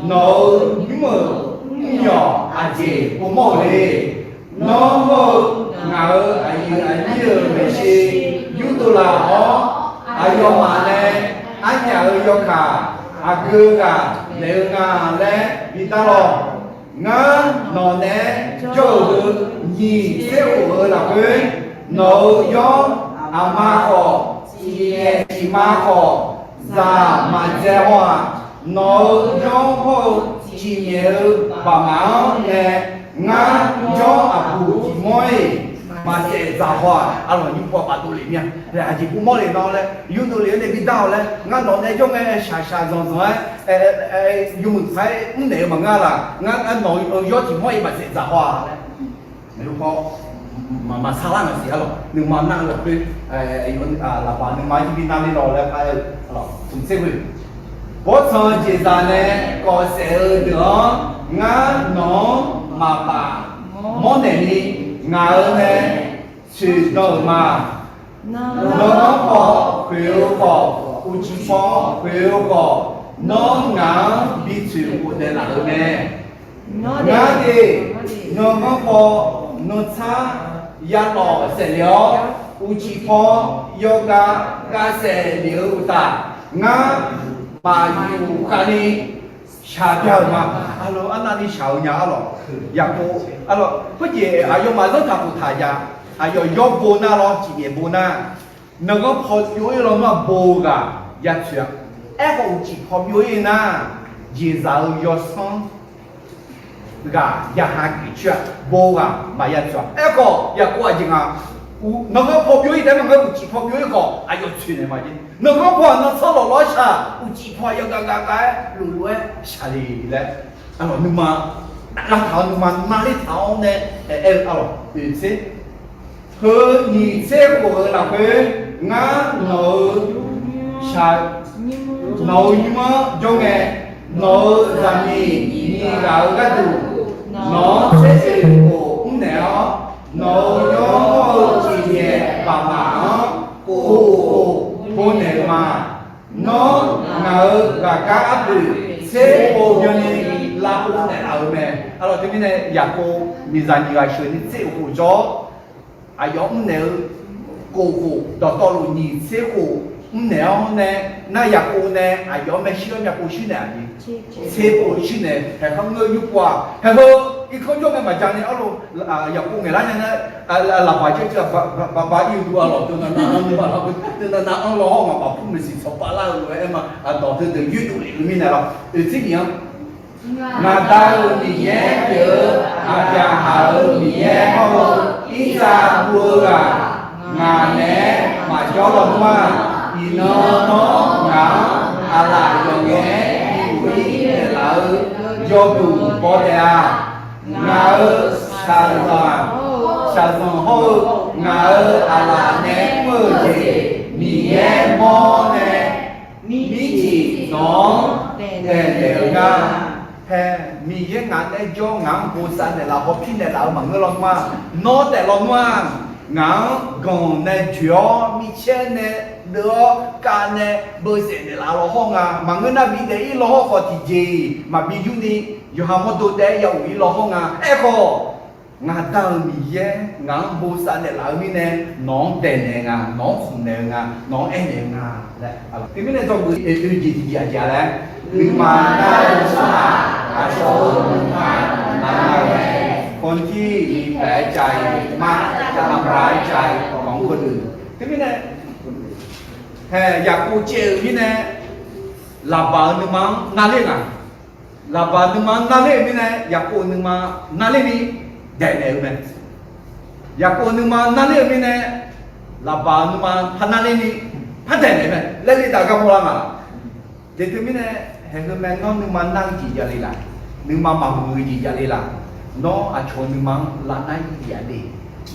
nawq-euq nymr-euq mrmyawq aqjeq povmawr-euq le. Nawr hawr-eu ngaq-euq aqyuif aqnyir-euq maeqshi yurdov laf-awr, aqyawfmaf nae arnyaf-euq yawkaq aqgeu ghaq naeq-eu nga laer bidar lawq. Ngar nawq naeq-aer jawr-euq heu nyiq tser khof-euq lafkhoer, nawq-euq yawr aqma khawf, tiqyaef tiqma khawf, zaq maqdzae haw-aq. Nawq-euq yawr hawr-eu tiqnyaef-eu baqmaf-anr nae ngar yawr aqbuq tiq mawr-iq maqsaef dzaq haw-aq. Arlawq, nymrpov-aq bafdov lef mir-a. Aqjeq povmawr le nawr laer, yurdov lef-aer nae bidar-awq laer, ngar nawq naeq-aer jawr ngae shaqshaq zanqzanq-aer yawmuiq paq-aer mrnaeq-eu maqngeur laq. Ngar nawq-euq yawr tiq mawr-iq maqsaef dzaq haw-aq laer. Maqsar lar ngaq siq. Arlawq, nuima nar-eu lafkhoer Laqbaq nuima-anr jir bi nar ler lawq laer par-aer-eu, smq tser khoeq, bawrtsanq jeqzaq nae kawf saef-eu deuq-anr ngar nawq-anr maqpaf mawrnaeq ni, ngaq-euq nae tsoeqdan-euq ma. Nanganr paw khoeq-eu khawf, uqcif paw khoeq-eu khawf, nawr ngaq-anr bi tsoeq khof naeqlaf-euq mae. Ngar de, nanganr paw nantsar ya lawf saef lef-awr, uqcif paw yawgav gav saef lef-eu uqtaf, ngar maqyuf khavni shaqbya-euq ma. Arlawq, arnavni shaq-eu nya arlawq. Yaqkov, arlawq, khoerjeq aqyawfmaf zanrtaq khoftaq jav, aqyawf yawr bo nar lawr, cifnyaef bo nar, nanganr paw byov-ir lawnmr-aq bo-eu ghaq ya tsoeq-a. Aerkhawf uqcif paw byov-ir nar, jeqzaq-eu yawsanr ghaq ya ha geuf coer-a. Bo ghaq maqya tsoeq-a. Aerkhawf Yaqkov aqjeq nga, nanganr paw byov-ir taef-aer maqngeur, uqcif paw byov-ir khawf aqyawf tsoeqnaeq ma jeq. Nanganr paw-aq nantsar lawq lawr shaq, uqcif paw-aq yawgav gav gav-aer luf luf-aer shaq le laer, arlawq, nuima lavtaq-awr nuima nar ler taq-awr nae aer-eu arlawq, oeq tser. Heu nyiq tser khof-euq lafkhoer ngar nawq-euq nawq-euq nymr-anr jawr ngae, nawq-euq zaqmiq nyiq ghaq-euq gharduq nawq-anr tser oeq khof mrnaeq-awr, nawq-euq yawr hawr-eu tiqnyaef baqmaf-anr khof khof bovnaeq-eu ma. Nawr ngaq-euq ghaqkhaer arpoeq tser pov byanni lavpov naeqlaf-euq mae. Arlawq, teumirnae Yaqkov miqzaq nyiq ghaq sheuq ni tser oeq khof jawr-awr, aqyawf mrnaeq-eu khof khof dawqtawvluf nyiq tser khof mrnaeq-awr nae, nar Yaqkov nae aqyawf-anr maershuir-awr myavpov shuir naeq-aq jeq. Tser pov shuir naeq, haeq khanr ngeur yur pov-aq. Haeq heu irkanr jawr ngae maqja ni arlawq, Yaqkov ngaeqlar nya nar, Laqbaq jir-eu baba ir-eu du arlawq, teunav nav anr-eu arlawq, teunav nav anr law hawr ngaq baqpur maeqsiq tsawqpav lar-eu lof-aer aer ma. Aqdawq teudeuq yoerdov lef-eu mirnae lawr, oeq tser nyiq-anr Ngaq Da-euq Miqyaer pyeuf-eu, Aqbyaqhaq-euq Miqyaer hawr-eu, Irsaq puq-eu ghaq, ngaq naeq-aer maqjawr lawnmr-aq, iqnan nawr ngaq-anr aqlaf yawqngae-aer bif khof-ir naeqlaf-eu yawduq baw taef-a. Ngaq-euq shaqzanq, shaqzanq hawr-eu ngaq-euq aqlaf nae mr-eu jeq, Miqyaer mawr nae mircif nawq-anr daeqnaeq-eu nga. Hae, Miqyaer ngaq naeq-aer jawr, ngaq-anr bosav naeqlaf, hawpir naeqlaf-eu maqngeur lawnmr-aq, nawr taef lawnmr-aq, ngaq-anr ganq nae joeq-awr, micaer nae deuv-awr, kav nae beusaef naeqlaf law hawr nga. Maqngeur nar bi daef-ir law hawr khawf, tiqjeq-iq maqbi yurni yawqha mawrdo taef-aer ya of-ir law hawr nga. Aerkhawf, Ngaq Da-euq Miqyaer ngaq-anr bosav naeqlaf-eu mirnae, nawq-anr daeqnaeq nga, nawq-anr khmqnaeq-eu nga, nawq-anr aernaeq-eu nga laer. Teumirnae dzawgeuf oe jeq tiqjeq aqjeq-a laer, nuima nar-eu tsawrhaq aqcawq-euq nuima nar-eu mae. คนที่มีแผลใจ มักจะทำร้ายใจของคนอื่น Teumirnae, hae, Yaqkov caev-euq mirnae, Laqbaq-euq nuima-anr narler nga. Laqbaq nuima-anr narler-euq mirnae, Yaqkov nuima narler ni daeqnaeq-eu mae. Yaqkov nuima narler-euq mirnae, Laqbaq nuima par narler ni par daeqnaeq mae. Laer le taf gar mawrlar nga laq. Deuq teumirnae, haeq heu mae, nawr nuima nar-eu jeq javle laf, nuima maqmuiq-eu jeq javle laf, nawr aqcawq nuima-anr lavnar ir-a de.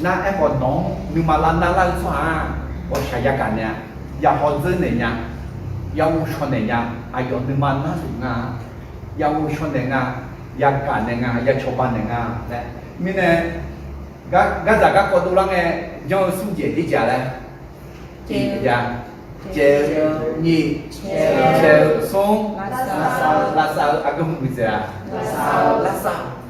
Nar aerkhawf, nawq-anr nuima lavnar lar-eu tsawrhaq-aq, ghawqshaq yagaq naeq-a, yahaw dzeur naeq nya, yaghov shaw naeq nya, aqyawf nuima narluf nga, yaghov shaw naeq nga, yagaq naeq nga, yacawba naeq nga laer. Mirnae, gar, gardzaq garkawv dovlar ngae, janr-eu smr jeq aqjeq laer, tiq, caev-eu, nyiq, caev-eu, smr, lavsav-eu, aqgeu muiqdzaeq-a, lavsav-eu,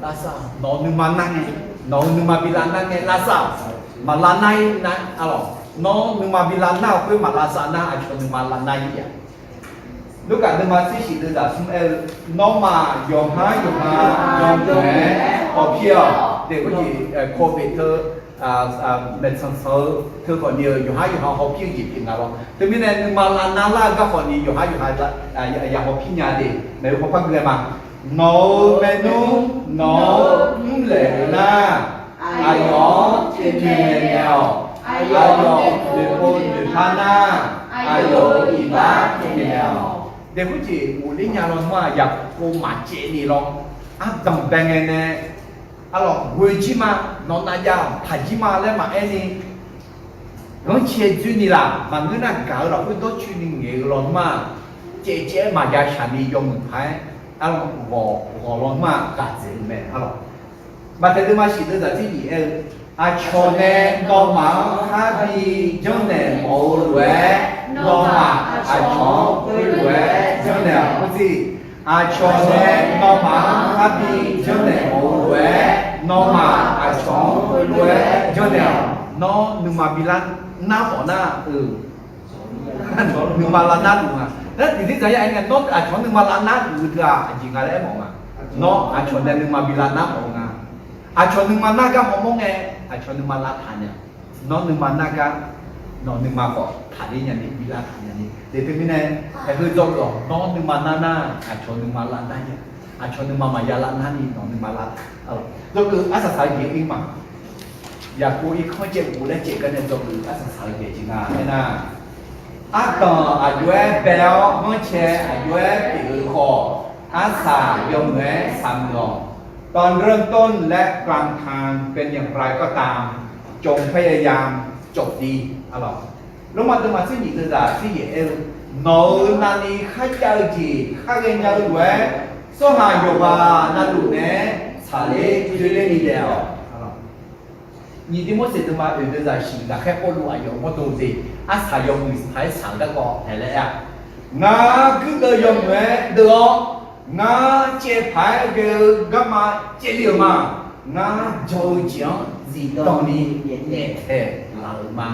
lavsav-eu, nawq-eu nuima nar ngae, nawq-eu nuima bi lavnar ngae lavsav-aq, maqlavnar ir nar, arlawq, nawr nuima bi lavnar-euq khoer maqlavsav nar, aqcawq nuima lavnar ir-a. Lurkaf nuima tser shif deuvzaq smr aer-eu, nawmaf yawqhar yawqha yawmuiq-aer hawpir-awq. Deuq khoerjeq, covid teu, maeqtsanq tsanq-eu teu khawfni-eu yawqhar yawqha hawpir-eu jeq pyeuf nga lawr. Teumirnae nuima lavnar lar-eu gar khawfni yawqhar yawqha ya hawpir nya de. Maeqhu paw par gui-aer ma. Nawq-euq maernmr nawq-anr mrlaeq-eu nar, aqyawf-anr toeqmaeq naeq-awq. Aqyawf noeqpov noeqpar nar, aqyawf-euq iqbax toeqmaeq naeq-awq. Deuq khoerjeq ghofler nya lawnmr-aq, Yaqkov maqcaev ni lawr. Ardanq bae ngae nae, arlawq, ghoe jir ma, nawq navjav-awq, taq jir ma laer maqaer ni, ghanrcae dzoer ni laf, maqngeur nar gaq-eu lafkhoer dawrcoeni ngaeq-eu lawnmr-aq, caevcaev-aer maqya shaq ni yawmuiq paq-aer, arlawq, ghawq ghawq lawnmr-aq ghaq dzaeq-eu mae, arlawq. Maqtaeq deuvma shif deuvzaq tser nyiq aer-eu, aqcawq nae nawmaf-anr kharbi janrnaeq mawf-eu lof-aer, nawmaf aqcawq-anr khoerlof-aer janrnaeq-awq. Khoertser, aqcawq nae nawmaf-anr kharbi janrnaeq mawf-eu lof-aer, nawmaf aqcawq-anr khoerlof-aer janrnaeq-awq. Nawr nuima bi lar nar mawf nar-eu, nuima lavnar luf nga. Nar tiqdir dzaq ya aer ngae, nawr aqcawq-anr nuima lavnar luf-eu deuq-aq aqjeq nga laer aermawf nga. Nawr aqcawq nae nuima bi lavnar mawf-eu nga. Aqcawq nuima nar gar hawmawr ngae, aqcawq nuima lavtaq nya. Nawr nuima nar gar, nawq nuima khawf taqler nya ni, bi lavtaq nya ni. Deuq teumirnae, haeq heu dzawgeuf-awq, nawr nuima nar nar, aqcawq nuima lavnar nya. Aqcawq nuima maqya lavnar ni nawq nuima lavtaq. Dzawgeuf arsaq saq-eu jeq ir ma. Yaqkov irkanr caev ghofler caev gar nae dzawgeuf arsaq saq-eu jeq jeq nga aernar, ardanq aqjox-aer bae-awr ghanrcae aqjox-aer pyeuf-eu khawf, arsaq yawmuiq-aer saqmuiq-awq. ตอนเริ่มต้นและกลางทางเป็นอย่างไรก็ตาม จงพยายามจบดี arlawq. Lormav deuvma tser nyiq deuvzaq tser yaeq aer-eu, nawq-euq navni kharjav-eu jeq kharghae nya-eu lof-aer, tsawrhaq yawqghaq navluf naeq-aer tsaqler dzoerler ni daef-awq. Nyiq Tirmorseq deuvma oeq deuvzaq shif ghaqkhaer Pawrluv aqyawf mawrdo de, arsaq yawmuiq paq-aer saq-eu garkawv taeq laer aer-a. Ngar guirdeuv yawmuiq-aer deuv-awr, ngar caev paq-aer ghae-eu garma caevle-euq ma. Ngar jan-eu jeq-anr zifdan ni nyaeftaeq laf-euq ma.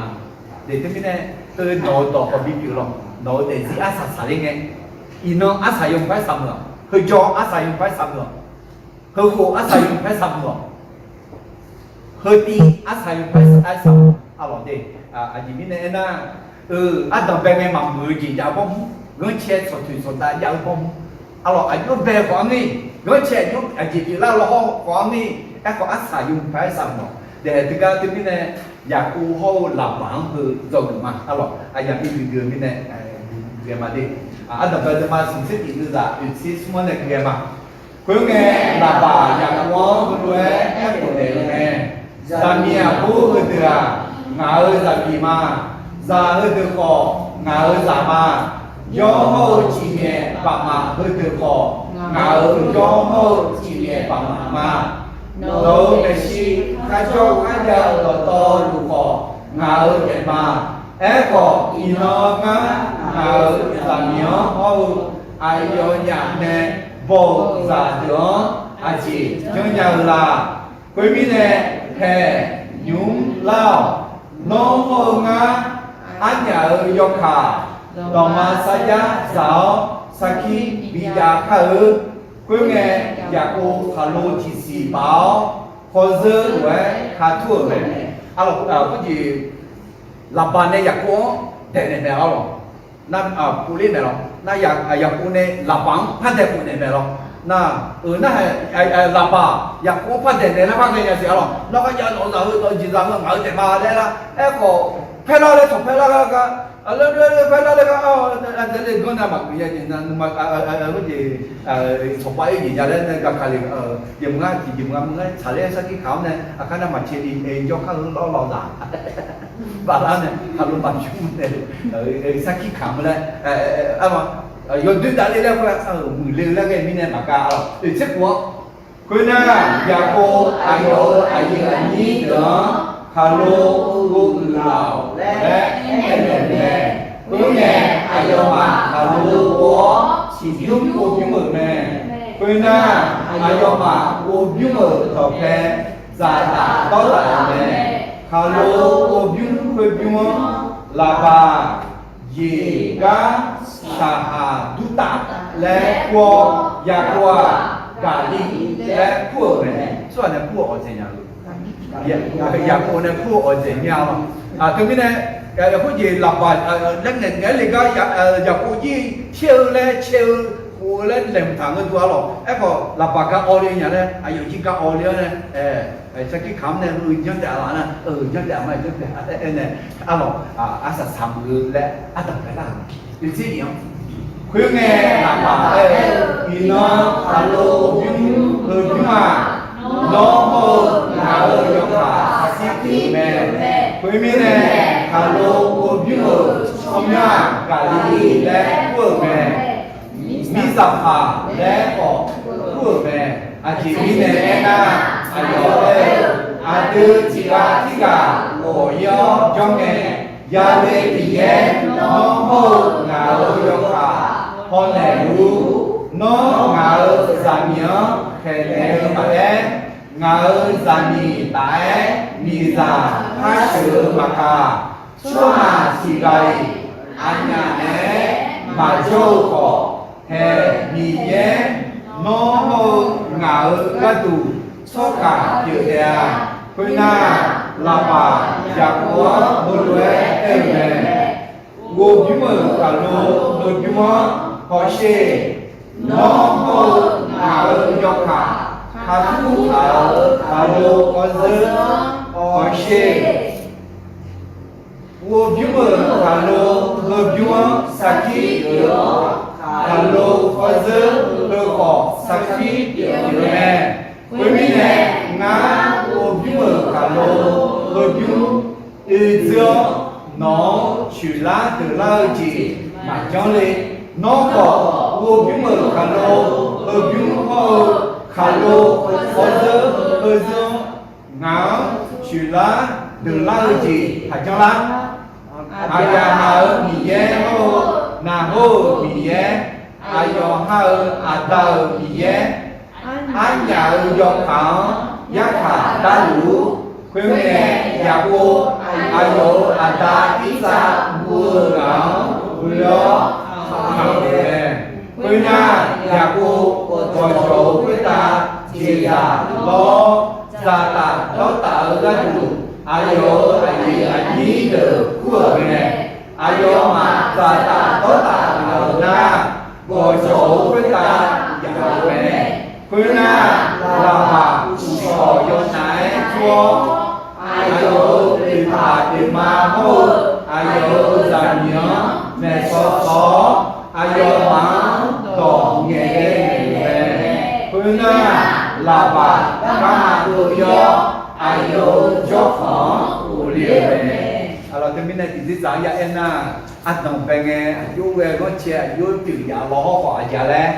Deuq teumirnae, heu nawq-euq dawq khawf bipyeuf lawq. Nawq-euq daefzir arsaq saqler ngae, iqnan arsaq yawmuiq paq-aer saqmuiq-awq. Heujawr arsaq yawmuiq paq-aer saqmuiq-awq. Heukhof arsaq yawmuiq paq-aer saqmuiq-awq. Heutiv arsaq yawmuiq paq-aer saqmuiq-awq. Arlawq de, aqjeq mirnae aernar, eu, ardanq bae ngae maqmuiq-eu jeq jav-eu bawrmur, ghanrcae tsawqtoeq tsawqdav jav-eu bawrmur, arlawq, aqjox bae khawf-anr ni, ghanrcae aqjox aqjeq pyeuflar law hawr khawf-anr ni, aerkhawf arsaq yawmuiq paq-aer saqmuiq-awq. Daef teugar teumirnae, Yaqkov hawr-eu Laqbaq-anr heu dzawgeuf ma. Arlawq, aqyawf bi gui gui-eu mirnae, gui-aer ma de. Ardanq bae deuvma smq tser tiq deuvzaq oeq tser smr-anr nae gui-aer ma. Khoerngae, Laqbaq Yaqkov-anr heulof-aer aerkhof naeq-eu mae. Zaqmiq aqbur heudeuq-aq, ngaq-euq zaqmiq ma. Zaq heudeuq khawf, ngaq-euq zaq ma. Jawr hawr-eu cifmyaef baqmaf heudeuq khawf, ngaq-euq jawr hawr-eu cifmyaef baqmaf ma. Nawq-euq maeqshi kharjawr kharjav-eu dawqtawvluf khawf, ngaq-euq daef ma. Aerkhawf, iqnan ngar ngaq-euq zaqmiq-anr hawr-eu aqyawfnyaf nae baw-euq zaqdeuq-anr aqjeq janrnya-eu la? Khoermirnae, haeq nymr lar-awq. Nawr hawr-eu ngar, arnyaf-euq yawkaq dawqma sarjax dzaq-awr, sarkir bijav kar-eu. Khoerngae, Yaqkov khaqlo tiqsiq baf-awr, hawzeur lof-aer ka tur-euq mae. Arlawq, khoerjeq Laqbaq nae Yaqkov-anr daeqnaeq mae arlawq. Nar, pov ler naeq lawq. Nar, Yaqkov nae Laqbaq-anr par daeqkhof naeq mae lawq. Nar, euq nar, Laqbaq Yaqkov-anr par daeqnaeq lar par ngae nya siq arlawq. Nawr kharjav nawq-eu zaq heu dawq jeq zaq heu ngaq-eu taef ma laer lar. Aerkhawf, paerlar laer tawq paerlar gar gar, aqleur paerlar laer gar, aqdzaeq le ganr nae maqgeuf ya jeq na, khoerjeq, sanqpaq-aer jeq nya laer nae gaka le, jeq mq ngar tiqjeq mq ngar mq ngar tsaqler sarkir kaq-anr nae aqkar nar maqcae ni, jawrkar heu lawr lawq zaq. Baflar nae khaqlo bafyur nae, sarkir kaq-anr laer, yawdoer davler laer khoer-aq, muiqle-eu laer ghae mirnae maqgav arlawq. Oeq tser khof-anr, khoernar, Yaqkov aqyawf-euq aqyuif aqnyir deuq-anr khaqlo ghof uiq laf-awq laer aernaeq-euq mae. Khoerngae, aqyawfmaf khaqlo ghof-awr siqbymr ghovbymr-euq mae. Khoernar, aqyawfmaf ghovbymr-euq dawqpae dzaqtaf dawrtaf-euq mae. Khaqlo ghovbymr khoerbymr-anr Laqbaq, Yeqgar, Saqhaq Durtaf laer kur-awr, Yaqkov-aq, Gaqli laer kur-euq mae. Tsawrhaq nae kur-eu awqdzaeq nya-eu, Yaqkov nae kur-eu awqdzaeq nya-awq. Teumirnae, khoerjeq Laqbaq laer ngaeq ngaeq-aer le gar, Yaqkov jir caer-eu laer caer-eu khof-eu laer laeqhmq taq ngeur duq arlawq. Aerkhawf, Laqbaq gar awv le nya laer, aqyawf jir gar awv le-awr nae, sarkir kamq nae heu janr taef-a laf nar, janr taef-a ma janr taef-a aer nae arlawq, arsaq saq muiq-eu laer ardanq baelar-euq mae. Oeq tser iq-anr, khoerngae, Laqbaq aer-eu, Iqnan khaqlo ghovbymr heubymr-aq, nawr hawr-eu ngaq-euq yawkaq sarkir pyeuf-eu mae. Khoermirnae, khaqlo ghovbymr-euq tsawrmyanr-aq, Gaqli laer kur-euq mae. Mirzaqpaq laer khawf kur-euq mae. Aqjeq mirnae aernar, aqyawf aer-eu, Aqdui tiqghaq tirghaq ghawq-ir-awr jawr ngae, yale Miqyaer nawr hawr-eu ngaq-euq yawkaq hawnaeq luf-ur. Nawr ngaq-euq zaqmiq-anr khaeqnaeq-eu maqaer, ngaq-euq zaqmiq taf-aer miqzaq par sheuq-eu maqkaq, tsawrhaq tiqghaq-iq aqnyaf naeq-aer maqjawr-eu khawf, haeq Miqyaer nawr hawr-eu ngaq-euq gharduq tsawrkaq pyeuf taef-a. Khoernar, Laqbaq Yaqkov-anr heulof-aer aer-eu mae. Ghovbymr-euq khaqlo heubymr-anr hawsher. Nawr hawr-eu ngaq-euq yawkaq, kaqtur taq-euq khaqlo hawzeur-anr hawsher. Ghovbymr-euq khaqlo heubymr-anr sarkir pyeuf-awr, khaqlo hawzeur heu khawf sarkir pyeuf-eu mae. Khoermirnae, ngar ghovbymr-euq khaqlo heubymr oedzeur-awr, nawq-anr coeqlar deuqlar-eu jeq maqjanr le. Nawr khawf, ghovbymr-euq khaqlo heubymr hawr-eu khaqlo hawzeur heuzeur-anr ngaq-anr coeqlar deuqlar-eu jeq taqjanr lar. Aqyaqhaq-euq Miqyaer hawr-eu, naqhor-euq Miqyaer, aqyawf ha-euq aqda-euq Miqyaer, arnyaf-euq yawkaq-anr yarkhaq darluf-ur. Khoerngae, Yaqkov aqyawf-euq aqda Irsaq guv-eu ghaq-anr ghoe-awr kamq-euq mae. Khoernar, Yaqkov gawqjawq-euq khoertav jeqzaq lawr-awr, dzaqtaf dawrtaf-eu gharduq aqyawf-euq aqyuif aqnyir deuq kur-euq mae. Aqyawfmaf dzaqtaf dawrtaf ghaq-euq nar, gawqjawq-euq khoertav yaf-euq mae. Khoernar, Laqbaq uqshawq yawtsaq-aer tur-awr, aqyawf-euq oeqpaq oeqma hawr-eu aqyawf-euq zaqmiq-anr maeqsaw saw-awr, aqyawfmaf-anr dawq ngaeqghae naeq-euq mae. Khoernar, Laqbaq garma dov-ir-awr, aqyawf-euq jawrkhanq-anr ghofle-euq mae. Aqlawq teumirnae tiqdzer dzaq-anr ya aernar, ardanq bae ngae aqjox ghae ghanrcae aqjox pyeuf yaf law hawr khawf aqjeq laer,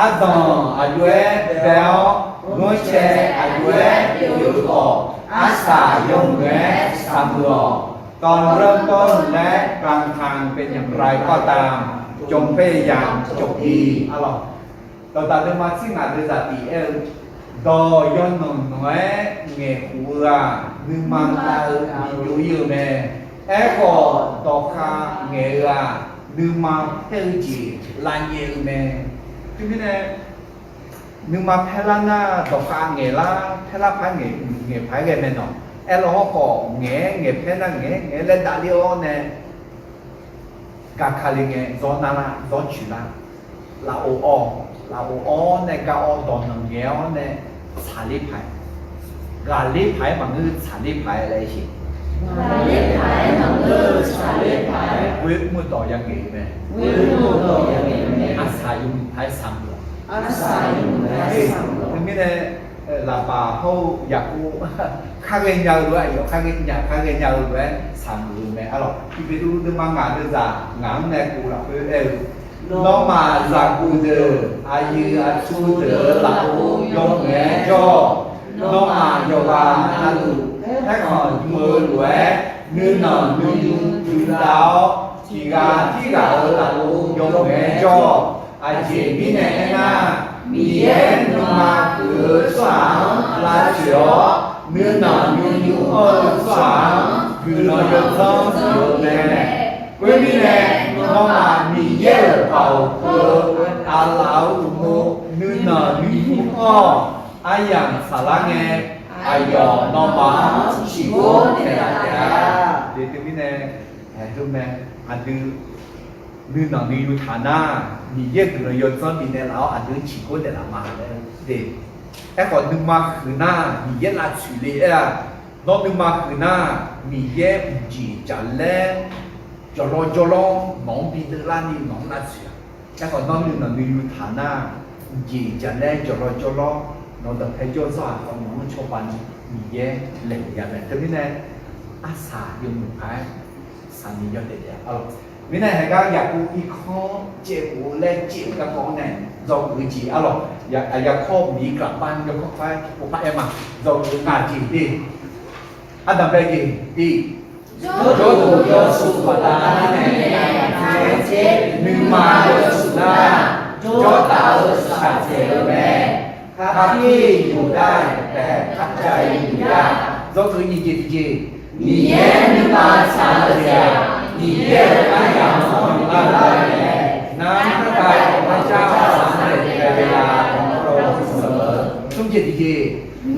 ardanq aqjox-aer bae-awr, ghanrcae aqjox-aer pyeuf-eu khawf, arsaq yawmuiq-aer saqmuiq-awq. ตอนเริ่มต้นและกลางทางเป็นอย่างไรก็ตาม จงพยายามจบดี arlawq. Dawqdaq deuvma tsir ngaq deuq zaq tiq aer-eu, Dawq yawnanq nanq-aer ngaeqkhof-eu-aq, nuima tav-eu bi jov-ir-eu mae. Aerkhawf, dawqkhav ngaeq-eu-aq, nuima paer-eu jeq lavnyaef-eu mae. Teumirnae, nuima paerlar nar, dawqkhav ngaeqlar, paerlar paq-aer ngaeq, ngaeq paq-aer ghae mae nawq. Aerlaw hawrkhawf, ngaeq-aer ngaeq paer nar, ngaeq-aer ngaeq-aer laer davler-awr nae, gaqkale ngae, zawr narlar, zawr coeqlar, lafov awr, lafov awr nae gar awr, dawq nanq ngaeq-awr nae, tsaqler paq-aer, ghaqler paq-aer maqngeur, tsaqler paq-aer laer siq. Ghaqler paq-aer maqngeur, tsaqler paq-aer. Ghoer mr dawq yangaeq-eu mae. Ghoer mr dawq yangaeq-eu mae. Aqsaq yawmuiq paq-aer saqmuiq-awq. Aqsaq yawmuiq paq-aer saqmuiq-awq. Teumirnae, lafbaq hawr-eu Yaqkov, kharghae nya-eu lof-aer, aqyawf kharghae nya, kharghae nya-eu lof-aer saqmuiq-eu mae. Arlawq, Tiqbeqtuvluv deuvma ngaq deuvzaq ngaq-anr nae kov lafkhoer aer-eu, nawmaf zaqguq deuq, aqyuif aqtsu deuq-euq lafov yawmuiq-aer jawr-awq. Nawmaf yawqghaq navluf paerkhanq dm-eu lof-aer, nuinanq nuiyu duidar-awr, tiqghaq tirghaq-euq lafov yawmuiq-aer jawr-awq. Aqjeq mirnae aernar, Miqyaer nuima huiq-eu tsawrhaq-anr lavtsoeq-awr, nuinanq nuiyu anr-eu tsawrhaq-anr guiqlanq yawdzanr pyeuf-eu mae. Khoermirnae, nawmaf Miqyaer-euq baoq keuv-eu aqlaf-euq uqmov nuinanq nuiyu anr-awq. Aryamq saflar ngae, aqyawf nawmaf-anr ciqgor naeqlaf taef-a. Teumirnae, aer-eu mae, aqdui nuinanq nuiyu taq nar, Miqyaer guiqlanq yawdzanr bifnaeq laf-awr aqdui ciqgor naeqlaf ma laer de. Aerkhawf, nuima huiq nar Miqyaer lavtsoeq le aer-a. Nawr nuima huiq nar, Miqyaer mqjeq jaqlaer jawrlawr jawrlawr nawq-anr bi deuvlarni nawq-anr lavtsoeq-a. Aerkhawf, nawr nuinanq nuiyu taq nar, mqjeq jaqlaer jawrlawr jawrlawr nawq-eu dawqpae jawr zanr-aq, nawq-anr cawba ni Miqyaer laeqhmq ya mae. Teumirnae, arsaq yawmuiq paq-aer saqni yawdaef daef-a. Arlawq, mirnae haegar Yaqkov irkanr caevghof-eu laer caev-eu garkawv-anr nae dzawgeuf-eu jeq. Arlawq, aqyawf kawr miq-ir gaqbav-ni yawkawr kawr-aer tiqpov par aer ma. Dzawgeuf-eu ngaq jeq de. Ardanqbae jeq de. Jawrduq yawshuif baqdanae nuima yawshuif nar, jawrtaf-eu shaqdzaeq-eu mae. Kaqkir yufdav-aer taef kaqjav-ir yufya. Dzawgeuf nyiq jeq tiqjeq. Miqyaer nuima tsaq-eu jeq-aq, Miqyaer-euq aryamq-anr yawqgar lar-eu mae. Ngar narhaq-aer ghawqmyani jar-eu saqnaeq taef-a. Smr jeq tiqjeq.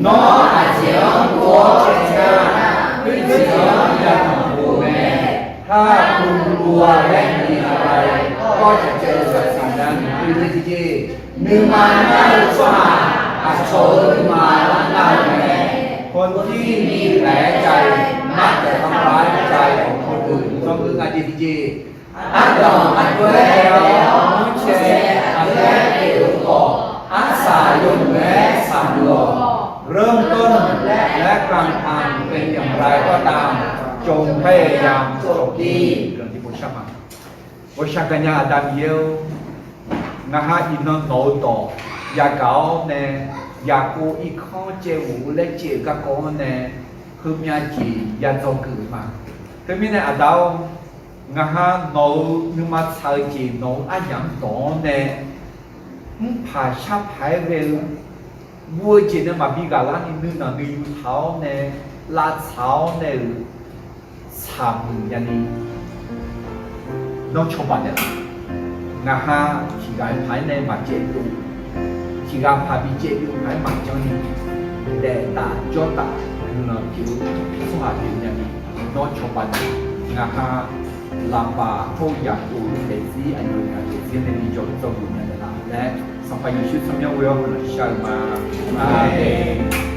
Nawr aqjeq-anr gov-awr caev nar, khoerjeq-anr yatanq pov-eu mae. Har pov-a laer aqli aqlaf-aer kawr caev caev-eu saqsaq nar, oeq jeq tiqjeq. Nuima nar-eu tsawrhaq aqcawq-euq nuima lar nar-eu mae. Hawtir ni laeq-aer cav-eu, martaeq khanqpaq-aer cav-eu, hawdeuq dzawgeuf ngaq jeq tiqjeq. Ardanq aqjox-aer taef-awr, mrcae aqjox-aer taef-eu khawf, arsaq yawmuiq-aer saqmuiq-awq. เริ่มต้นและการทำเป็นอย่างไรก็ตาม จงพยายามจบที่ Ghawqshaq gaqnya Aqda Miqyaer-or, ngaq ha iqnan nawq-eu dawq yagaq-awr nae, Yaqkov irkanr caevghof-eu laer caev-eu garkawv-anr nae, heumyav jeq ya dzawgeuf-eu ma. Teumirnae Aqda-or, ngaq ha nawq-euq nuima tsaq-eu jeq nawq-euq aryamq-anr dawq-awr nae, mrpaq sharpaq-aer ghae-eu guv-eu jeq nae maqbi ghaqlar ni nuinanq nuiyu taq-awr nae, lavtsaq-awr nae-euq saqmuiq nyani, nawr cawba naeqlaf. Ngaq ha tiqghaq-eu paq-aer nae maqcaev dov, tiqghaq paq bicaev dov paq-aer maqjanr ni, daeftaf jawrtaf guiqlanq pyeuf-eu tsawrhaq pyeuf nyani, nawr cawba naeqlaf. Ngaq ha lafbaq hawr-eu Yaqkov-eu daefzir aqyawf-eu daefzir nae bi jawr dzawgeuf nya naeqlaf laer, Sanqpaq Yeqsur tsawrmyanr ghoe-awr guiqlanq shar-eu ma. Aqmeq.